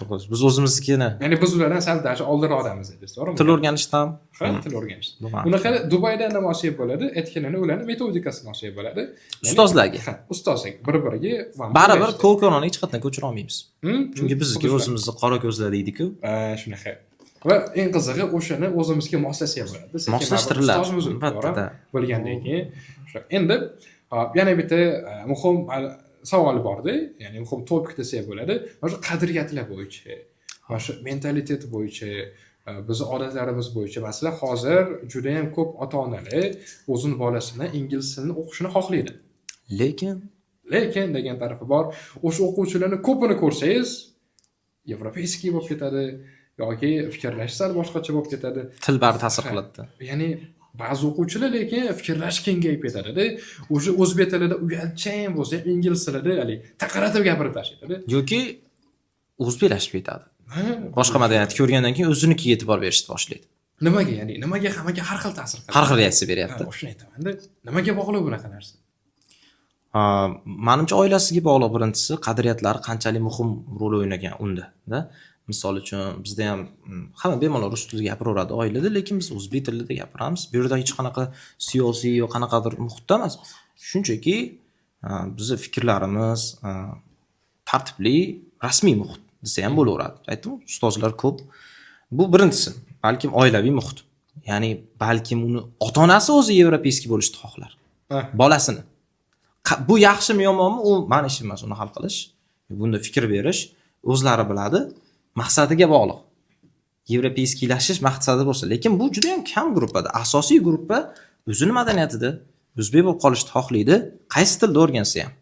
To'g'ri. Biz o'zimiznikini Ya'ni biz ulardan sal даже oldinroqdamiz dedingiz, to'g'rimi? Til o'rganishdan. Ha, til o'rganish. Bu Unaqa Dubayda nima olsak bo'ladi? Aytganini, ularni metodikasini olsak bo'ladi. Ya'ni- Ustozlarga. Ha, ustozlarga bir-biriga va Baribir ko'r ko'rona hech qayerdan ko'chira olmaymiz. Chunki bizniki Xuddi shunaqa. o'zimizni qora ko'zlar deydi-ku. Ha, shunaqa. Va eng qizig'i, o'shani o'zimizga moslasak ham bo'ladi. Sekin Moslashtiriladi. ustozimiz u, Albatta, to'g'ri? Da. Bilgandan keyin o'sha. Endi yana bitta muhim savol borda, ya'ni muhim topik desak bo'ladi. Mana shu qadriyatlar bo'yicha, mana shu mentalitet bo'yicha, bizni odatlarimiz bo'yicha. Masalan, hozir juda ham ko'p ota onalar o'zini bolasini ingliz tilini o'qishini xohlaydi. Lekin Lekin degan tarafi bor. O'sha o'quvchilarni ko'pini ko'rsangiz, европейский bo'lib ketadi yoki fikrlashi sal boshqacha bo'lib ketadi. Til bari ta'sir qiladi. Ya'ni ba'zi o'quvchilar lekin fikrlashi kengayib ketadida. Уже o'zbek tilida uyalchan bo'lsa ham, ingliz tilida haligi taqirlatib gapirib tashlaydida. Yoki o'zbeklashib ketadi. Ha, Boshqa madaniyatni ko'rgandan keyin o'zinikiga e'tibor berishni boshlaydi. Nimaga, ya'ni nimaga hammaga har xil ta'sir qiladi? Har xil reaksiya Ha, beryapti. O'shani aytamanda. Nimaga bog'liq bunaqa narsa? Ha, manimcha, oilasiga bog'liq birinchisi, qadriyatlari qanchalik muhim rol o'ynagan unda, da. Misol uchun, bizda ham hamma bemalol rus tilida gapiraveradi oilada, lekin biz o'zbek tilida gapiramiz. Bu yerda hech qanaqa siyosiy yo qanaqadir muhitda emas. Shunchaki bizni fikrlarimiz tartibli, rasmiy muhit desa ham bo'laveradi. Aytdim, ustozlar ko'p. Bu birinchisi, balkim oilaviy muhit. Ya'ni balkim uni ota-onasi o'zi европейский bo'lishni xohlar. Bolasini. Bu yaxshimi, yomonmi, u mani ishim emas uni hal qilish. Bunda fikr berish, o'zlari biladi. Maqsadiga bog'liq. Европейский lashish maqsadi bo'lsa, lekin bu juda ham kam gruppada. Asosiy gruppa o'zini madaniyatida o'zbek bo'lib qolishni xohlaydi, qaysi tilda o'rgansa ham.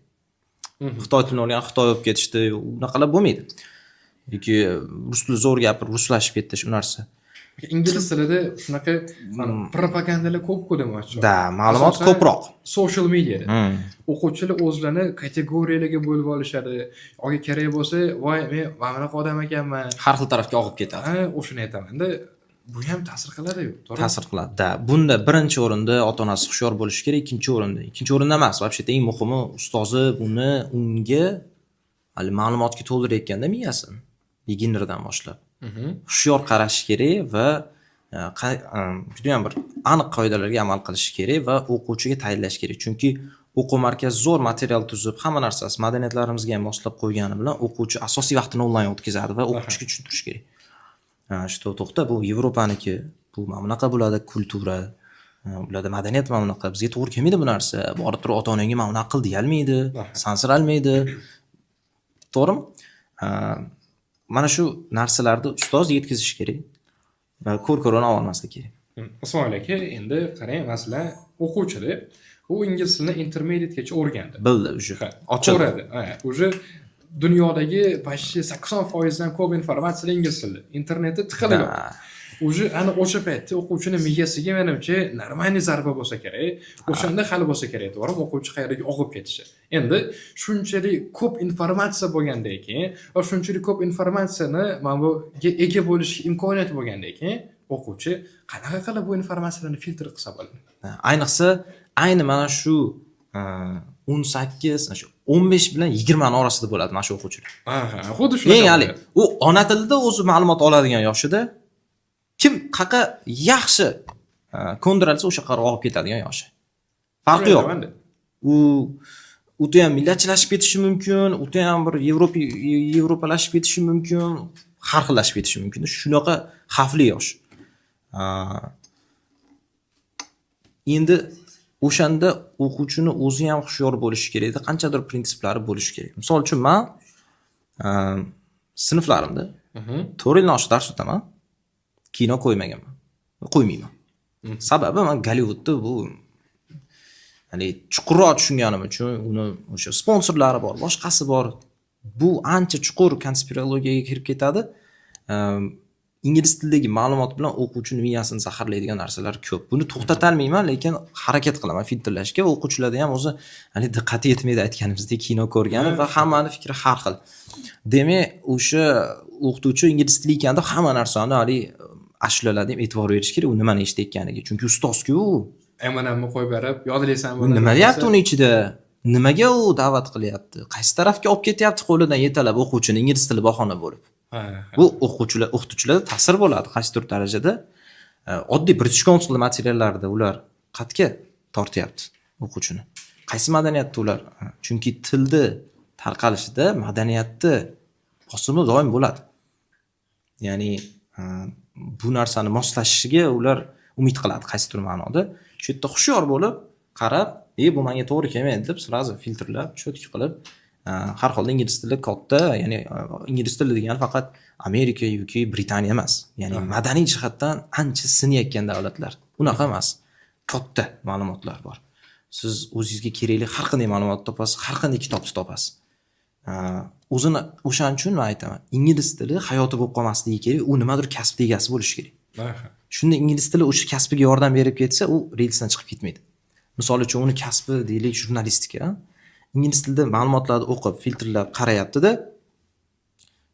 Xitoy tilini o'rganib xitoy bo'lib ketishdi, unaqalar bo'lmaydi. Yoki rus tilini zo'r gapirib ruslashib ketish, u narsa. Ingliz tilida shunaqa mana propagandalar ko'p-ku demoqchi. Да, ma'lumot Asosan ko'proq. Social mediada. O'quvchilar o'zlarini kategoriyalarga bo'lib olishadi. Yoki kerak bo'lsa, voy, men mana bunaqa odam ekanman. Har xil tarafga og'ib ketadi. Ha, o'shani aytamanda. Bu ham ta'sir qiladi-yu, to'g'rimi? Ta'sir qiladi. Да, bunda birinchi o'rinda ota-onasi hushyor bo'lishi kerak, ikkinchi o'rinda. Ikkinchi o'rinda emas, вообще eng muhimi ustozi buni unga hali ma'lumotga to'ldirayotganda miyasini beginnerdan boshlab hushyor qarashi kerak va judayam bir aniq qoidalarga amal qilishi kerak va o'quvchiga tayinlash kerak. Chunki o'quv markazi zo'r material tuzib, hamma narsasi madaniyatlarimizga ham moslab qo'ygani bilan o'quvchi asosiy vaqtini onlayn o'tkazadi va o'quvchiga tushuntirish kerak. Что to'xta, bu Yevropaniki, bu mana bunaqa bo'ladi культура, ularda madaniyat mana bunaqa, bizga to'g'ri kelmaydi bu narsa. Borib turib ota-onangga mana bunaqa qil deyolmaydi, sansiralmaydi. To'g'rimi? Mana shu narsalarni ustoz yetkazishi kerak va ko'r ko'rona olmaslik kerak. Ismoil aka, endi qarang, masalan, o'quvchida u ingliz tilini intermediategacha o'rgandi. Bildi уже. Ha, Ochildi. ko'radi. Ha, уже dunyodagi почти 80% dan ko'p informatsiya ingliz tilida. Internetda tiqilib. Уже ana o'sha paytda o'quvchini miyasiga, menimcha, нормальный zarba bo'lsa kerak. O'shanda hali bo'lsa kerak, to'g'rimi? O'quvchi qayerga og'ib ketishi. Endi shunchalik ko'p informatsiya bo'lgandan keyin va shunchalik ko'p informatsiyani mana buga ega bo'lish imkoniyati bo'lgandan keyin o'quvchi qanaqa qilib bu informatsiyalarni filtr qilsa bo'ladi? Ayniqsa, ayni mana shu 18, mana shu 15 bilan 20 ni orasida bo'ladi mana shu o'quvchilar. Aha, xuddi shunaqa. Eng haligi, u ona tilida o'zi ma'lumot oladigan yoshida kim qaqa yaxshi Ko'ndirilsa, o'sha qarab og'ib ketadigan yoshi. Farqi yo'q. U ham millatchilashib ketishi mumkin, u ham bir yevropalashib ketishi mumkin, har xillashib ketishi mumkin. Shunaqa xavfli yosh. Endi o'shanda o'quvchini o'zi ham hushyor bo'lishi kerak, qanchadir prinsiplari bo'lishi kerak. Misol uchun, man sinflarimda 4 yildan oshiq dars o'taman, kino qo'ymaganman, qo'ymayman. Sababi, man Gollivudda bu haligi chuqurroq tushunganim uchun, uni o'sha sponsorlari bor, boshqasi bor. Bu ancha chuqur konspirologiyaga kirib ketadi. Ingliz tilidagi ma'lumot bilan o'quvchini miyasini zaharlaydigan narsalar ko'p. Buni to'xtatolmayman, lekin harakat qilaman filtrlashga. O'quvchilarda ham o'zi haligi diqqati yetmaydi, aytganimizdek, kino ko'rgani, va hammani fikri har xil. Demak, o'sha o'qituvchi ingliz tili ekan deb hamma narsani, haligi ashulalarga ham e'tibor berish kerak, u nimani eshitayotganiga. Chunki ustozku u. Eminemni qo'yib berib, yodlaysan. U nima deyapti uni ichida? Nimaga u da'vat qilyapti? Qaysi tarafga olib ketyapti qo'lidan yetalab o'quvchini ingliz tili bahona bo'lib? Bu o'quvchilar, o'qituvchilarda ta'sir bo'ladi qaysidir darajada. Oddiy British Council materiallarida ular qayerga tortyapti o'quvchini? Qaysi madaniyatda ular? Chunki tilni tarqalishida madaniyatni bosimi doim bo'ladi. Ya'ni bu narsani moslashishiga ular umid qiladi qaysidir ma'noda. Shu yerda hushyor bo'lib qarab, bu menga to'g'ri kelmaydi deb сразу filtrlab, чётко qilib, har holda ingliz tili katta, ya'ni ingliz tili degani faqat Amerika yoki Britaniya emas. Ya'ni madaniy jihatdan ancha sinayotgan davlatlar. Unaqa emas. Katta ma'lumotlar bor. Siz o'zingizga kerakli har qanday ma'lumot topasiz, har qanday kitobni topasiz. O'zini o'shaning uchun man aytaman, ingliz tili hayoti bo'lib qolmasligi kerak, u nimadir kasbni egasi bo'lishi kerak. Shunda ingliz tili o'sha kasbiga yordam berib ketsa, u relsdan chiqib ketmaydi. Misol uchun, uni kasbi, deylik, jurnalistika. Ingliz tilida ma'lumotlarni o'qib, filtrlab qarayapti-da.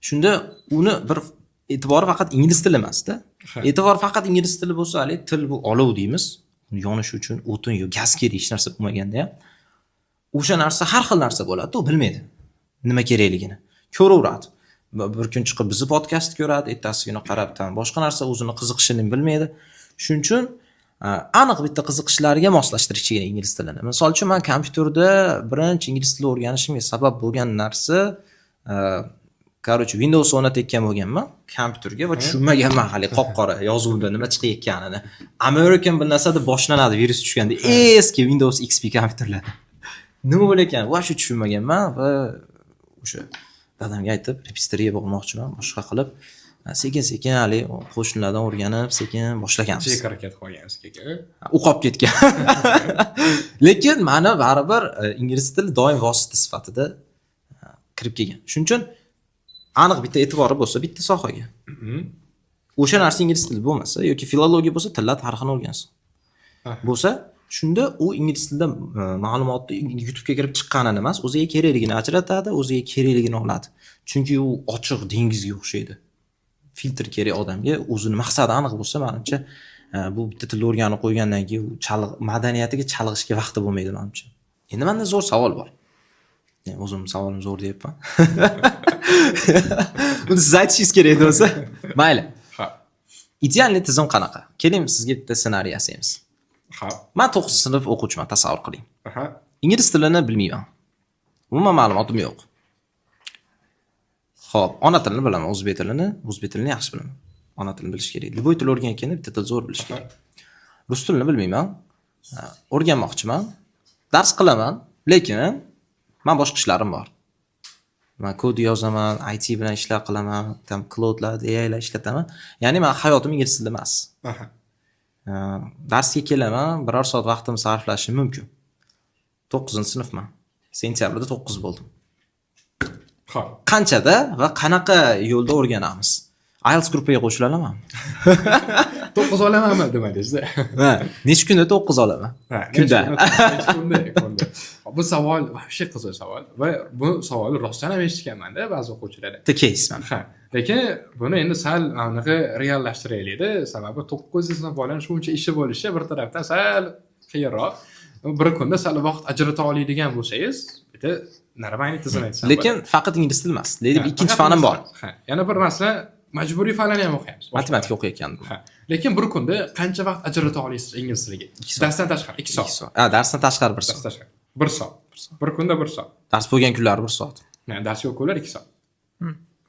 Shunda uni bir e'tibori faqat ingliz tili emasda. E'tibor faqat ingliz tili bo'lsa, haligi til bu olov deymiz. Yonishi uchun o'tin yo gaz kerak, hech narsa bo'lmaganda ham. O'sha narsa har xil narsa bo'ladi, u bilmaydi nima kerakligini. Ko'raveradi. Bir kun chiqib bizni podkast ko'radi, ertasi kuni qarab там boshqa narsa, o'zini qiziqishini bilmaydi. Shuning uchun aniq bitta qiziqishlariga moslashtirish kerak ingliz tilini. Misol uchun, man kompyuterda birinchi ingliz tilini o'rganishimga sabab bo'lgan narsa, короче, Windows o'rnatayotgan bo'lganman kompyuterga va tushunmaganman hali qop qora yozuvda nima chiqayotganini. American bir narsa deb boshlanadi virus tushganda, eski Windows XP kompyuterlarda. Nima bo'layotganini вообще tushunmaganman va o'sha dadamga aytib, repetitorga bormoqchiman, boshqa qilib, sekin sekin haligi qo'shnilardan o'rganib, sekin boshlaganmiz. Chek harakat qilgansiz aka. U qolib ketgan. Lekin mani baribir ingliz tili doim vosita sifatida kirib kelgan. Shuning uchun aniq bitta e'tibori bo'lsa bitta sohaga. O'sha narsa ingliz tili bo'lmasa yoki filologiya bo'lsa, tillar tarixini o'rgansin. Bo'lsa, shunda u ingliz tilida ma'lumotni YouTube'ga kirib chiqqanini emas, o'ziga kerakligini ajratadi, o'ziga kerakligini oladi. Chunki u ochiq dengizga o'xshaydi. Filtr kerak odamga, o'zini maqsadi aniq bo'lsa, manimcha, bu bitta tilni o'rganib qo'ygandan keyin u madaniyatiga chalg'ishga vaqti bo'lmaydi, manimcha. Endi menda zo'r savol bor. Yani o'zim savolim zo'r deyapman. Buni siz aytishingiz kerak edi o'zi. Mayli. Ha. Идеальный tizim qanaqa? Keling, sizga bitta ssenariy yasaymiz. Ha. Man 9 sinf o'quvchiman, tasavvur qiling. Ingliz tilini bilmayman. Umuman ma'lumotim yo'q. Xo'p, ona tilini bilaman, o'zbek tilini, o'zbek tilini yaxshi bilaman. Ona tilini bilish kerak. Любой til o'rganayotganda bitta til zo'r bilish kerak. Rus tilini bilmayman. Ha, o'rganmoqchiman. Dars qilaman, lekin man boshqa ishlarim bor. Man kod yozaman, IT bilan ishlar qilaman, там Claude'lar, AIlar ishlataman. Ya'ni man hayotim ingliz tilida emas. Darsga kelaman, biror soat vaqtimni sarflashim mumkin. 9-sinfman. Sentyabrda 9 bo'ldim. Qanchada va qanaqa yo'lda o'rganamiz? IELTS gruppaga qo'shila olamanmi? 9 olamanmi demadingiz-da. Ha, necha kunda 9 olaman? Ha, Kunda. Necha kunda, kunda. Bu savol вообще qiziq savol va bu savolni rostdan ham eshitganman-da ba'zi o'quvchilardan. Bitta case mana. Ha, lekin buni endi sal anaqa reallashtiraylikda, sababi 9 sinf bolani shuncha ishi bo'lishi bir tarafdan sal qiyinroq. Bir kunda sal vaqt ajrata oladigan bo'lsangiz, bitta нормальный tizim aytsam. Lekin faqat ingliz tili emas. Lekin Ha, ikkinchi faqat fanim bor. Ha, yana bir masalan, majburiy fanlarni ham o'qiymiz. Matematika o'qiyotgandim. Ha. Lekin bir kunda qancha vaqt ajrata olasiz ingliz tiliga? 2 soat. Darsdan tashqari 2 soat. 2 soat. Ha, darsdan tashqari bir Darsdan soat. tashqari 1 soat. Bir kunda 1 soat. Dars bo'lgan kunlari 1 soat. Yani dars yo'q kunlar 2 soat.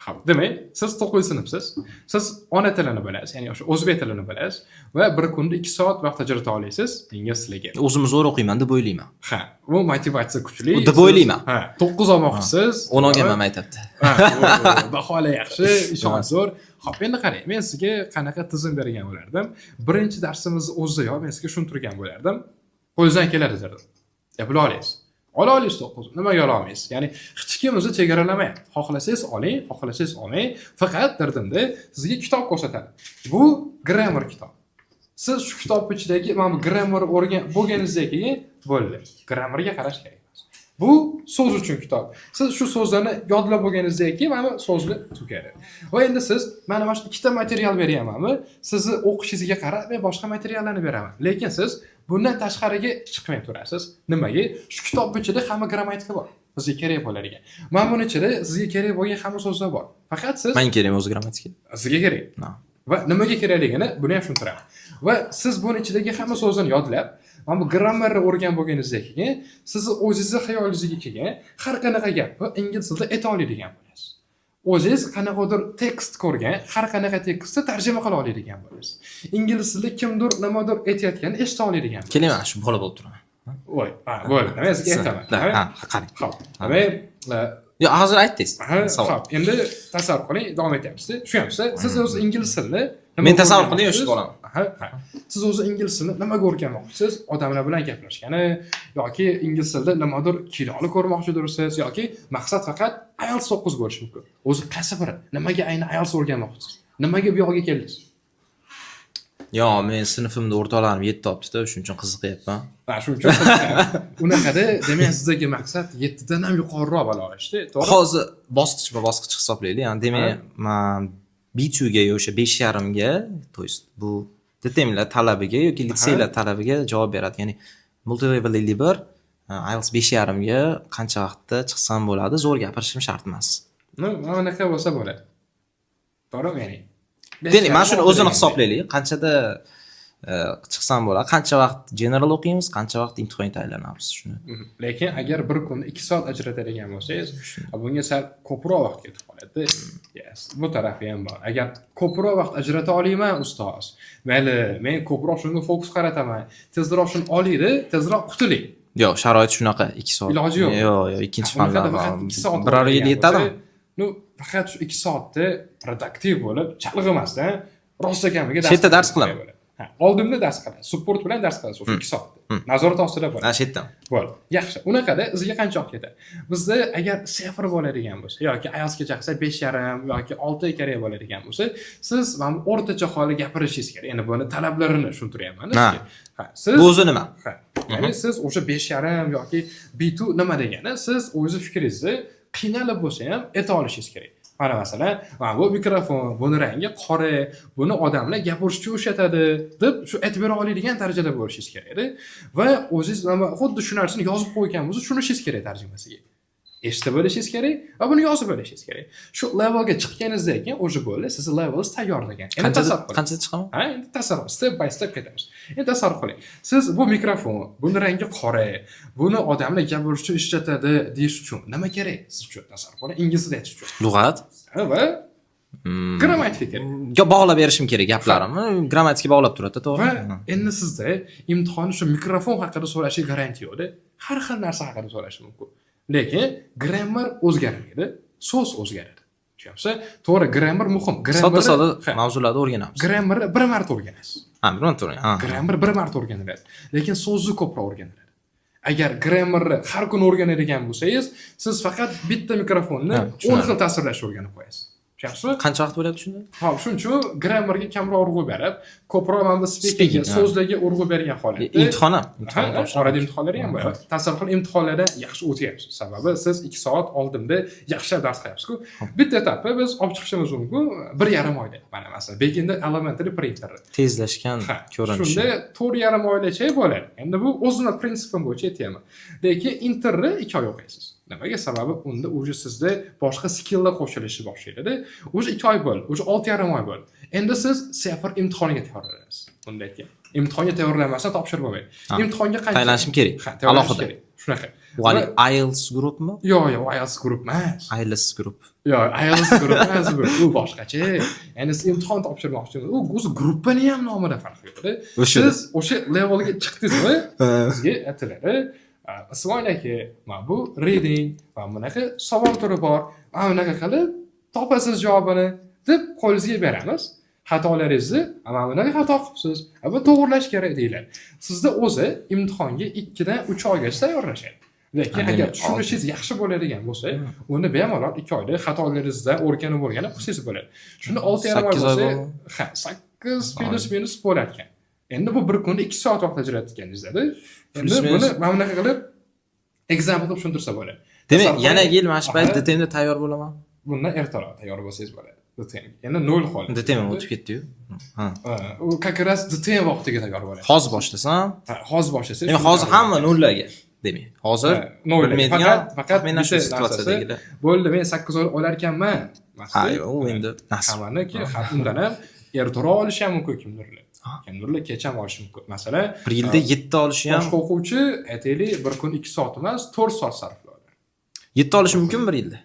Ho'p, demak, siz 9-sinfsiz. Siz ona tilini bilasiz, ya'ni o'sha o'zbek tilini bilasiz va bir kunda 2 soat vaqt ajrata olasiz ingliz tiliga. O'zimni zo'r o'qiyman deb o'ylayman. Ha, bu motivatsiya kuchli. Deb o'ylayman. Ha, 9 olmoqchisiz. 10 olganman maktabda. Ha, baholar yaxshi, ishonch zo'r. Ho'p, endi qarang, men sizga qanaqa tizim bergan bo'lardim. Birinchi darsimizni o'zidayoq men sizga tushuntirgan bo'lardim. Qo'lingizdan keladi derdim. Bila olasiz. Ola olasiz 9. Nimaga ola olmaysiz? Ya'ni hech kim o'zi chegaralamayapti. Xohlasangiz oling, xohlasangiz olmang. Faqat derdimda sizga kitob ko'rsatadi. Bu grammar kitob. Siz shu kitob ichidagi mana bu grammar o'rgan bo'lganingizdan keyin bo'ldi. Grammarga qarash kerak emas. Bu so'z uchun kitob. Siz shu so'zlarni yodlab bo'lganingizdan keyin mana bu so'zlar tugadi. Va endi siz mana shu ikkita material beryapmanmi? Sizni o'qishingizga qarab men boshqa materiallarni beraman. Lekin siz bundan tashqariga chiqmay turasiz. Nimaga? Shu kitob ichida hamma grammatika bor. Sizga kerak bo'ladigan. Mana buni ichida sizga kerak bo'lgan hamma so'zlar bor. Faqat siz Menga kerak o'zi grammatika. Sizga kerak. No. Va nimaga kerakligini buni ham tushuntiraman. Va siz buni ichidagi hamma so'zni yodlab, mana bu grammarni o'rganib bo'lganingizdan keyin sizni o'zingizni xayolingizga kelgan har qanaqa gapni ingliz tilida ayta oladigan bo'lasiz. O'zingiz qanaqadir tekst ko'rgan, har qanaqa tekstni tarjima qila oladigan bo'lasiz. Ingliz tilida kimdir nimadir aytayotganini eshita oladigan bo'lasiz. Keling, mana shu bola bo'lib turaman. Voy, ha, bo'ldi. Men sizga aytaman. Ha, qarang. Ho'p. Demak, Yo'q, hozir aytdingiz. ha, Savol. ho'p, endi tasavvur qiling, davom etyapmiz. Tushunyapsiz? Siz o'zi ingliz tilini Men tasavvur qiling, o'sha bo'laman. Ha. Siz o'zi ingliz tilini nimaga o'rganmoqchisiz? Odamlar bilan gaplashgani yoki ingliz tilida nimadir kinoni ko'rmoqchidirsiz yoki maqsad faqat IELTS 9 bo'lishi mumkin. O'zi qaysi biri? Nimaga ayni IELTS o'rganmoqchisiz? Nimaga bu yoqqa keldingiz? Yo'q, men sinfimda o'rtoqlarim 7 olibdi-da, shuning uchun qiziqyapman. Ha, shuning uchun unaqada demak sizdagi maqsad 7 dan ham yuqoriroq ball olishda, to'g'ri? Hozir bosqichma bosqich hisoblaylik. Ya'ni demak, man B2 ga yo o'sha 5,5 ga, то есть bu DTMlar talabiga yoki litseylar talabiga javob beradi. Ya'ni multilevel 51, IELTS 5,5 ga qancha vaqtda chiqsam bo'ladi? Zo'r gapirishim shart emas. Ну, mana bunaqa bo'lsa bo'ladi. To'g'rimi, ya'ni? Demak, mana shuni o'zini hisoblaylik. Qanchada chiqsam bo'ladi? Qancha vaqt general o'qiymiz, qancha vaqt imtihonga tayyorlanamiz shuni. Lekin agar bir kunda 2 soat ajratadigan bo'lsangiz, bunga sal ko'proq vaqt ketib qoladi. Yes, bu tarafi ham bor. Agar ko'proq vaqt ajrata olmayman, ustoz, mayli, men ko'proq shunga fokus qarataman. Tezroq shuni olaydi, tezroq qutuling. Yo'q, sharoit shunaqa, 2 soat. Iloji yo'q. Yo'q, ikkinchi Unaqada fanlar faqat 2 soat biror yil o'qiydigan yetadimi? bo'lsa, ну, faqat shu 2 soatda produktiv bo'lib, chalg'imasdan rosa kamiga Shu yerda dars qilaman. Bo'ladi. Ha, oldimda dars qilasiz, support bilan dars qilasiz o'sha 2 soatda. Nazorat ostida bo'ladi. Ha, shu yerdan. Bo'ldi. Yaxshi. Unaqada izga qancha olib ketadi? Bizda agar CEFR bo'ladigan bo'lsa yoki IELTSga chiqsa 5,5 yoki 6 kerak bo'ladigan bo'lsa, siz mana bu o'rtacha holda gapirishingiz kerak. Endi buni talablarini tushuntiryapman sizga. Ha, siz Bu o'zi nima? Ha, ya'ni siz o'sha 5,5 yoki B2 nima degani, siz o'zi fikringizni qiynalib bo'lsa ham ayta olishingiz kerak. Mana masalan, mana bu mikrofon, buni rangi qora, buni odamlar gapirish uchun ishlatadi deb shu aytib bera oladigan darajada bo'lishingiz kerak edi. Va o'zingiz nima xuddi shu narsani yozib qo'ygan bo'lsa, tushunishingiz kerak tarjimasiga. Eshitib olishingiz kerak va buni yozib olishingiz kerak. Shu levelga chiqqaningizdan keyin уже bo'ldi, sizni levelingiz tayyor degan. Endi Qanchada tasavvur qiling. qanchada chiqaman? Ha, endi tasavvur, step by step ketamiz. Endi tasavvur qiling. Siz bu mikrofon, buni rangi qora, buni odamlar gapirish uchun ishlatadi deyish uchun nima kerak siz uchun? Tasavvur qiling, ingliz tilida aytish uchun. Lug'at. Ha, va grammatika kerak. Yo, bog'lab berishim kerak gaplarimni. Grammatika bog'lab turadi, to'g'ri? Va endi sizda imtihonni shu mikrofon haqida so'rashiga garantiya yo'qda. Har xil narsa haqida so'rashi mumkin. Lekin grammar o'zgarmaydi, so'z o'zgaradi. Tushunyapsiz? To'g'ri, grammar muhim. Sodda sodda Ha, mavzularni o'rganamiz. Grammarni bir marta o'rganasiz. Ha, bir marta o'rgan. Ha. Grammar bir marta o'rganiladi. Lekin so'zni ko'proq o'rganiladi. Agar grammarni har kuni o'rganadigan bo'lsangiz, siz faqat bitta mikrofonni Ha, 10 tushunarli. xil tasvirlashni o'rganib qo'yasiz. Tushunyapsizmi? Qancha vaqt bo'lyapti shunda? Hop, shuning uchun grammarga kamroq urg'u berib, ko'proq mana bu speaking, Speaking, ha. so'zlarga urg'u bergan holatda Imtihon ham. Ha, Imtihon topshiramiz. orada imtihonlari ham bor. Tasavvur qiling, imtihonlarda yaxshi o'tyapsiz. Sababi siz 2 soat oldinda yaxshilab dars qilyapsiz-ku. Bitta etapni biz olib chiqishimiz mumkin 1,5 oyda. Mana masalan, Beginner, Elementary, Pre-Inter. Tezlashgan Ha, ko'rinishi. shunda 4,5 oygacha bo'ladi. Endi bu o'zini prinsipim bo'yicha aytyapman. Lekin interni 2 oy o'qiysiz. Nimaga? Sababi unda уже sizda boshqa skilllar qo'shilishi boshlaydi. Уже 2 oy bo'ldi, уже 6,5 oy bo'ldi. Endi siz CEFR imtihoniga tayyorlanasiz. Undan keyin imtihonga tayyorlanmasdan topshirib bo'lmaydi. Imtihonga qancha? Tayyorlanishim kerak. Ha, tayyorlanish Alohida. kerak. Shunaqa. Bu haligi IELTS groupmi? Yo'q, IELTS group emas. IELTS group. Yo'q, IELTS group emas bu. Bu boshqacha. Ya'ni siz imtihon topshirmoqchisiz. U o'zi gruppani ham nomida farqi yo'q. O'sha. Siz o'sha levelga chiqdingizmi? Sizga aytiladi: "Ismoil aka, mana bu reading va bunaqa savol turi bor. Mana bunaqa qilib topasiz javobini", deb qo'lingizga beramiz. Xatolaringizni, mana bunaqa xato qilibsiz, buni to'g'irlash kerak, deyiladi. Sizda o'zi imtihonga 2 dan 3 oygacha tayyorlashadi. Lekin agar Demak, tushunishingiz yaxshi bo'ladigan bo'lsa, uni bemalol 2 oyda xatolaringizdan o'rganib o'rganib qilsangiz bo'ladi. Shunda 6,5 oy 8 oy bo'lsa, bo'ldi. Ha, 8 плюс минус bo'lar ekan. Endi bu bir kunda 2 soat vaqt ajratganingizda. Endi Плюс минус. buni mana bunaqa qilib example qilib tushuntirsa bo'ladi. Demak, Tasavvur yana qiling. yil mana shu payt DTMda tayyor bo'laman. Bundan ertaroq tayyor bo'lsangiz bo'ladi. DTM. Endi nol holat. DTM o'tib ketdi-yu. Ha. Ha, u как раз DTM vaqtiga tayyor bo'ladi. Hozir boshlasam, Ha, hozir boshlasangiz. demak, hozir hamma nollarga. Demak, hozir Ha, nollarga. bilmaydigan, Faqat taxminan shu bitta situatsiyadagilar. Bo'ldi, men 8 oy olar ekanman. Ha, yo'q, u endi nasib. Hammaniki, ha, undan ham ertaroq olishi ham mumkin kimdirlar. Kimdirlar kech ham olishi mumkin. Masalan, Bir yilda 7 olishi ham, boshqa o'quvchi, aytaylik, bir kun 2 soat emas, 4 soat sarflaydi. 7 olishi mumkin bir yilda.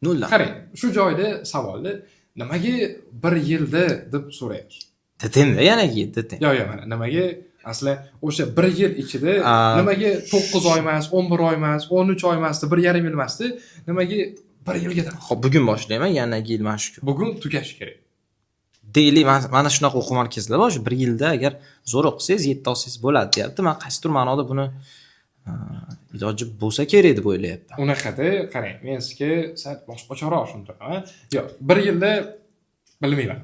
Noldan. Qarang, shu joyda savolni nimaga bir yilda deb so'raymiz. DTMda yana DTM. Yo'q, mana nimaga asli o'sha bir yil ichida nimaga 9 oy emas, 11 oy emas, 13 oy emasdi, 1,5 yil emasdi, nimaga bir yilga Xo'p, bugun boshlayman, yana yil mana shu kun. Bugun tugashi kerak. Deylik, mana shunaqa o'quv markazlar bor, shu bir yilda agar zo'r o'qisangiz, 7 olsangiz bo'ladi, deyapti. Man qaysidir ma'noda buni iloji bo'lsa kerak deb o'ylayapman. Unaqada qarang, men sizga sal boshqacharoq tushuntiraman. Yo'q, bir yilda bilmayman.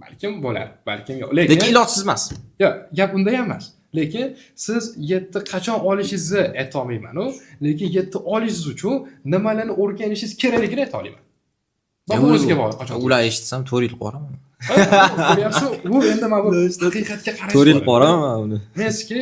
Balkim bo'lar, balkim yo'q. Lekin, Lekin ilojsiz emas. Yo'q, gap unda ham emas. Lekin siz 7 qachon olishingizni aytolmayman-u, lekin 7 olishingiz uchun nimalarni o'rganishingiz kerakligini ayta olaman. Va bu o'ziga bog'liq qachon. Ular eshitsam 4 yil qoraman. Ha, ko'ryapsiz, bu endi mana bu haqiqatga qarash 4 yil bo'ladi. qoraman uni. Men sizga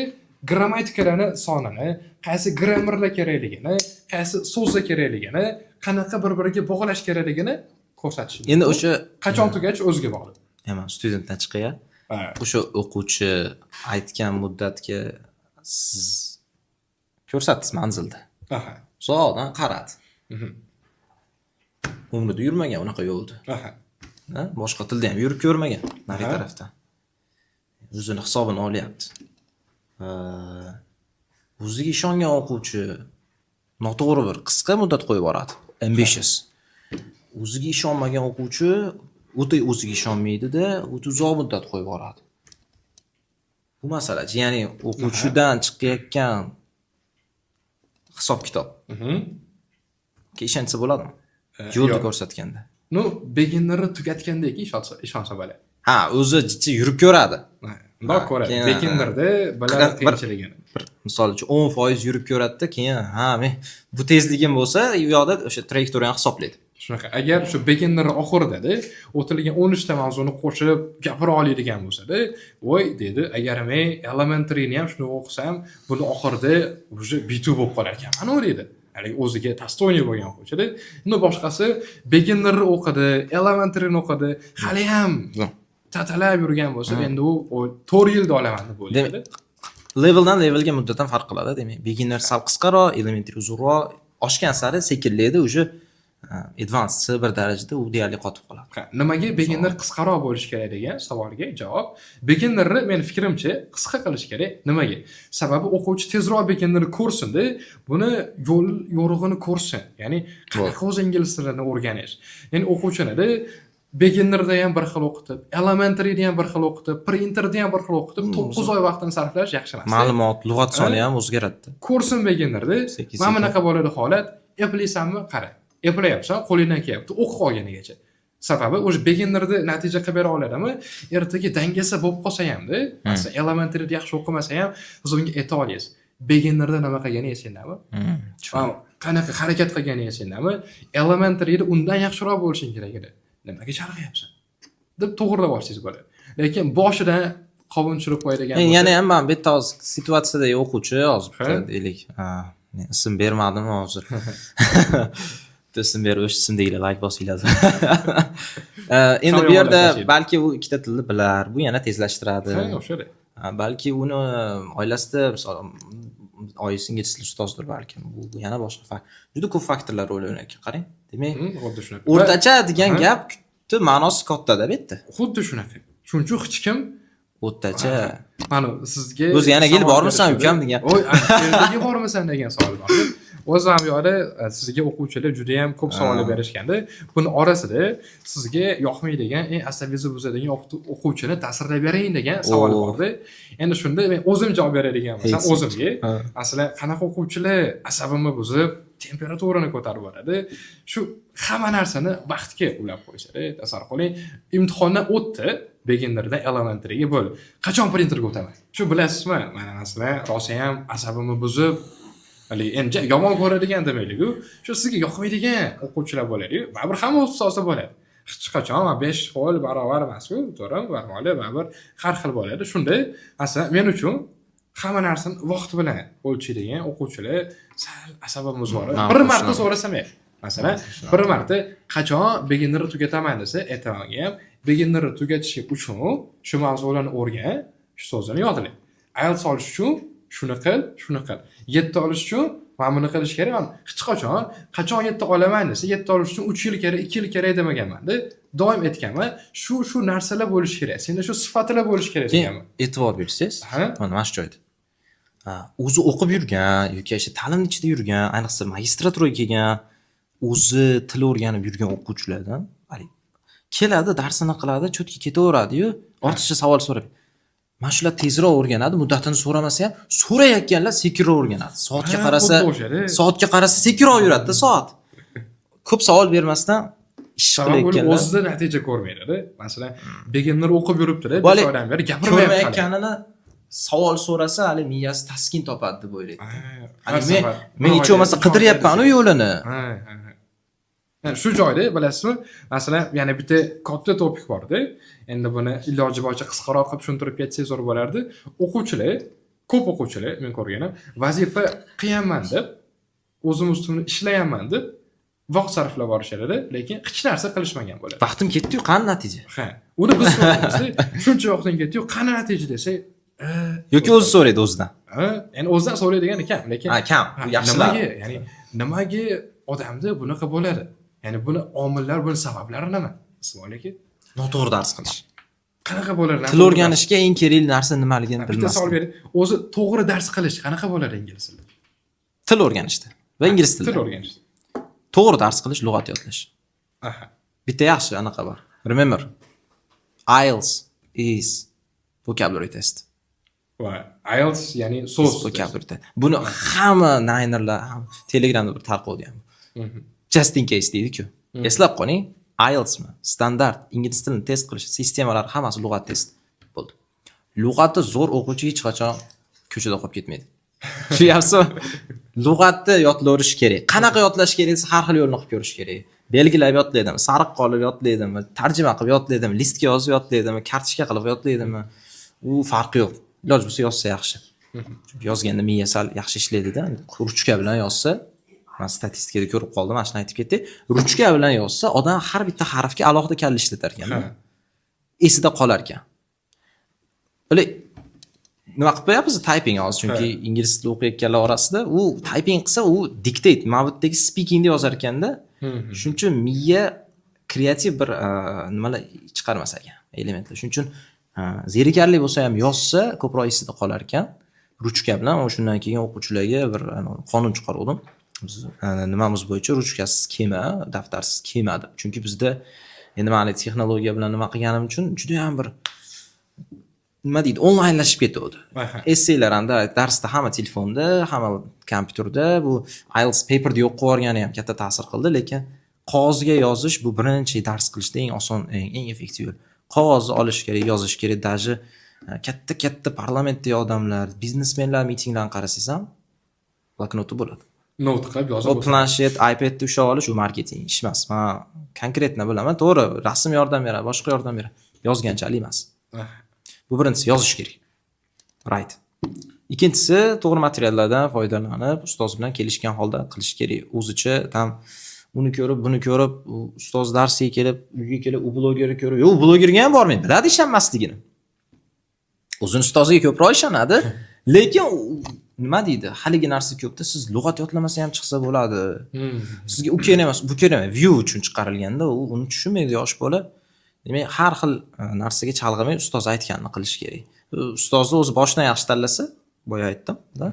grammatikalarni sonini, qaysi grammarlar kerakligini, qaysi so'zlar kerakligini, qanaqa bir-biriga bog'lash kerakligini ko'rsatishim. Endi o'sha qachon tugashi o'ziga bog'liq. Nima, studentdan chiqaya. Ha. O'sha o'quvchi aytgan muddatga siz ko'rsatdingiz manzilda. Uzoqdan qaradi. Umrida yurmagan unaqa yo'lda. Ha? Boshqa tilda ham yurib ko'rmagan nari tarafdan. O'zini hisobini olyapti. O'ziga ishongan o'quvchi noto'g'ri bir qisqa muddat qo'yib yuboradi. Ambitious. O'ziga ishonmagan o'quvchi o'ta o'ziga ishonmaydida, o'ta uzoq muddat qo'yib yuboradi. Bu masala, ya'ni o'quvchidan chiqayotgan hisob kitob. Ishonsa bo'ladimi? Yo'lni Yo'q. ko'rsatganda. Ну, beginnerni tugatgandan keyin ishonsa bo'ladi. Ha, o'zi jicha yurib ko'radi. Ha, bundoq ko'radi. Keyin, Beginnerda biladi qiyinchiligini. Bir misol uchun 10% yurib ko'radida, keyin ha, men bu tezligim bo'lsa, u yoqda o'sha trayektoriyani hisoblaydi. Shunaqa. Agar shu beginner oxiridada o'tilgan 13 ta mavzuni qo'shib gapira oladigan bo'lsa-da, voy deydi, agar men elementaryni ham shuni o'qisam, buni oxirida уже B2 bo'lib qolar ekanman, u deydi. Haligi o'ziga достойный bo'lgan o'quvchida. Uni boshqasi beginnerni o'qidi, elementaryni o'qidi, hali ham tatalab yurgan bo'lsa, endi u 4 yilda olaman deb o'ylaydi. Demak, leveldan levelga muddatdan farq qiladi. Demak, beginner sal qisqaroq, elementary uzunroq, oshgan sari sekinlaydi, уже advanced C1 darajada u deyarli qotib qoladi. Ha, nimaga beginner qisqaroq bo'lishi kerak degan savolga javob. Beginnerni meni fikrimcha qisqa qilish kerak. Nimaga? Sababi o'quvchi tezroq beginnerni ko'rsin-da, buni yo'l yo'rig'ini ko'rsin. Ya'ni qanaqa o'zi ingliz tilini o'rganish. Ya'ni o'quvchini beginnerda ham bir xil o'qitib, elementaryda ham bir xil o'qitib, pre-interda ham bir xil o'qitib, 9 oy vaqtini sarflash yaxshi emas. Ma'lumot, lug'at soni ham o'zgaradi. Ko'rsin beginnerda. Sekin Mana sekin. bunaqa bo'ladi holat. Eplaysanmi? Qara. Eplayapsan, qo'lingdan kelyapti, o'qib olganigacha. Sababi o'sha beginnerda natija qilib bera oladimi? Ertaga dangasa bo'lib qolsa hamda, masalan, elementaryda yaxshi o'qimasa ham, siz unga ayta olasiz. Beginnerda nima qilgani esingdami? Mana qanaqa harakat qilgani esingdami? Elementaryda undan yaxshiroq bo'lishing kerak edi. Nimaga chalg'iyapsan? Deb to'g'irlab olsangiz bo'ladi. Lekin boshidan qovun tushirib qo'yadigan Endi bo'lsa- yana ham man bu yerda hozir situatsiyadagi o'quvchi hozir bitta deylik, ha, Ism bermadim hozir. Bitta ism berib, o'sha ismdagilar layk bosinglar. Endi Hamma bu yerda yomonlab tashlaydi. Balki u ikkita tilni bilar, bu yana tezlashtiradi. Ha, o'sha. Balki uni oilasida, misol, oyisi ingliz tili ustozdir balkim. Bu yana boshqa fakt. Juda ko'p faktorlar rol o'ynar ekan, qarang. Demak, Xuddi shunaqa. o'rtacha degan gapni ma'nosi kattada bu yerda. Xuddi shunaqa. Shuning uchun hech kim O'rtacha. Mana sizga O'zi yana kelib savol bormisan, berishadi. Ukam degan. Oy, ertaga bormisan degan savol bor. O'zi ham yoqda sizga o'quvchilar juda ham ko'p savollar berishganda, buni orasida sizga yoqmaydigan, eng asabingizni buzadigan o'quvchini ta'sirlab bering degan savol borda. Endi shunda men o'zim javob beradigan bo'lsam, Hech. o'zimga masalan, qanaqa o'quvchilar asabimni buzib, temperaturani ko'tarib yuboradi. Shu hamma narsani vaqtga ulab qo'yishadi. Tasavvur qiling, imtihondan o'tdi, beginnerdan elementaryga bo'ldi. Qachon printerga o'taman? Shu bilasizmi? Mana masalan, rosa ham asabimni buzib, haligi endi yomon ko'radigan demaylik-ku. Shu sizga yoqmaydigan o'quvchilar bo'ladi-yu, baribir hamma ustozda bo'ladi. Hech qachon mana besh qo'l barobar emas-ku, to'g'rimi? Barmoqlar baribir har xil bo'ladi. Shunda masalan, men uchun hamma narsani vaqti bilan o'lchaydigan o'quvchilar sal asabimni buzib yuboradi. Man Bir marta qo'shilaman. so'rasam ham. Masalan, bir marta qachon beginnerni tugataman desa, aytaman ham, beginnerni tugatish uchun shu mavzularni o'rgan, shu so'zini yodla. IELTS olish uchun shuni qil, shuni qil. 7 olish uchun mana buni qilish kerak. Man hech qachon qachon 7 olaman desa, 7 olish uchun 3 yil kerak, 2 yil kerak demaganman-da. Doim aytganman, shu shu narsalar bo'lishi kerak. Senda shu sifatlar bo'lishi kerak Keyin deganman. E'tibor bersangiz, mana shu joyda. Ha, o'zi o'qib yurgan yoki o'sha ta'lim ichida yurgan, ayniqsa magistraturaga kelgan, o'zi til o'rganib yurgan o'quvchilardan haligi keladi, darsini qiladi, cho'tga ketaveradi-yu, ortiqcha savol so'rab. Mana shular tezroq o'rganadi, muddatini so'ramasa ham, so'rayotganlar sekinroq o'rganadi. Soatga qarasa, Xuddi o'shada. Soatga qarasa sekinroq yuradi-da soat. Ko'p savol bermasdan ish Sabab uni qilayotganlar o'zida natija ko'rmaydida. Masalan, beginner o'qib yuribdi-da, Vali 5 oydan beri gapirmayapti hali. ko'rmayotganini savol so'rasa, hali miyasi taskin topadi deb o'ylaydi. Har Hali men safar men bir hech oyda, bo'lmasa uch oyda qidiryapman u desa. yo'lini. Ha, ha, ha. Yani shu joyda bilasizmi, masalan, yana bitta katta topik borda. Endi buni iloji boricha qisqaroq qilib tushuntirib ketsak zo'r bo'lardi. O'quvchilar, ko'p o'quvchilar men ko'rganim, vazifa qilyapman deb, o'zim ustimda ishlayapman deb vaqt sarflab borishadida, lekin hech narsa qilishmagan bo'ladi. Vaqtim ketdi-yu, qani natija? Ha, uni biz so'raymiz, shuncha vaqting ketdi-yu, qani natija desak, Yoki o'zi so'raydi o'zidan. Ha, endi o'zidan so'raydigan kam, lekin Ha, kam. Ha, Bu yaxshilar. nimaga, ya'ni nimaga odamda bunaqa bo'ladi? Ya'ni buni omillar, buni sabablari nima? Ismoil aka? Noto'g'ri dars qilish. Qanaqa bo'ladi? Til o'rganishga eng kerakli narsa nimaligini Bitta savol bilmaslik. bering. O'zi to'g'ri dars qilish qanaqa bo'ladi ingliz tilida? Til o'rganishda va ingliz Til tilida. o'rganishda. To'g'ri dars qilish, lug'at yodlash. Bitta yaxshi anaqa bor. Remember, IELTS is vocabulary test. Va IELTS ya'ni so'z Is vocabulary test. Buni hamma ninerlar ham Telegramda bir tarqalgan. Just in case deydi-ku. Eslab qoling, IELTSmi, standart ingliz tilini test qilish sistemalari hammasi lug'at test bo'ldi. Lug'ati zo'r o'quvchi hech qachon ko'chada qolib ketmaydi. Tushunyapsizmi? Lug'atni yodlaverish kerak. Qanaqa yodlash kerak desa, har xil yo'lni qilib ko'rish kerak. Belgilab yodlaydimi, sariq qolib yodlaydimi, tarjima qilib yodlaydimi, listga yozib yodlaydimi, kartochka qilib yodlaydimi? U farqi yo'q. Iloji bo'lsa yozsa yaxshi. Chunki yozganda miya sal yaxshi ishlaydi-da. Ruchka bilan yozsa, man statistikada ko'rib qoldim, mana shuni aytib ketdik. Ruchka bilan yozsa, odam har bitta harfga alohida kalla ishlatar ekan. Esida qolar ekan. Ular nima qilib qo'yapmiz? Typing hozir, chunki ingliz tilida o'qiyotganlar orasida u typing qilsa, u dictate, mana bu yerdagi speakingda yozar ekanda, shuning uchun miya kreativ bir nimalar chiqarmas ekan, elementlar. Shuning uchun zerikarli bo'lsa ham yozsa, ko'proq esida qolar ekan. Ruchka bilan shundan keyin o'quvchilarga bir qonun chiqaruvdim. Biz nimamiz bo'yicha ruchkasiz kelma, daftarsiz kelma deb. Chunki bizda endi mana texnologiya bilan nima qilganim uchun juda ham bir nima deydi, onlaynlashib ketuvdi. Essaylar hamda darsda hamma telefonda, hamma kompyuterda. Bu IELTS paperda yo'q qilib yuborgani ham katta ta'sir qildi, lekin qog'ozga yozish bu birinchi dars qilishda eng oson, eng effektiv yo'l. Qog'ozni olish kerak, yozish kerak. Даже katta katta parlamentdagi odamlar, biznesmenlar mitinglarini qarasangiz ham bloknoti bo'ladi. Note qilib yozib U planshet, iPadni ushlab olish u marketing ish emas. Man конкретно bilaman, to'g'ri, rasm yordam beradi, boshqa yordam beradi. Yozganchalik emas. Bu birinchisi, yozish kerak. Right. Ikkinchisi, to'g'ri materiallardan foydalanib, ustoz bilan kelishgan holda qilish kerak. O'zicha там uni ko'rib, buni ko'rib, u ustoz darsiga kelib, uyga kelib, u blogerni ko'rib, yo'q, u blogerga ham bormaydi, biladi ishonmasligini. O'zini ustoziga ko'proq ishonadi, lekin nima deydi, haligi narsa ko'pda, siz lug'at yodlamasa ham chiqsa bo'ladi. Sizga u kerak emas, bu kerak emas. View uchun chiqarilganda u uni tushunmaydi yosh bola. Demak, har xil narsaga chalg'imay, ustoz aytganini qilish kerak. Ustozni o'zi boshidan yaxshi tanlasa, boya aytdim, da,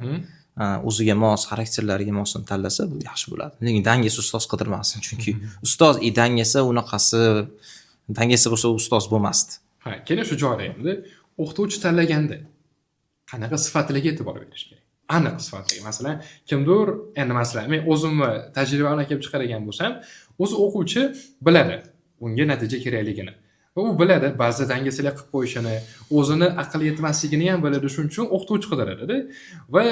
o'ziga mos, xarakterlariga mosini tanlasa, bu yaxshi bo'ladi. Lekin dangasa ustoz qidirmasin, chunki ustoz и dangasa, unaqasi dangasa bo'lsa, u ustoz bo'lmasdi. Ha, keling, shu joyda endi o'qituvchi tanlaganda qanaqa sifatlarga e'tibor berish kerak? Aniq sifatli. Masalan, kimdir, endi masalan, men o'zimni tajribamdan kelib chiqargan bo'lsam, o'zi o'quvchi biladi unga natija kerakligini. Va u biladi ba'zida dangasalik qilib qo'yishini, o'zini aqli yetmasligini ham biladi. Shuning uchun o'qituvchi qidiradida. Va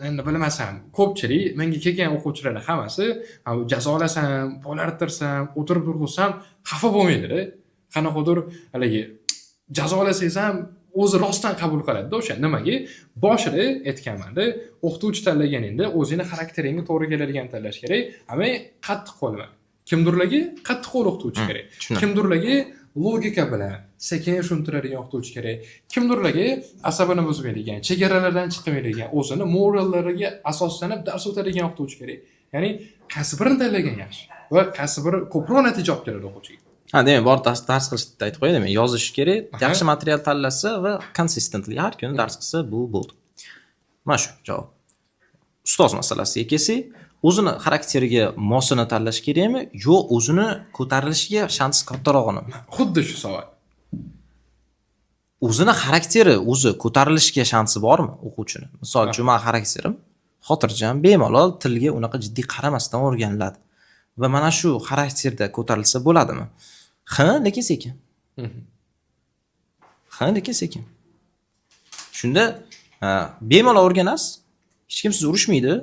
endi bilmasam, ko'pchilik menga kelgan o'quvchilarni hammasi jazolasam, bo'lartirsam, o'tirib turg'izsam xafa bo'lmaydida. Qanaqadir haligi jazolasangiz ham o'zi rostdan qabul qiladida o'sha. Nimaga? Boshida aytganmanda, o'qituvchi tanlaganingda o'zingni xarakteringga to'g'ri keladigan tanlash kerak. Ammo qattiq qo'lman. Kimdirlarga qattiq qo'l o'qituvchi kerak. Tushunarli. Kimdirlarga logika bilan sekin tushuntiradigan o'qituvchi kerak. Kimdirlarga asabini buzmaydigan, chegaralardan chiqmaydigan, o'zini morallariga asoslanib dars o'tadigan o'qituvchi kerak. Ya'ni qaysi birini tanlagan yaxshi va qaysi biri ko'proq natija olib keladi o'quvchiga? Ha, demak, bor dars qilishni aytib qo'yay, demak, yozish kerak, yaxshi material tanlasa va consistently har kuni dars qilsa, bu bo'ldi. Mana shu javob. Ustoz masalasiga kelsak, o'zini xarakteriga mosini tanlash kerakmi, yo'q o'zini ko'tarilishiga shansi kattarog'ini? Xuddi shu savol. O'zini xarakteri, o'zi ko'tarilishiga shansi bormi o'quvchini? Misol uchun, man xarakterim xotirjam, bemalol, tilga unaqa jiddiy qaramasdan o'rganiladi. Va mana shu xarakterda ko'tarilsa bo'ladimi? Ha, lekin sekin. Ha, lekin sekin. Shunda bemalol o'rganasiz. Hech kim sizni urishmaydi.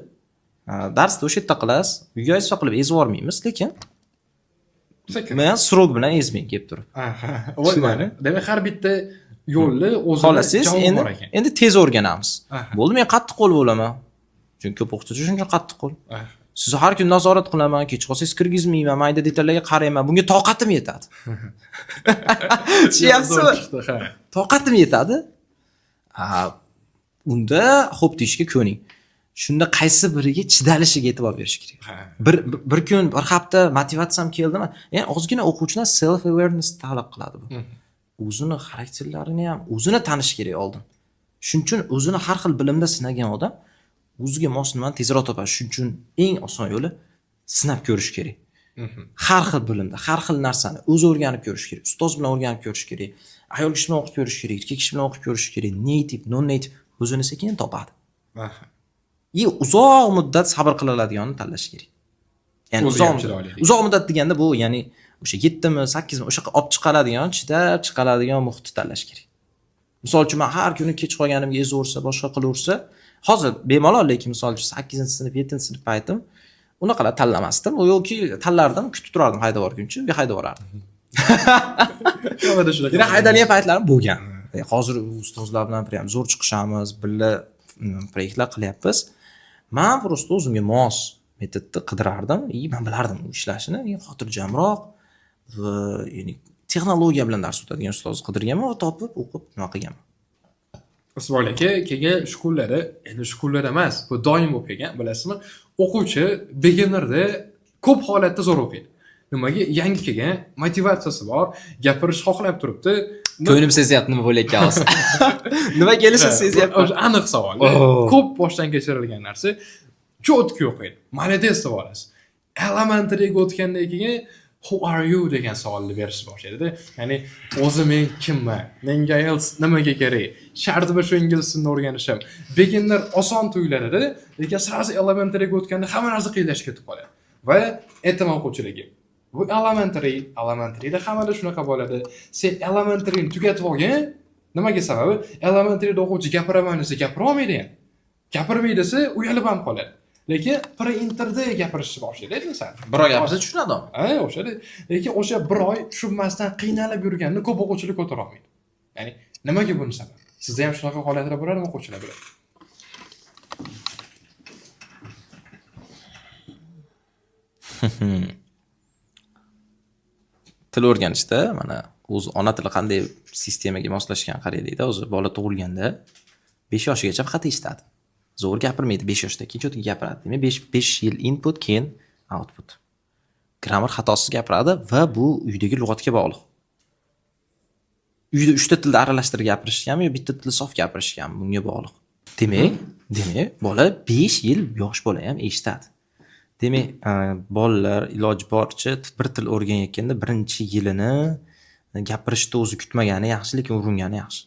Darsda o'sha yerda qilasiz. Uyga vazifa qilib ezib yubormaymiz, lekin Sekin. men срок bilan ezmang kelib turib. Voy, mana. Demak, har bitta yo'lni o'zini Xohlasangiz javobi endi bor ekan. Endi tez o'rganamiz. Bo'ldi, men qattiq qo'l bo'laman. Chunki ko'p o'qituvchi shuncha qattiq qo'l. Sizni har kun nazorat qilaman, kech qolsangiz kirgizmayman, mayda detallarga qarayman. Bunga toqatim yetadi. Tushunyapsizmi? Zo'r chiqdi, ha. Toqatim yetadi. Ha, unda xo'p deyishga ko'ning. Shunda qaysi biriga chidalishiga e'tibor berish kerak. Bir kun, bir hafta motivatsiyam keldimi? Ya'ni ozgina o'quvchidan self awareness talab qiladi bu. O'zini xarakterlarini ham o'zini tanish kerak oldin. Shuning uchun o'zini har xil bilimda sinagan odam o'ziga mos nimani tezroq topadi. Shuning uchun eng oson yo'li sinab ko'rish kerak. Har xil bilimda, har xil narsani o'zi o'rganib ko'rish kerak. Ustoz bilan o'rganib ko'rish kerak. Ayol kishi bilan o'qib ko'rish kerak, erkak kishi bilan o'qib ko'rish kerak. Native, non native o'zini sekin topadi. И uzoq muddat sabr qila oladiganini tanlash kerak. Ya'ni O'ziga uzoq ham chida oladigan. Uzoq muddat deganda bu, ya'ni o'sha 7mi, 8mi o'sha olib chiqaradigan, chidab chiqaradigan muhitni tanlash kerak. Misol uchun, man har kuni kech qolganimga ezaversa, boshqa qilaversa, hozir bemalol, lekin misol uchun 8-sinf, 7-sinf paytim unaqalar tanlamasdim. Yoki tanlardim, kutib turardim haydab yuborguncha, uyga haydab yuborardim. Hamada shunaqa. Yana haydalgan paytlarim bo'lgan. Hozir ustozlar bilan prям zo'r chiqishamiz, birga proyektlar qilyapmiz. Man просто o'zimga mos metodni qidirardim и man bilardim u ishlashini, и xotirjamroq va ya'ni texnologiya bilan dars o'tadigan ustozni qidirganman va topib, o'qib, nima qilganman. Ismoil aka, keyin shu kunlari, endi shu kunlar emas, bu doim bo'lib kelgan, bilasizmi? O'quvchi beginnerda ko'p holatda zo'r o'qiydi. Nimaga? Yangi kelgan, motivatsiyasi bor, gapirish xohlab turibdi. Ko'nglim sezyapti nima bo'layotgan hozir. Nima kelishini sezyapman. O'sha aniq savol. Oh. Ko'p boshdan kechirilgan narsa. Четко o'qiydi. Молодец deb olasiz. Elementaryga o'tgandan keyin "Who are you?" degan savolni berishni boshlaydi. Ya'ni o'zi men kimman? Menga IELTS nimaga kerak? Shartmi shu ingliz tilini o'rganishim? Beginner oson tuyuladida, lekin сразу elementaryga o'tganda hamma narsa qiyinlashib ketib qoladi. Va aytaman o'quvchilarga: bu elementary, elementaryda hammada shunaqa bo'ladi. Sen elementaryni tugatib olgin, nimaga sababi? Elementaryda o'quvchi gapiraman desa gapira olmaydi ham. Gapirmay desa uyalib ham qoladi. Lekin pre-interda gapirishni boshlaydi inson. Bir oy gapirsa tushunadi odam. Ha, o'sha. Lekin o'sha bir oy tushunmasdan qiynalib yurganini ko'p o'quvchilar ko'tara olmaydi. Ya'ni nimaga buni sababi? Sizda ham shunaqa holatlar bo'ladimi o'quvchilar bilan? Til o'rganishda mana o'zi ona tili qanday sistemaga moslashgan qaraylikda. O'zi bola tug'ilganda 5 yoshigacha faqat eshitadi. Zo'r gapirmaydi 5 yoshda, keyin чётко gapiradi. Demak, 5 yil input, keyin output. Grammar xatosiz gapiradi va bu uydagi lug'atga bog'liq. Uyda uchta tilda aralashtirib gapirishganmi yo bitta tilda sof gapirishganmi, bunga bog'liq. Demak, bola 5 yil, yosh bola ham eshitadi. Demak, bolalar iloji boricha bir til o'rganayotganda birinchi yilini gapirishda o'zi kutmagani yaxshi, lekin uringani yaxshi.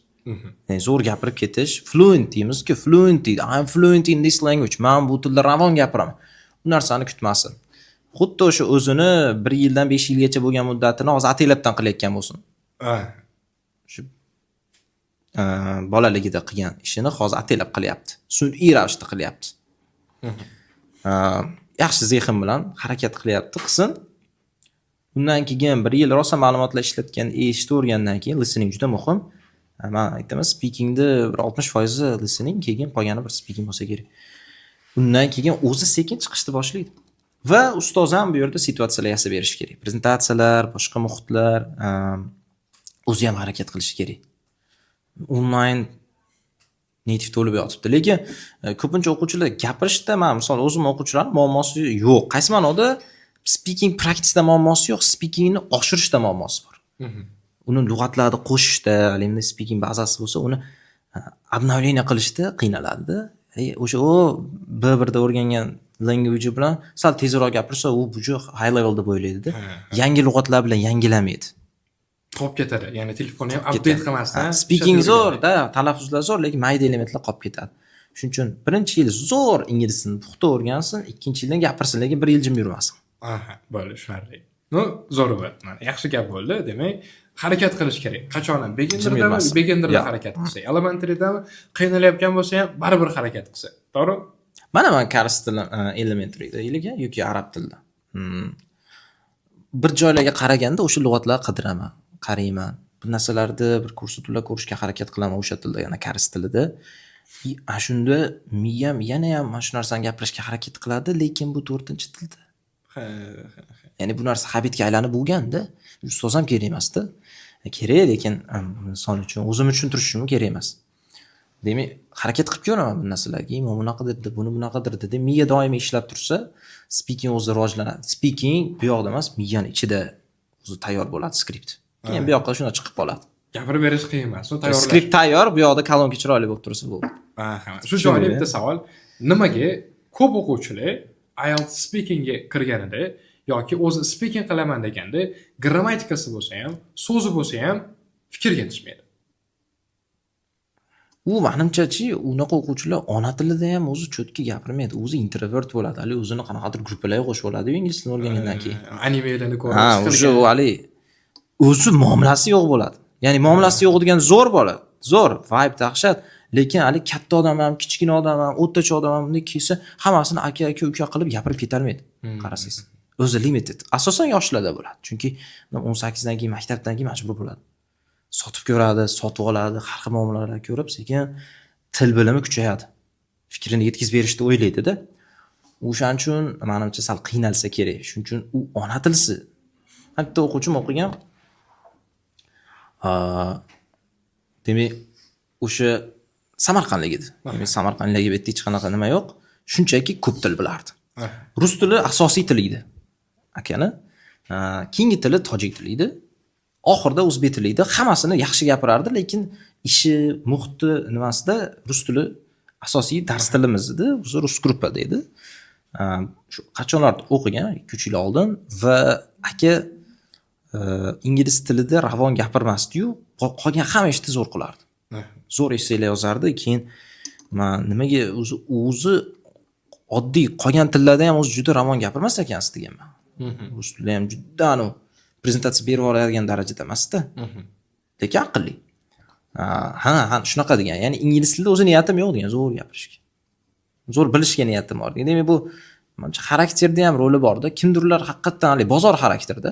Ya'ni zo'r gapirib ketish, fluent deymizku, fluent deydi. "I'm fluent in this language." Man bu tilda ravon gapiraman. Bu narsani kutmasin. Xuddi o'sha o'zini 1 yildan 5 yilgacha bo'lgan muddatini hozir ataylabdan qilayotgan bo'lsin. Shu bolaligida qilgan ishini hozir ataylab qilyapti. Sun'iy ravishda qilyapti. Yaxshi zehn bilan harakat qilyapti, qilsin. Undan keyin bir yil rosa ma'lumotlar ishlatgan, eshitib o'rgandan keyin listening juda muhim. Man aytaman, speakingni bir 60 foizi listening, keyin qolgani bir speaking bo'lsa kerak. Undan keyin o'zi sekin chiqishni boshlaydi. Va ustoz ham bu yerda situatsiyalar yasab berishi kerak. Prezentatsiyalar, boshqa muhitlar, o'zi ham harakat qilishi kerak. Onlayn native to'lib yotibdi. Lekin ko'pincha o'quvchilar gapirishda, man misol o'zim o'quvchilarim muammosi yo'q. Qaysi ma'noda? Speaking practice'da muammosi yo'q, speakingni oshirishda muammosi bor. Uni lug'atlarni qo'shishda, haligi speaking bazasi bo'lsa, uni обновление qilishda qiynaladida. O'sha u B1da o'rgangan language bilan sal tezroq gapirsa, u уже high level deb o'ylaydida. Yangi lug'atlar bilan yangilamaydi. Qolib ketadi. Ya'ni telefonni ham update qilmasdan. Speaking zo'r-da, talaffuzlar zo'r, lekin mayda elementlar qolib ketadi. Shuning uchun birinchi yil zo'r ingliz tilini puxta o'rgansin, ikkinchi yildan gapirsin, lekin bir yil jim yurmasin. Aha, bo'ldi, tushunarli. Ну, zo'r bo'ldi. Mana yaxshi gap bo'ldi. Demak, harakat qilish kerak. Qachon ham beginnerdami, yurmasin. beginnerda Yo'q. harakat qilsa, elementary'dami qiynalayotgan bo'lsa ham baribir harakat qilsa. To'g'ri? Mana man koreys tili elementaryda yoki arab tilida. Bir joylarga qaraganda o'sha lug'atlarni qidiraman, qarayman. Bir narsalarni, bir ko'rsatuvlar ko'rishga harakat qilaman o'sha tilda, yana koreys tilida. И ana shunda miyam yanayam mana shu narsani gapirishga harakat qiladi, lekin bu to'rtinchi tilda. Ha, ha, ha. Ya'ni bu narsa habitga aylanib bo'lganda, ustoz ham kerak emasda. Kerak, lekin inson uchun, o'zim uchun turishim kerak emas. Demak, harakat qilib ko'raman bu narsalarga. Imom bunaqa debdi, buni bunaqadir dedi. Miya doimiy ishlab tursa, speaking o'zi rivojlanadi. Speaking bu yoqda emas, miyani ichida o'zi tayyor bo'ladi skript. Keyin bu yoqqa shunday chiqib qoladi. Gapirib berish qiyin emas. Uni tayyorlash. Skript tayyor, bu yoqda kolonka chiroyli bo'lib tursa bo'ldi. Aha. Shu joyda bitta savol. Nimaga ko'p o'quvchilar IELTS speakingga kirganida yoki o'zi speaking qilaman deganda grammatikasi bo'lsa ham, so'zi bo'lsa ham fikr yetishmaydi? U manimchachi, unaqa o'quvchilar ona tilida ham o'zi чётко gapirmaydi. O'zi introvert bo'ladi. Hali o'zini qanaqadir gruppalarga qo'shib oladi ingliz tilini o'rgangandan keyin. Animelarni ko'rib, Ha, siqilgan. o'sha u haligi o'zi muomalasi yo'q bo'ladi. Ya'ni muomalasi yo'q degan zo'r bola. Zo'r, vibe dahshat. Lekin hali katta odam ham, kichkina odam ham, o'rtacha odam ham bunday kelsa, hammasini aka, aka, uka qilib gapirib ketolmaydi. Qarasangiz. O'zi limited. Asosan yoshlarda bo'ladi. Chunki 18 dan keyin, maktabdan keyin majbur bo'ladi. Sotib ko'radi, sotib oladi, har xil muomalalar ko'rib, sekin til bilimi kuchayadi. Fikrini yetkazib berishni o'ylaydi-da. O'shaning uchun manimcha sal qiynalsa kerak. Shuning uchun u ona tilsi. Bitta o'quvchim o'qigan. Demak, o'sha samarqandlik edi. Demak, samarqandlarga bu yerda hech qanaqa nima yo'q. Shunchaki ko'p til bilardi. Rus tili asosiy tili edi akani. Keyingi tili tojik tili edi. Oxirida o'zbek tili edi. Hammasini yaxshi gapirardi, lekin ishi, muhiti nimasida rus tili asosiy dars tilimiz edi. O'zi rus gruppada edi. Shu qachonlardir o'qigan, 2-3 yil oldin va aka ingliz tilida ravon gapirmasdi-yu, qolgan hamma ishni zo'r qilardi. Zo'r essaylar yozardi. Keyin man nimaga o'zi oddiy qolgan tillarda ham o'zi juda ravon gapirmas ekansiz deganman. Rus tilida ham juda anu prezentatsiya berib oladigan darajada emasda. Lekin aqlli. Ha, shunaqa degan. Ya'ni ingliz tilida o'zi niyatim yo'q degan, zo'r gapirishga. Zo'r bilishga niyatim bor degan. Demak, bu manimcha xarakterda ham roli borda. Kimdirlar haqiqatdan haligi bozor xarakterda.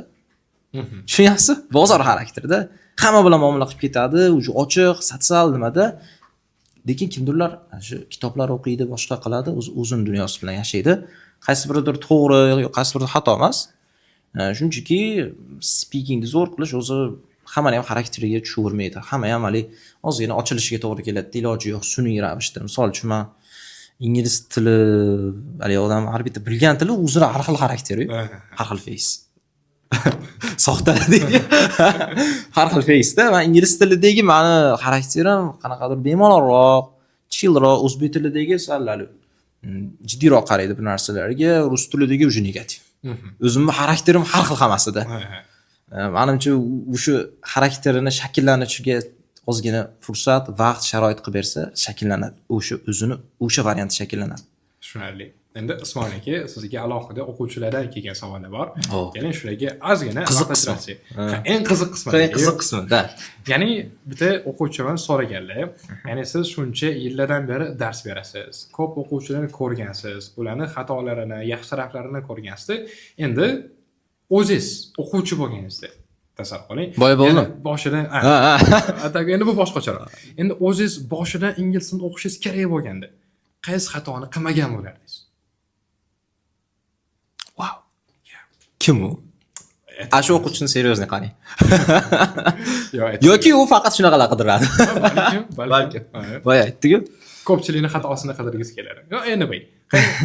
Tushunyapsiz? Bozor xarakterida. Hamma bilan muomala qilib ketadi, уже ochiq, sotsial nimada. Lekin kimdirlar shu kitoblar o'qiydi, boshqa qiladi, o'zi o'zini dunyosi bilan yashaydi. Qaysi biridir to'g'ri, qaysi biridir xato emas. Shunchaki speakingni zo'r qilish o'zi hammani ham xarakteriga tushavermaydi. Hamma ham haligi ozgina ochilishiga to'g'ri keladi, iloji yo'q sun'iy ravishda. Misol uchun, man ingliz tili, haligi odam har bitta bilgan tili o'zini har xil xarakteri, har xil face. Soxta deydi. Har xil face'da man ingliz tilidagi mani xarakterim qanaqadir bemalolroq, chillroq, o'zbek tilidagi sal haligi jiddiyroq qaraydi bu narsalarga, rus tilidagi уже negativ. O'zimni xarakterim har xil hammasida. Manimcha, o'sha xarakterini shakllanishiga ozgina fursat, vaqt, sharoit qilib bersa, shakllanadi. O'sha o'zini o'sha varianti shakllanadi. Tushunarli. Endi, Ismoil aka, sizga alohida o'quvchilardan kelgan savollar bor. Oh. Keling, shularga ozgina Qiziq vaqt qismi. ajratsak. Ha, eng qiziq qismi. Eng qiziq qismi, да. Ya'ni bitta o'quvchimiz so'raganlar, ya'ni siz shuncha yillardan beri dars berasiz, ko'p o'quvchilarni ko'rgansiz, ularni xatolarini, yaxshi taraflarini ko'rgansiz. Endi o'zingiz o'quvchi bo'lganingizda tasavvur qiling. Boya bo'ldim. Ya'ni boshidan Ha, ha. Ha, endi bu boshqacharoq. Endi o'zingiz boshidan ingliz tilini o'qishingiz kerak bo'lganda, qaysi xatoni qilmagan bo'lardingiz? Wow. Kim u? A, shu o'quvchini серьезный qarang. Yo, Yoki u faqat shunaqalar qidiradi. Balkim, balkim. Ha. Boya aytdi-ku. Ko'pchilikni xatosini qidirgisi keladi. Yo, anyway,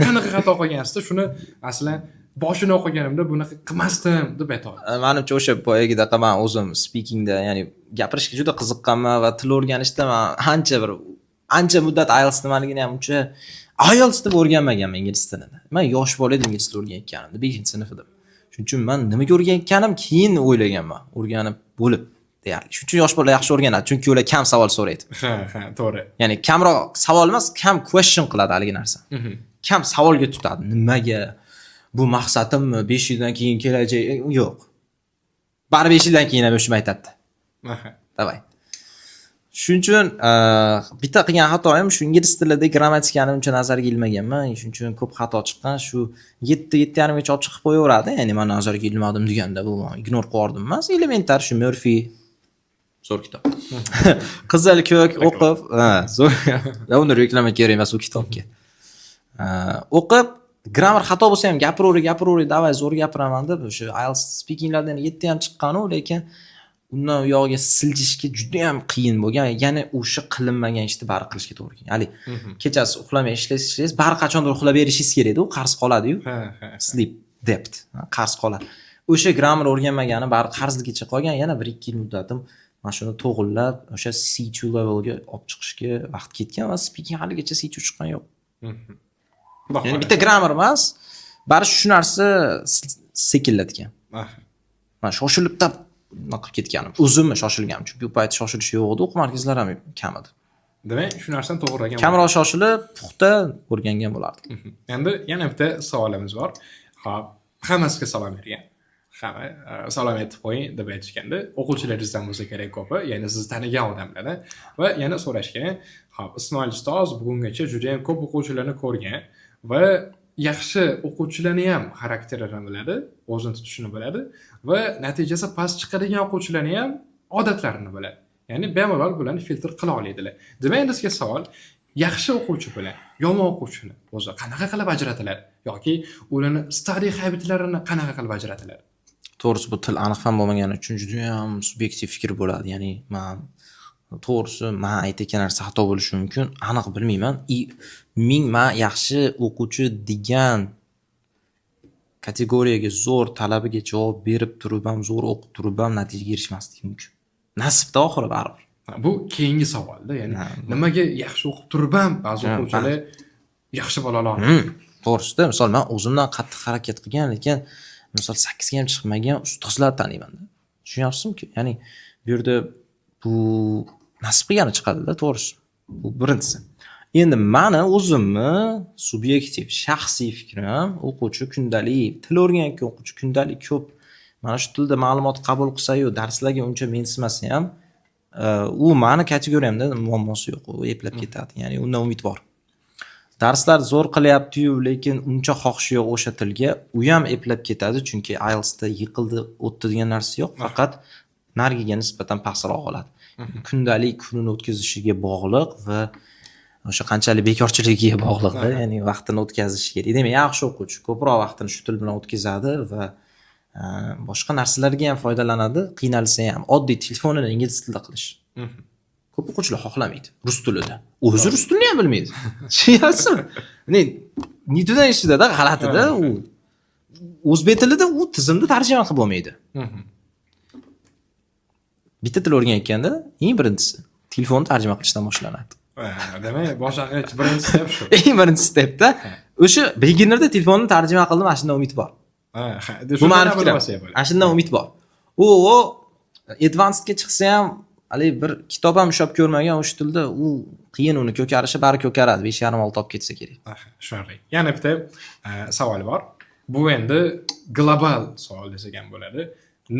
qanaqa xato qilgansizda, shuni, masalan, boshini o'qiganimda bunaqa qilmasdim deb ayta oladi. Manimcha, o'sha boyagidaqa man o'zim speakingda, ya'ni gapirishga juda qiziqqanman va til o'rganishda man ancha bir ancha muddat IELTS nimaligini ham uncha IELTS deb o'rganmaganman ingliz tilini. Man yosh bola edim ingliz tilini o'rganayotganimda, 5 sinf edim. Shuning uchun man nimaga o'rganayotganim keyin o'ylaganman, o'rganib bo'lib deyarli. Shuning uchun yosh bolalar yaxshi o'rganadi, chunki ular kam savol so'raydi. Ha, ha, to'g'ri. Ya'ni kamroq savol emas, kam question qiladi haligi narsa. Kam savolga tutadi. Nimaga? Bu maqsadimmi? 5 yildan keyin kelajak yo'q. Bari 5 yildan keyin ham shuni aytadi. Давай. Shuning uchun bitta qilgan xatoyim shu ingliz tilida grammatikani uncha nazarga ilmaganman. Shuning uchun ko'p xato chiqqan. Shu 7, 7.5 gacha olib chiqib qo'yaveradi. Ya'ni man nazarga ilmadim deganda bu ignore qilib emas. Elementar shu Murphy zo'r kitob. Qizil ko'k o'qib, ha, zo'r. Uni reklama kerak emas u kitobga. O'qib, grammar xato bo'lsa ham gapiraver, gapiraver, давай, zo'r gapiraman deb o'sha IELTS speakinglardan 7 ham chiqqan-u, lekin undan u yog'iga siljishga juda ham qiyin bo'lgan. Ya'ni o'sha qilinmagan ishni bari qilishga to'g'ri kelgan. Haligi kechasi uxlamay ishlaysiz, ishlaysiz, bari qachondir uxlab berishingiz kerakda, u qarz qoladi-yu. Ha, ha. Sleep debt, qarz qoladi. O'sha grammar o'rganmagani bari qarzligicha qolgan. Yana 1-2 yil muddatim mana shuni to'g'irlab, o'sha C2 levelga olib chiqishga vaqt ketgan va speaking haligacha C2 chiqqan yo'q. Xudo Ya'ni xohlasa. bitta grammar emas, bari shu narsa sekinlatgan. Man shoshilib tap nima qilib ketganim. O'zimni shoshilganim, chunki u payt shoshilish yo'q edi, o'quv markazlari ham kam edi. Demak, shu narsani to'g'irlagan. Kamroq shoshilib, puxta o'rgangan bo'lardim. Endi yana bitta savolimiz bor. Xo'p, hammasiga salom bergan. Hamma salom aytib qo'ying deb aytishganda, o'quvchilaringizdan bo'lsa kerak ko'pi, ya'ni sizni tanigan odamlar va yana so'rashgan. Xo'p, Ismoil ustoz bugungacha juda ham ko'p o'quvchilarni ko'rgan va yaxshi o'quvchilarni ham xarakterini biladi, o'zini tutishini biladi va natijasi past chiqadigan o'quvchilarni ham odatlarini biladi. Ya'ni bemalol bularni filtr qila oladilar. Demak, endi sizga savol: yaxshi o'quvchi bilan yomon o'quvchini o'zi qanaqa qilib ajratiladi yoki ularni study habitlarini qanaqa qilib ajratiladi? To'g'risi, bu til aniq fan bo'lmagani uchun judayam subyektiv fikr bo'ladi. Ya'ni man, to'g'risi, man aytayotgan narsa xato bo'lishi mumkin, aniq bilmayman. И ming man yaxshi o'quvchi degan kategoriyaga zo'r talabiga javob berib turib ham, zo'r o'qib turib ham natijaga erishmaslik mumkin. Nasibda oxiri baribir. Ha, bu keyingi savolda, ya'ni nimaga yaxshi o'qib turib ham ba'zi o'quvchilar yaxshi bolalar olmaydi? To'g'risida, misol, man o'zimdan qattiq harakat qilgan, lekin misol 8 ga ham chiqmagan ustozlar taniymanda. Tushunyapsizmi? Ya'ni bu yerda bu nasib qilgani chiqadida, to'g'risi. Bu birinchisi. Endi mani o'zimni subyektiv shaxsiy fikrim, o'quvchi kundalik til o'rganayotgan o'quvchi kundalik ko'p mana shu tilda ma'lumot qabul qilsa-yu, darslarga uncha mensimasa ham, u mani kategoriyamda muammosi yo'q, u eplab ketadi. Ya'ni undan umid bor. Darslar zo'r qilyapti-yu, lekin uncha xohishi yo'q o'sha tilga, u ham eplab ketadi, chunki IELTSda yiqildi, o'tdi degan narsa yo'q, faqat narigiga nisbatan pastroq oladi. Kundalik kunini o'tkazishiga bog'liq va O'sha qanchalik bekorchiligiga bog'liqda, ya'ni vaqtini o'tkazishi kerak. Demak, yaxshi o'quvchi ko'proq vaqtini shu til bilan o'tkazadi va boshqa narsalarga ham foydalanadi, qiynalsa ham. Oddiy telefonini ingliz tilida qilish. Ko'p o'quvchilar xohlamaydi rus tilida. O'zi rus tilini ham bilmaydi. Tushunyapsizmi? Не, ни туда, ни сюда da, g'alatida u. O'zbek tilida u tizimda tarjima qilib bo'lmaydi. Bitta til o'rganayotganda eng birinchisi telefonni tarjima qilishdan boshlanadi. Ha, demak, boshlang'ich birinchi step shu. Eng birinchi stepda o'sha beginnerda telefonni tarjima qildim, mana shundan umid bor. Ha, Bu mani fikrim. Bilmasa ham bo'ladi. Ana shundan umid bor. U advancedga chiqsa ham, haligi bir kitob ham ushlab ko'rmagan o'sha tilda, u qiyin uni ko'karishi, bari ko'karadi, 5,5, 6 olib ketsa kerak. Aha, tushunarli. Yana bitta savol bor. Bu endi global savol desak ham bo'ladi.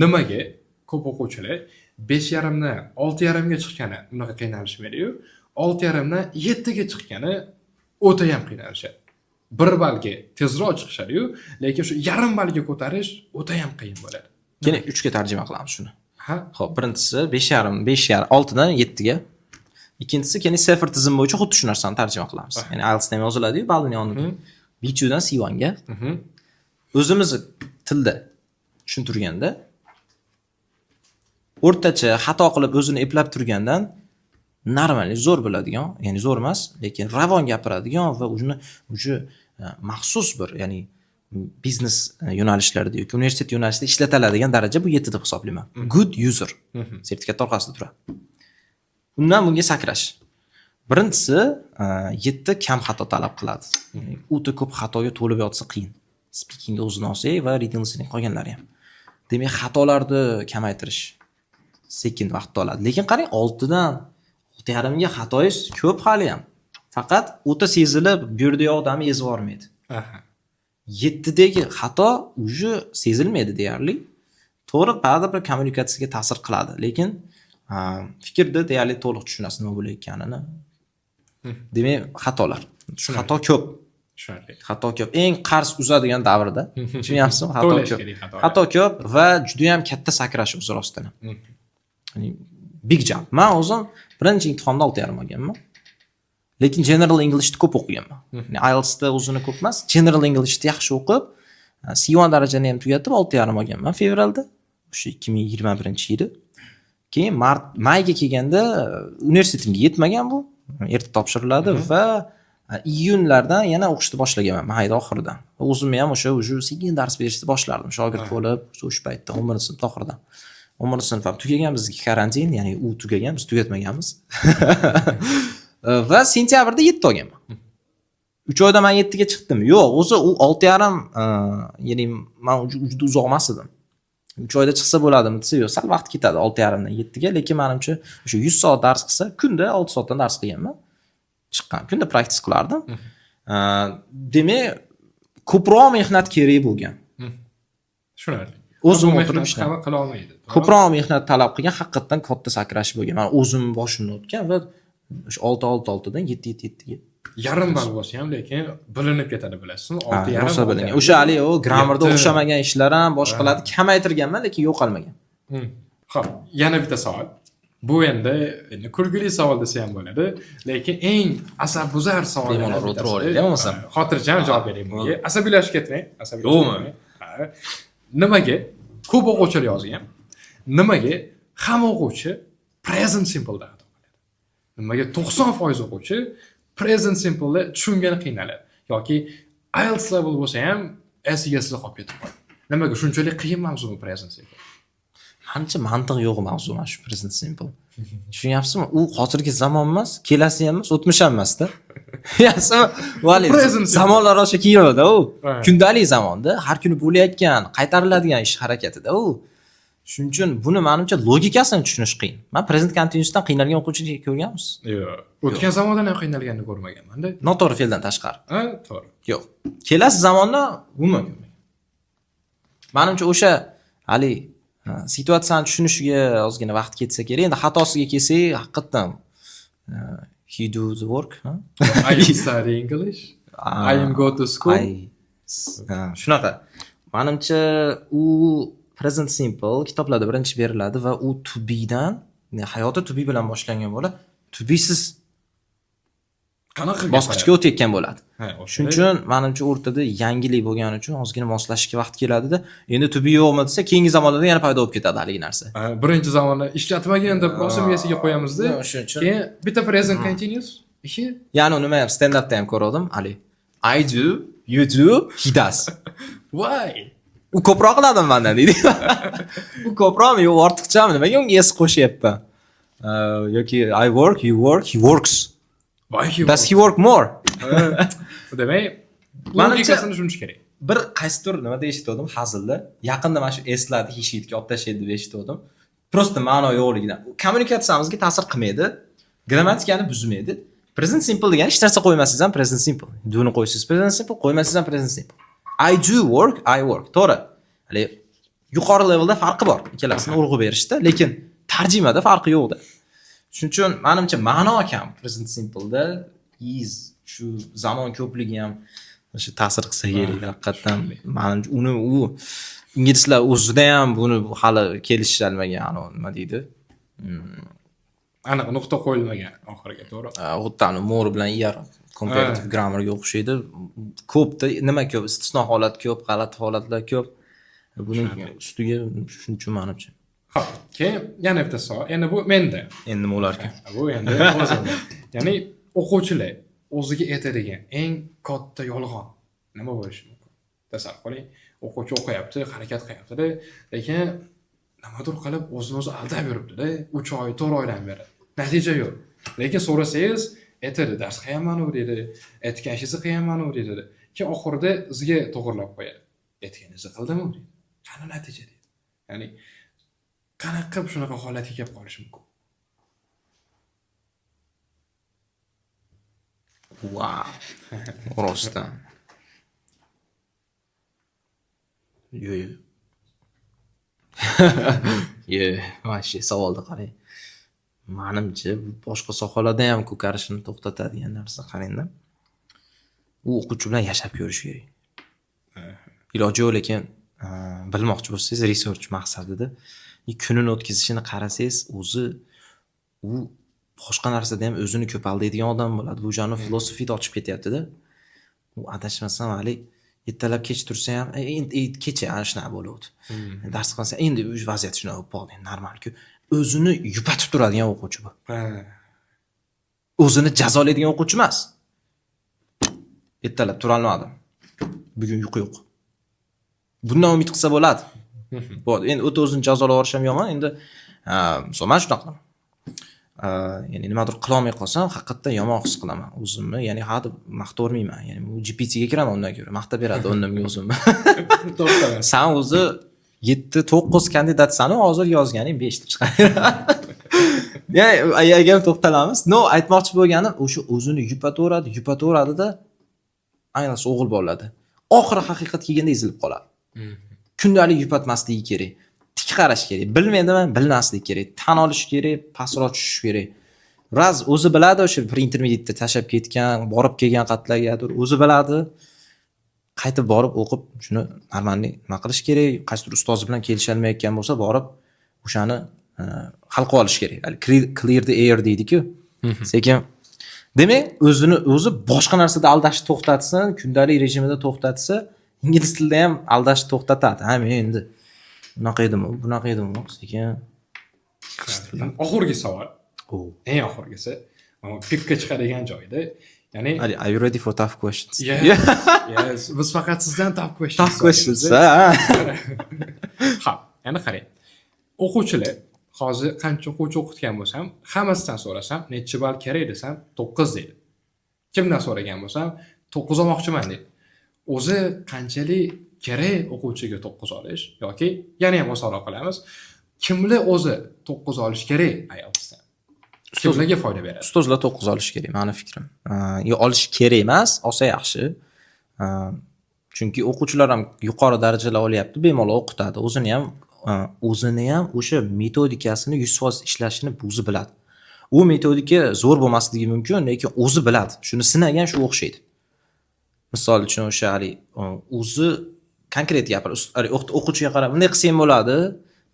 Nimaga ko'p o'quvchilar 5,5 dan 6,5 ga chiqqani unaqa qiynalishmaydi-yu, 6,5 dan 7 ga chiqqani o'ta ham qiynalishadi? 1 ballga tezroq chiqishadi-yu, lekin shu yarim ballga ko'tarish o'ta ham qiyin bo'ladi. Keyin uchga tarjima qilamiz shuni. Ha. Ho'p, birinchisi 5,5, 5,5, 6 dan 7 ga. Ikkinchisi, keyin CEFR tizim bo'yicha xuddi shu narsani tarjima qilamiz. Ya'ni IELTS ham yoziladi-yu ballini yonida. B2 dan C1 ga. O'zimizni tilda tushuntirganda, o'rtacha xato qilib o'zini eplab turgandan нормальный, zo'r biladigan, ya'ni zo'r emas, lekin ravon gapiradigan va uni уже maxsus bir, ya'ni biznes yo'nalishlarida yoki universitet yo'nalishida ishlatiladigan daraja bu 7 deb hisoblayman. Good user sertifikat orqasida turadi. Undan bunga sakrash. Birinchisi, 7 kam xato talab qiladi. Ya'ni o'ta ko'p xatoga to'lib yotsa, qiyin. Speakingni o'zini olsak va reading, listening, qolganlari ham. Demak, xatolarni kamaytirish sekin vaqt oladi. Lekin qarang, 6 dan 6,5 ga xatoyingiz ko'p hali ham. Faqat o'ta sezilib, bu yerda yoq odamni ezib yubormaydi. 7 dagi xato уже sezilmaydi deyarli. To'g'ri, baribir kommunikatsiyaga ta'sir qiladi, lekin fikrda deyarli to'liq tushunasiz nima bo'layotganini. Demak, xatolar. Xato ko'p. Tushunarli. Xato ko'p. Eng qarz uzadigan davrda. Tushunyapsizmi? Xato To'lash ko'p. kerak xatolar. Xato ko'p va juda ham katta sakrash o'zi rostdan. Ya'ni big jump. Man o'zim birinchi imtihonda 6,5 olganman. Lekin General Englishni ko'p o'qiganman. Ya'ni IELTSda o'zini ko'p emas, General Englishni yaxshi o'qib, C1 darajani ham tugatib 6,5 olganman fevralda. O'sha 2021-yili. Keyin mart, mayga kelganda universitetimga yetmagan bu. Erta topshiriladi va iyunlardan yana o'qishni boshlaganman, mayda oxiridan. O'zimni ham o'sha уже sekin dars berishni boshlardim. Shogird bo'lib, o'sha paytda 11 sinf oxiridan. 11 sinf ham tugagan, bizga karantin, ya'ni u tugagan, biz tugatmaganmiz. Va sentyabrda 7 olganman. 3 oyda man 7 ga chiqdim. Yo'q, o'zi u 6,5, ya'ni man juda uzoq emas edim. 3 oyda chiqsa bo'ladimi desa, yo'q, sal vaqt ketadi 6,5 dan 7 ga, lekin manimcha o'sha 100 soat dars qilsa, kunda 6 soatdan dars qilganman. Chiqqan. Kunda practice qilardim. Demak, ko'proq mehnat kerak bo'lgan. Tushunarli. O'zim Bu o'tirib mehnat ishladim. hamma qila olmaydi, to'g'rimi? Ko'proq mehnat talab qilgan, haqiqatdan katta sakrash bo'lgan. Man o'zim boshimdan o'tgan va o'sha 6 6 6 dan 7 7 7 ga. Yarim ball bo'lsa ham, lekin bilinib ketadi, bilasizmi? 6,5. Rosa olti bilingan. yarim. O'sha haligi u grammarda 7. o'xshamagan ishlar ham, boshqalarni kamaytirganman, lekin yo'qolmagan. Xo'p, yana bitta savol. Bu endi kulgili savol desa ham bo'ladi, lekin eng asabbuzar savollardan Bemalol o'tirib bittasi. olaylik, bo'lmasam. Ha, xotirjam javob bering bunga. Asabiylashib ketmang. Asabiylashib Yo'qmi? ketmang. Ha. Nimaga ko'p o'quvchilar yozgan? Nimaga hamma o'quvchi present simple'da xato qiladi? Nimaga 90% o'quvchi present simple'da tushungani qiynaladi yoki IELTS level bo'lsa ham S egasida qolib ketib qoladi? Nimaga shunchalik qiyin mavzu bu present simple? Manimcha, mantiq yo'q mavzu mana shu present simple. Tushunyapsizmi? U hozirgi zamon emas, kelasi ham emas, o'tmish ham emasda. Tushunyapsizmi? U haligi Present simple. zamonlar osha keyinda u. Kundalik zamonda har kuni bo'layotgan, qaytariladigan ish harakatida u. Shuning uchun buni, manimcha, logikasini tushunish qiyin. Man present continuousdan qiynalgan o'quvchi ko'rganmiz? Yo'q. O'tgan zamondan ham qiynalganini ko'rmaganman-da. Noto'g'ri fe'ldan tashqari. Ha, to'g'ri. Yo'q. Kelasi zamonda umuman ko'rmagan. Manimcha, o'sha haligi situatsiyani tushunishiga ozgina vaqt ketsa kerak. Endi xatosiga kelsak, haqiqatdan he do the work, ha? I study English. I am go to school. Ha, shunaqa. Manimcha, u present simple kitoblarda birinchi beriladi va u to be'dan, hayoti to be bilan boshlangan bola to be'siz Qanaqa bosqichga o'tayotgan bo'ladi. Ha, Shuning uchun manimcha o'rtada yangilik bo'lgani uchun ozgina moslashishga vaqt keladida. Endi tubi yo'qmi desa, keyingi zamonlarda yana paydo bo'lib ketadi haligi narsa. Ha, birinchi zamonda ishlatmagin deb rosa miyasiga qo'yamizda. Shuning uchun Keyin bitta present continuous ishi. Ya'ni nima ham stand upda ham ko'rdim, haligi I do, you do, he does. Voy. U ko'proq qiladi mandan deydi. U ko'proqmi yo ortiqchami, nimaga unga s qo'shyapman? Yoki I work, you work, he works. Voy. Does he work more? Demak, logikasini tushunish kerak. Bir qaysidir nimada eshitgandim hazilda. Yaqinda mana shu eslarni he she'ga olib tashlaydi deb eshitgandim. Просто ma'no yo'qligidan. Kommunikatsiyamizga ta'sir qilmaydi. Grammatikani buzmaydi. Present simple degani hech narsa qo'ymasangiz ham present simple. Do ni qo'ysangiz present simple, qo'ymasangiz ham present simple. I do work, I work. To'g'ri. Hali yuqori levelda farqi bor. Ikkalasini urg'u berishda, lekin tarjimada farqi yo'qda. Shuning uchun manimcha ma'no kam present simpleda is shu zamon ko'pligi ham o'sha ta'sir qilsa kerak haqiqatdan. Manimcha uni u ingilislar o'zida ham buni hali kelisholmagan, anavi nima deydi? Aniq nuqta qo'yilmagan oxiriga, to'g'ri. Xuddi anavi more bilan er comparative grammarga o'xshaydi. Ko'pda nima ko'p, istisno holat ko'p, g'alati holatlar ko'p. Buning ustiga shuning uchun manimcha. Xo'p, keyin yana bitta savol. Endi bu menda. Endi nima bo'larkan? Bu endi o'zimda. Ya'ni o'quvchilar o'ziga aytadigan eng katta yolg'on nima bo'lishi mumkin? Tasavvur qiling, o'quvchi o'qiyapti, harakat qilyapti-da, lekin nimadir qilib o'zini o'zi aldab yuribdi-da, 3 oy, 4 oydan beri. Natija yo'q. Lekin so'rasangiz, aytadi, dars qilyapman-u deydi, aytgan ishingizni qilyapman-u deydi. Keyin oxirida sizga to'g'irlab qo'yadi. Aytganingizni qildimi deydi. Qani natija deydi. Ya'ni qanaqa qilib shunaqa holatga kelib qolishi mumkin? Wow. Rostdan. Yo'q. Yo'q, mana shu savolni qarang. Manimcha bu boshqa sohalarda ham ko'karishini to'xtatadigan narsa, qarangda. U o'quvchi bilan yashab ko'rish kerak. Iloji yo'q, lekin bilmoqchi bo'lsangiz research maqsadida kunini o'tkazishini qarasangiz, o'zi u boshqa narsada ham o'zini ko'p aldaydigan odam bo'ladi. Bu jani filosofiyada ochib ketyapti-da. U adashmasam hali ertalab kech tursa ham, endi kecha ana shunaqa bo'luvdi. Dars qilsa endi vaziyat shunaqa bo'lib qoldi, normalku. O'zini yupatib turadigan o'quvchi bu. O'zini jazolaydigan o'quvchi emas. Ertalab tura olmadim. Bugun uyqu yo'q. Bundan umid qilsa bo'ladi. Bo'ldi. Endi o'ta o'zini jazolab yuborish ham yomon. Endi misol men shunaqa qilaman. Ya'ni nimadir qilolmay qolsam, haqiqatdan yomon his qilaman o'zimni. Ya'ni ha deb maqtavermayman. Ya'ni u GPT ga kiraman undan ko'ra. Maqtab beradi o'rnimga o'zimni. To'xtaman. San o'zi 7-9 kandidatsan, hozir yozganing 5 deb chiqadi. Ya'ni agar to'xtalamiz. No, aytmoqchi bo'lganim o'sha o'zini yupataveradi, yupataveradida ayniqsa o'g'il bolalarda. Oxiri haqiqat kelganda ezilib qoladi. Kundalik yupatmasligi kerak. Tik qarash kerak. Bilmaydimi, bilmaslik kerak. Tan olish kerak, pastroq tushish kerak. Raz o'zi biladi, o'sha bir intermediatda tashlab ketgan, borib kelgan qatlargadir o'zi biladi. Qaytib borib o'qib shuni normalniy nima qilish kerak, qaysidir ustozi bilan kelisholmayotgan bo'lsa, borib o'shani hal qilib olish kerak. Hali clear the air deydi-ku. Sekin demak, o'zini o'zi boshqa narsada aldashni to'xtatsin, kundalik rejimida to'xtatsa, ingliz tilida ham aldashni to'xtatadi. Ha, men endi bunaqa edim, bunaqa edim, sekin. Oxirgi savol. Eng oxirgisi. Mana pikka chiqadigan joyda. Ya'ni Are you ready for tough questions? Yes. Yes. Biz faqat sizdan tough questions. Tough questions. Ha. Ha, yana qarang. O'quvchilar hozir qancha o'quvchi o'qitgan bo'lsam, hammasidan so'rasam, necha ball kerak desam, 9 deydi. Kimdan so'ragan bo'lsam, 9 olmoqchiman deydi. O'zi qanchalik kerak o'quvchiga 9 olish yoki yana ham osonroq qilamiz. Kimlar o'zi 9 olish kerak IELTSdan? Kimlarga foyda beradi? Ustozlar 9 olish kerak, mani fikrim. Yo olish kerak emas, olsa yaxshi. Chunki o'quvchilar ham yuqori darajalar olyapti, bemalol o'qitadi. O'zini ham o'sha metodikasini 100% ishlashini o'zi biladi. U metodika zo'r bo'lmasligi mumkin, lekin o'zi biladi. Shuni sinagan, shu o'xshaydi. Misol uchun o'sha haligi o'zi konkret gapiradi. Haligi o'quvchiga qarab, bunday qilsang bo'ladi,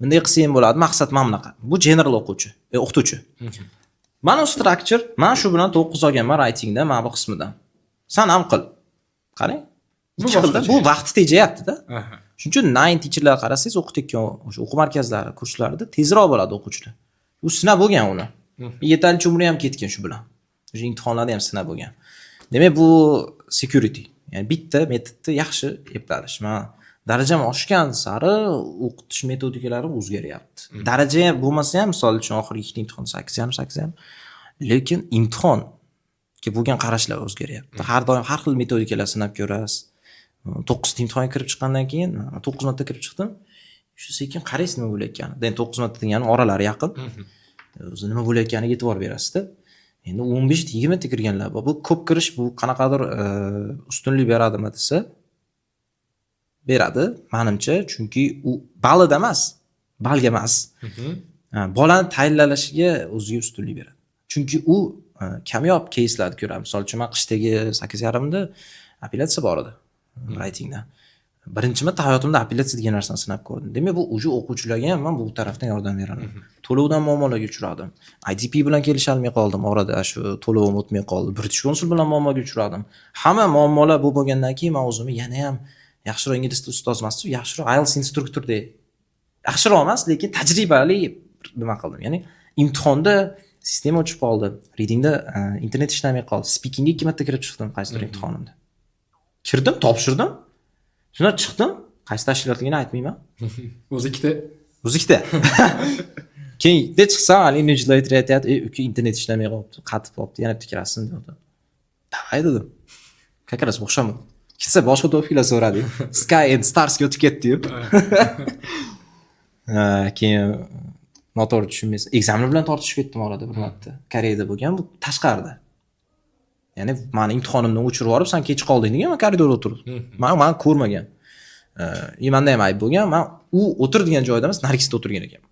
bunday qilsang bo'ladi, maqsad mana bunaqa. Bu general o'quvchi, o'qituvchi. Mana structure, man shu bilan 9 olganman writingda, mana bu qismidan. San ham qil. Qarang. Bu Ikki xilda boshqacha. Bu vaqtni tejayapti-da. Shuning uchun nine teacherlar qarasangiz, o'qitayotgan o'sha o'quv markazlari, kurslarida tezroq bo'ladi o'quvchilar. U sinab bo'lgan uni. Yetarlicha umri ham ketgan shu bilan. O'sha imtihonlarda ham sinab bo'lgan. Demak, bu security. Ya'ni bitta metodni yaxshi eplanish. Man darajam oshgan sari o'qitish metodikalarim o'zgaryapti. Daraja ham bo'lmasa ham, misol uchun, oxirgi ikkita imtihon 8,5, 8,5, lekin imtihonga bo'lgan qarashlar o'zgaryapti. Har doim har xil metodikalar sinab ko'rasiz. To'qqizta imtihonga kirib chiqqandan keyin, to'qqiz marta kirib chiqdim. Shu sekin qaraysiz nima bo'layotganini. Endi 9 marta degani oralari yaqin. O'zi nima bo'layotganiga e'tibor berasizda. Endi 15 ta, 20 ta kirganlar bor. Bu ko'p kirish, bu qanaqadir ustunlik beradimi desa, beradi manimcha, chunki u ballida emas, ballga emas. Ha, bolani tayinlanishiga o'ziga ustunlik beradi. Chunki u kamyob keyslarni ko'radi. Misol uchun, man qishdagi 8,5 da apellyatsiya bor edi writingda. Birinchi marta hayotimda apellyatsiya degan narsani sinab ko'rdim. Demak, bu уже o'quvchilarga ham man bu tarafdan yordam beraman. To'lovdan muammolarga uchradim. IDP bilan kelisholmay qoldim orada, shu to'lovim o'tmay qoldi. British Council bilan muammoga uchradim. Hamma muammolar bu bo'lgandan keyin man o'zimni yana ham yaxshiroq ingliz tili ustozi emas, yaxshiroq IELTS instruktordek, yaxshiroq emas, lekin tajribali nima qildim. Ya'ni imtihonda sistema o'chib qoldi. Readingda internet ishlamay qoldi. Speakingga ikki marta kirib chiqdim qaysidir imtihonimda. Kirdim, topshirdim. Shundan chiqdim. Qaysi tashkilotligini aytmayman. O'zi ikkita. O'zi ikkita. Keyin bitta chiqsam, hali invigilator aytyapti: "Ey, uka, internet ishlamay qolibdi, qatib qolibdi, yana bitta kirasizmi?" deyapti. "Давай", dedim. Как раз o'xshamadi. Ketsa boshqa topiklar so'radi. Sky and Starsga o'tib ketdi-yu. Keyin noto'g'ri tushunmaysiz. Экзамен bilan tortishib ketdim orada bir marta. Koreyada bo'lgan, bu tashqarida. Ya'ni mani imtihonimni o'chirib yuborib, "San kech qolding", degan, man koridorda o'tirib. Man ko'rmagan. И manda ham ayb bo'lgan. Man u o'tiradigan joyda emas, narigisida o'tirgan ekanman.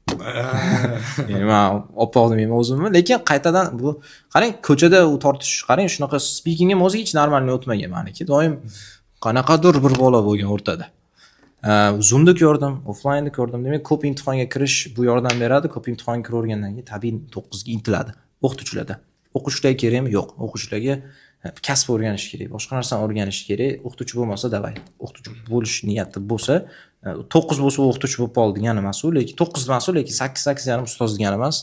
Ya'ni man oppoq demayman o'zimni, lekin qaytadan bu qarang, ko'chada u tortishish, qarang, shunaqa speakingim o'zi hech нормальный o'tmagan maniki. Doim qanaqadir bir bola bo'lgan o'rtada. Zoomda ko'rdim, offlaynda ko'rdim. Demak, ko'p imtihonga kirish bu yordam beradi. Ko'p imtihonga kiravergandan keyin tabiiy 9 ga intiladi o'qituvchilarda. O'quvchilarga kerakmi? Yo'q. O'quvchilarga kasb o'rganish kerak, boshqa narsani o'rganish kerak. O'qituvchi bo'lmasa, давай. O'qituvchi bo'lish niyati bo'lsa, 9 bo'lsa o'qituvchi bo'lib qoldi degani emas u, lekin 9 emas u, lekin 8, 8,5 ustoz degani emas.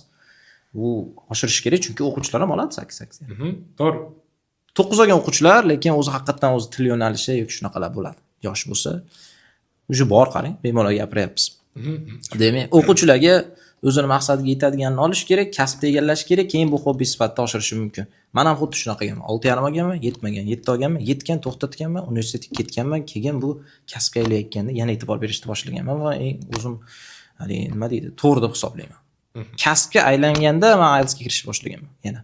U oshirish kerak, chunki o'quvchilar ham oladi 8, 8,5. To'g'ri. 9 olgan o'quvchilar, lekin o'zi haqiqatdan o'zi til yo'nalishi yoki shunaqalar bo'ladi. Yosh bo'lsa, уже bor, qarang, bemalol gapiryapmiz. Demak, o'quvchilarga o'zini maqsadiga yetadiganini olish kerak, kasbni egallash kerak, keyin bu hobbi sifatida oshirishi mumkin. Man ham xuddi shunaqa qilganman. 6,5 olganman, yetmagan, 7 olganman, yetgan, to'xtatganman, universitetga ketganman, keyin bu kasbga aylanayotganda yana e'tibor berishni boshlaganman va eng o'zim haligi nima deydi, to'g'ri deb hisoblayman. Kasbga aylanganda man IELTSga kirishni boshlaganman yana.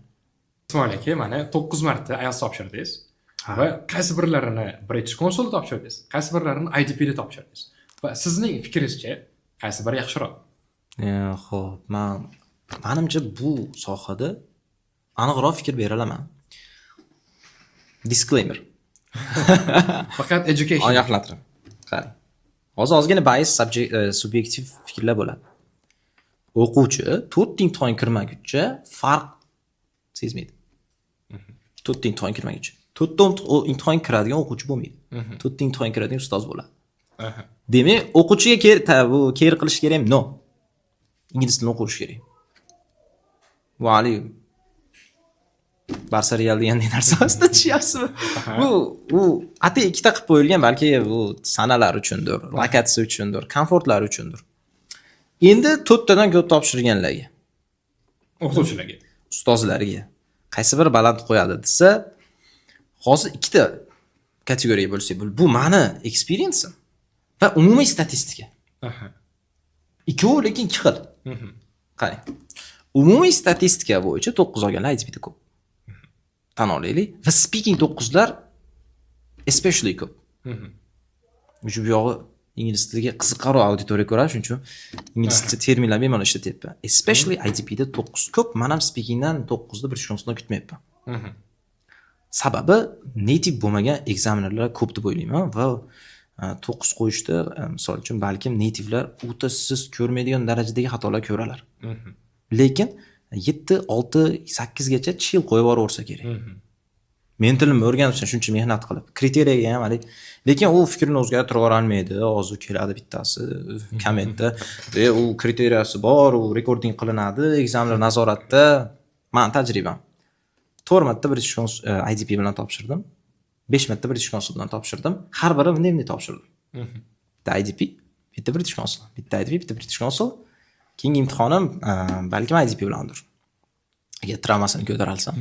Ismoil aka, mana 9 marta IELTS topshirdingiz. Va qaysi birlarini British Council topshirdingiz, qaysi birlarini IDPda topshirdingiz? Va sizning fikringizcha qaysi biri yaxshiroq? Xo'p, manimcha bu sohada aniqroq fikr bera olaman. Disclaimer. Faqat education. Ogohlantiring. Qarang. Hozir ozgina bias, subyektiv fikrlar bo'ladi. O'quvchi to'rtta imtihon kirmaguncha farq sezmaydi. To'rtta imtihon kirmaguncha. To'rtta imtihon kiradigan o'quvchi bo'lmaydi. To'rtta imtihon kiradigan ustoz bo'ladi. Demak, o'quvchiga bu care qilish kerakmi? No. Ingliz tilini o'qish kerak. Bu haligi Barsa Real degandek narsa emasda, tushunyapsizmi? Bu u atay ikkita qilib qo'yilgan, balki bu sanalar uchundir, lokatsiya uchundir, komfortlar uchundir. Endi to'rttadan ko'p topshirganlarga, O'qituvchilarga. Ustozlarga qaysi biri baland qo'yadi desa, hozir ikkita kategoriyaga bo'lsak, bu mani experience'im va umumiy statistika. Ikkovi lekin ikki xil. Qarang. Umumiy statistika bo'yicha 9 olganlar IDPda ko'p. Tan olaylik. Va speaking 9lar especially ko'p. Shu bu yog'i ingliz tiliga qiziqarroq auditoriya ko'radi, shuning uchun inglizcha terminlar bemalol ishlatyapman. Especially IDPda 9 ko'p. Man ham speakingdan 9 da British Councildan kutmayapman. Sababi native bo'lmagan examinerlar ko'p deb o'ylayman va 9 qo'yishda, misol uchun, balkim nativelar o'ta siz ko'rmaydigan darajadagi xatolar ko'ralar. Lekin 7, 6, 8 gacha chill qo'yib yuboraversa kerak. Men tilimni o'rganibsan shuncha mehnat qilib. Критерия ga ham haligi, lekin u fikrini o'zgartirib yuborolmaydi. Hozir keladi bittasi kommentda. U критерия si bor, u recording qilinadi, экзамен lar nazoratda. Mani tajribam. 4 marta British Council IDP bilan topshirdim. 5 marta British Council bilan topshirdim. Har biri bunday bunday topshirdim. Bitta IDP, bitta British Council, bitta IDP, bitta British Council. Keyingi imtihonim balkim IDP bilandir. Agar travmasini ko'tara olsam.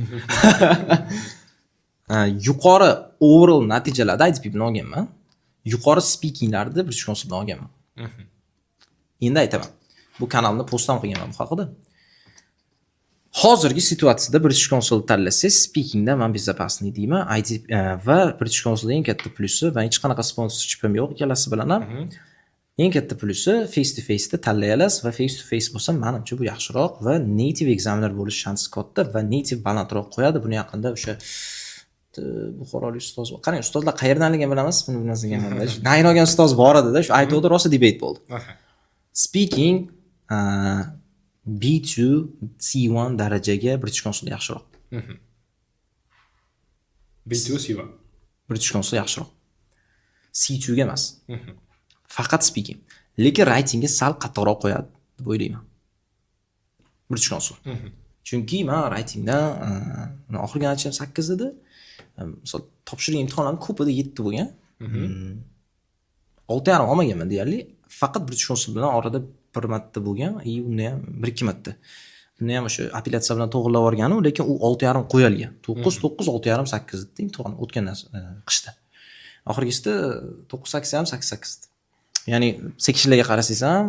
Yuqori overall natijalarda IDP bilan olganman. Yuqori speakinglarda British Council bilan olganman. Endi aytaman. Bu kanalni post ham qilganman bu haqida. Hozirgi situatsiyada British Council tanlasangiz, speakingda man безопасный deyman. ID va British Councilning eng katta plusi, man hech qanaqa sponsorshipim yo'q ikkalasi bilan ham. Eng katta plusi, face to face'da tanlay olasiz va face to face bo'lsa, manimcha, bu yaxshiroq va native examiner bo'lish shansi katta va native balandroq qo'yadi. Buni yaqinda o'sha buxorolik ustoz bor. Qarang, ustozlar qayerdanligini bilamiz, buni bilmas ekanman. Nayin olgan ustoz bor edida, shu aytuvdi, rosa debate bo'ldi. Speaking B2, C1 darajaga British Council yaxshiroq. B2, C1. British Council yaxshiroq. C2 ga emas. Faqat speaking. Lekin writingga sal qattiqroq qo'yadi deb o'ylayman. British Council. Chunki man writingdan oxirgi natijam 8 edi. Misol, topshirgan imtihonlarim ko'pida 7 bo'lgan. 6,5 olmaganman deyarli. Faqat British Council bilan orada bir marta bo'lgan, и unda ham bir ikki marta. Unda ham o'sha apellyatsiya bilan to'g'irlab yuborganu, lekin u 6,5 qo'yilgan. 9, 9, 6,5, 8 edi imtihon o'tgan qishda. Oxirgisida 9, 8 ham, 8, 8. Ya'ni sectionlarga qarasangiz ham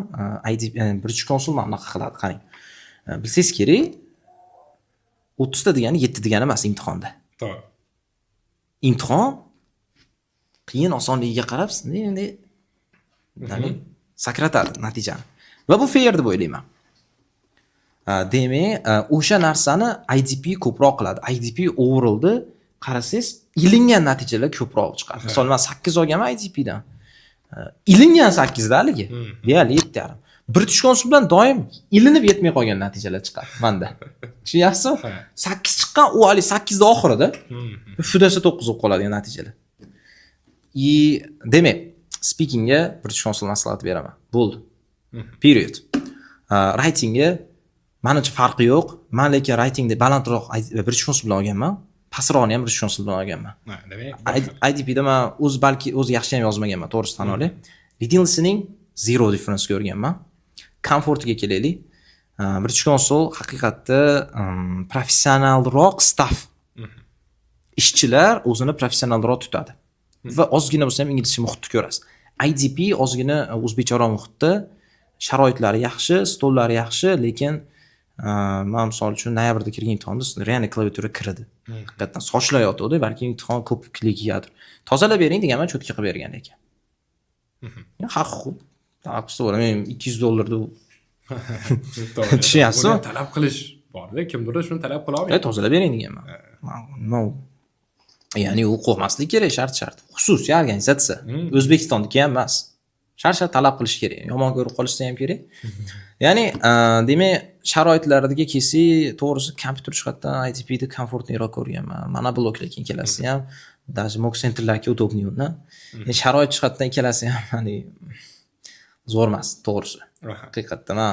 ID British Council mana bunaqa qiladi, qarang. Bilsangiz kerak, 30 ta degani 7 degani emas imtihonda. To'g'ri. Imtihon qiyin osonligiga qarab endi ya'ni sakratadi natijani. Va bu fair deb o'ylayman. Demak, o'sha narsani IDP ko'proq qiladi. IDP overallda qarasangiz, ilingan natijalar ko'proq chiqadi. Misol, man 8 olganman IDPdan. Ilingan 8 da haligi. Deyarli 7,5. British Council bilan doim ilinib yetmay qolgan natijalar chiqadi manda. Tushunyapsizmi? Ha. 8 chiqqan, u haligi 8 da oxirida. Shudasa 9 bo'lib qoladigan natijalar. И demak, speakingga British Council maslahat beraman. Bo'ldi. Period. Writingga manimcha farqi yo'q. Man lekin writingda balandroq British Council bilan olganman. Pastroqni ham British Council bilan olganman. Ha, demak, IDPda man o'zi balki o'zi yaxshi ham yozmaganman, to'g'risi tan olay. Reading, listening zero difference ko'rganman. Komfortiga kelaylik. British Council haqiqatda professionalroq staff. Ishchilar o'zini professionalroq tutadi. Va ozgina bo'lsa ham inglizcha muhitni ko'rasiz. IDP ozgina o'zbekcharoq muhitda, sharoitlari yaxshi, stollari yaxshi, lekin man misol uchun noyabrda kirgan imtihonda реально klaviatura kirdi. Haqiqatdan sochlar yotuvdi, balki imtihon ko'p klikigadir. Tozalab bering deganman, чётко qilib bergan ekan. Haq huquq talab qilsa bo'ladi. Men 200 dollarni To'g'ri. Tushunyapsizmi? Buni talab qilish borda, kimdir shuni talab qila olmaydi. Tozalab bering deganman. Nima u? Ya'ni u qo'rqmaslik kerak shart shart. Xususiy organizatsiya. O'zbekistonniki ham emas. Shart shart talab qilish kerak. Yomon ko'rib qolishsa ham kerak. Ya'ni, demak, sharoitlarga kelsak, to'g'risi kompyuter jihatdan IDPda комфортный roq ko'rganman. Mana blok, lekin ikkalasi ham даже mock centerlarga удобный undan. Yani sharoit jihatdan ikkalasi ham hani zo'r emas, to'g'risi. Haqiqatda man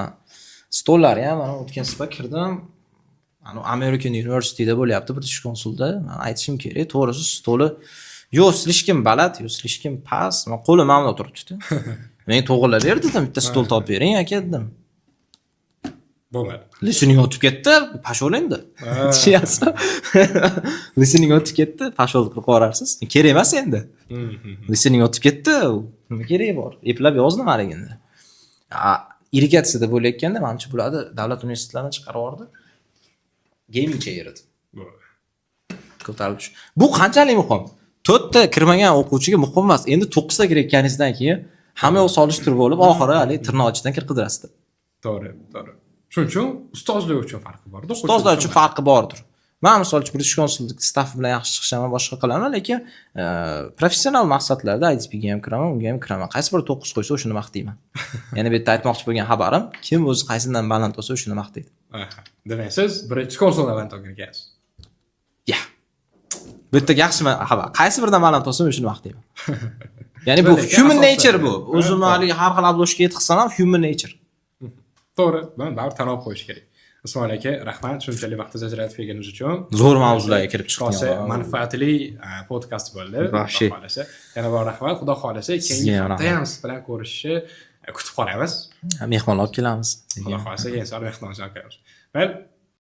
stollari ham, mana o'tgan safar kirdim. Mana American Universityda bo'lyapti British Councilda. Man aytishim kerak, to'g'risi stoli yo слишком baland, yo слишком past. Man qo'lim mana bundoq turibdi. Men to'g'irlab ber dedim, bitta stol topib bering aka dedim. Bo'lmadi. Listening o'tib ketdi, пошёл endi. Tushunyapsizmi? Listening o'tib ketdi, пошёл qilib yuborarsiz. Kerak emas endi. Listening o'tib ketdi, nima keragi bor? Eplab yozdim haligini. Irrigatsiyada bo'layotganda, manimcha, bularni davlat universitetlaridan chiqarib yubordi. Gaming chair edi. Bo'ldi. Ko'tarilib tush. Bu qanchalik muhim? To'rtta kirmagan o'quvchiga muhim emas. Endi to'qqizta kirayotganingizdan keyin hamma yoq solishtirib bo'lib, oxiri haligi tirnoq ichidan kir qidirasizda. To'g'ri, to'g'ri. Shuning uchun ustozlar uchun farqi bor. Ustozlar uchun farqi bordir. Man misol uchun British Council staff bilan yaxshi chiqishaman, boshqa qilaman, lekin professional maqsadlarda IDPga ham kiraman, unga ham kiraman. Qaysi biri 9 qo'ysa, o'shani maqtayman. Ya'ni bu yerda aytmoqchi bo'lgan xabarim, kim o'zi qaysidan baland bo'lsa, o'shani maqtaydi. Aha. Demak, siz birinchi konsollardan topgan ekansiz. Ya. Bu yerda yaxshi xabar. Qaysi biridan ma'lumot olsam, shuni maqtayman. Ya'ni bu Lekin human asosan- nature bu. O'zimni haligi har xil обложка yetqizsam ham, human nature. To'g'ri, buni baribir tan olib qo'yish kerak. Ismoil aka, rahmat shunchalik vaqtingizni ajratib kelganingiz uchun. Zo'r mavzularga kirib Rosa chiqdik. Manfaatli podkast bo'ldi. Вообще. Xudo xohlasa. Yana bor rahmat. Xudo xohlasa, keyingi Sizga ham hafta rahmat. ham siz bilan ko'rishishni kutib qolamiz. Mehmon olib kelamiz. Xudo xohlasa, keyin safar mehmon olib kelamiz. Mayli.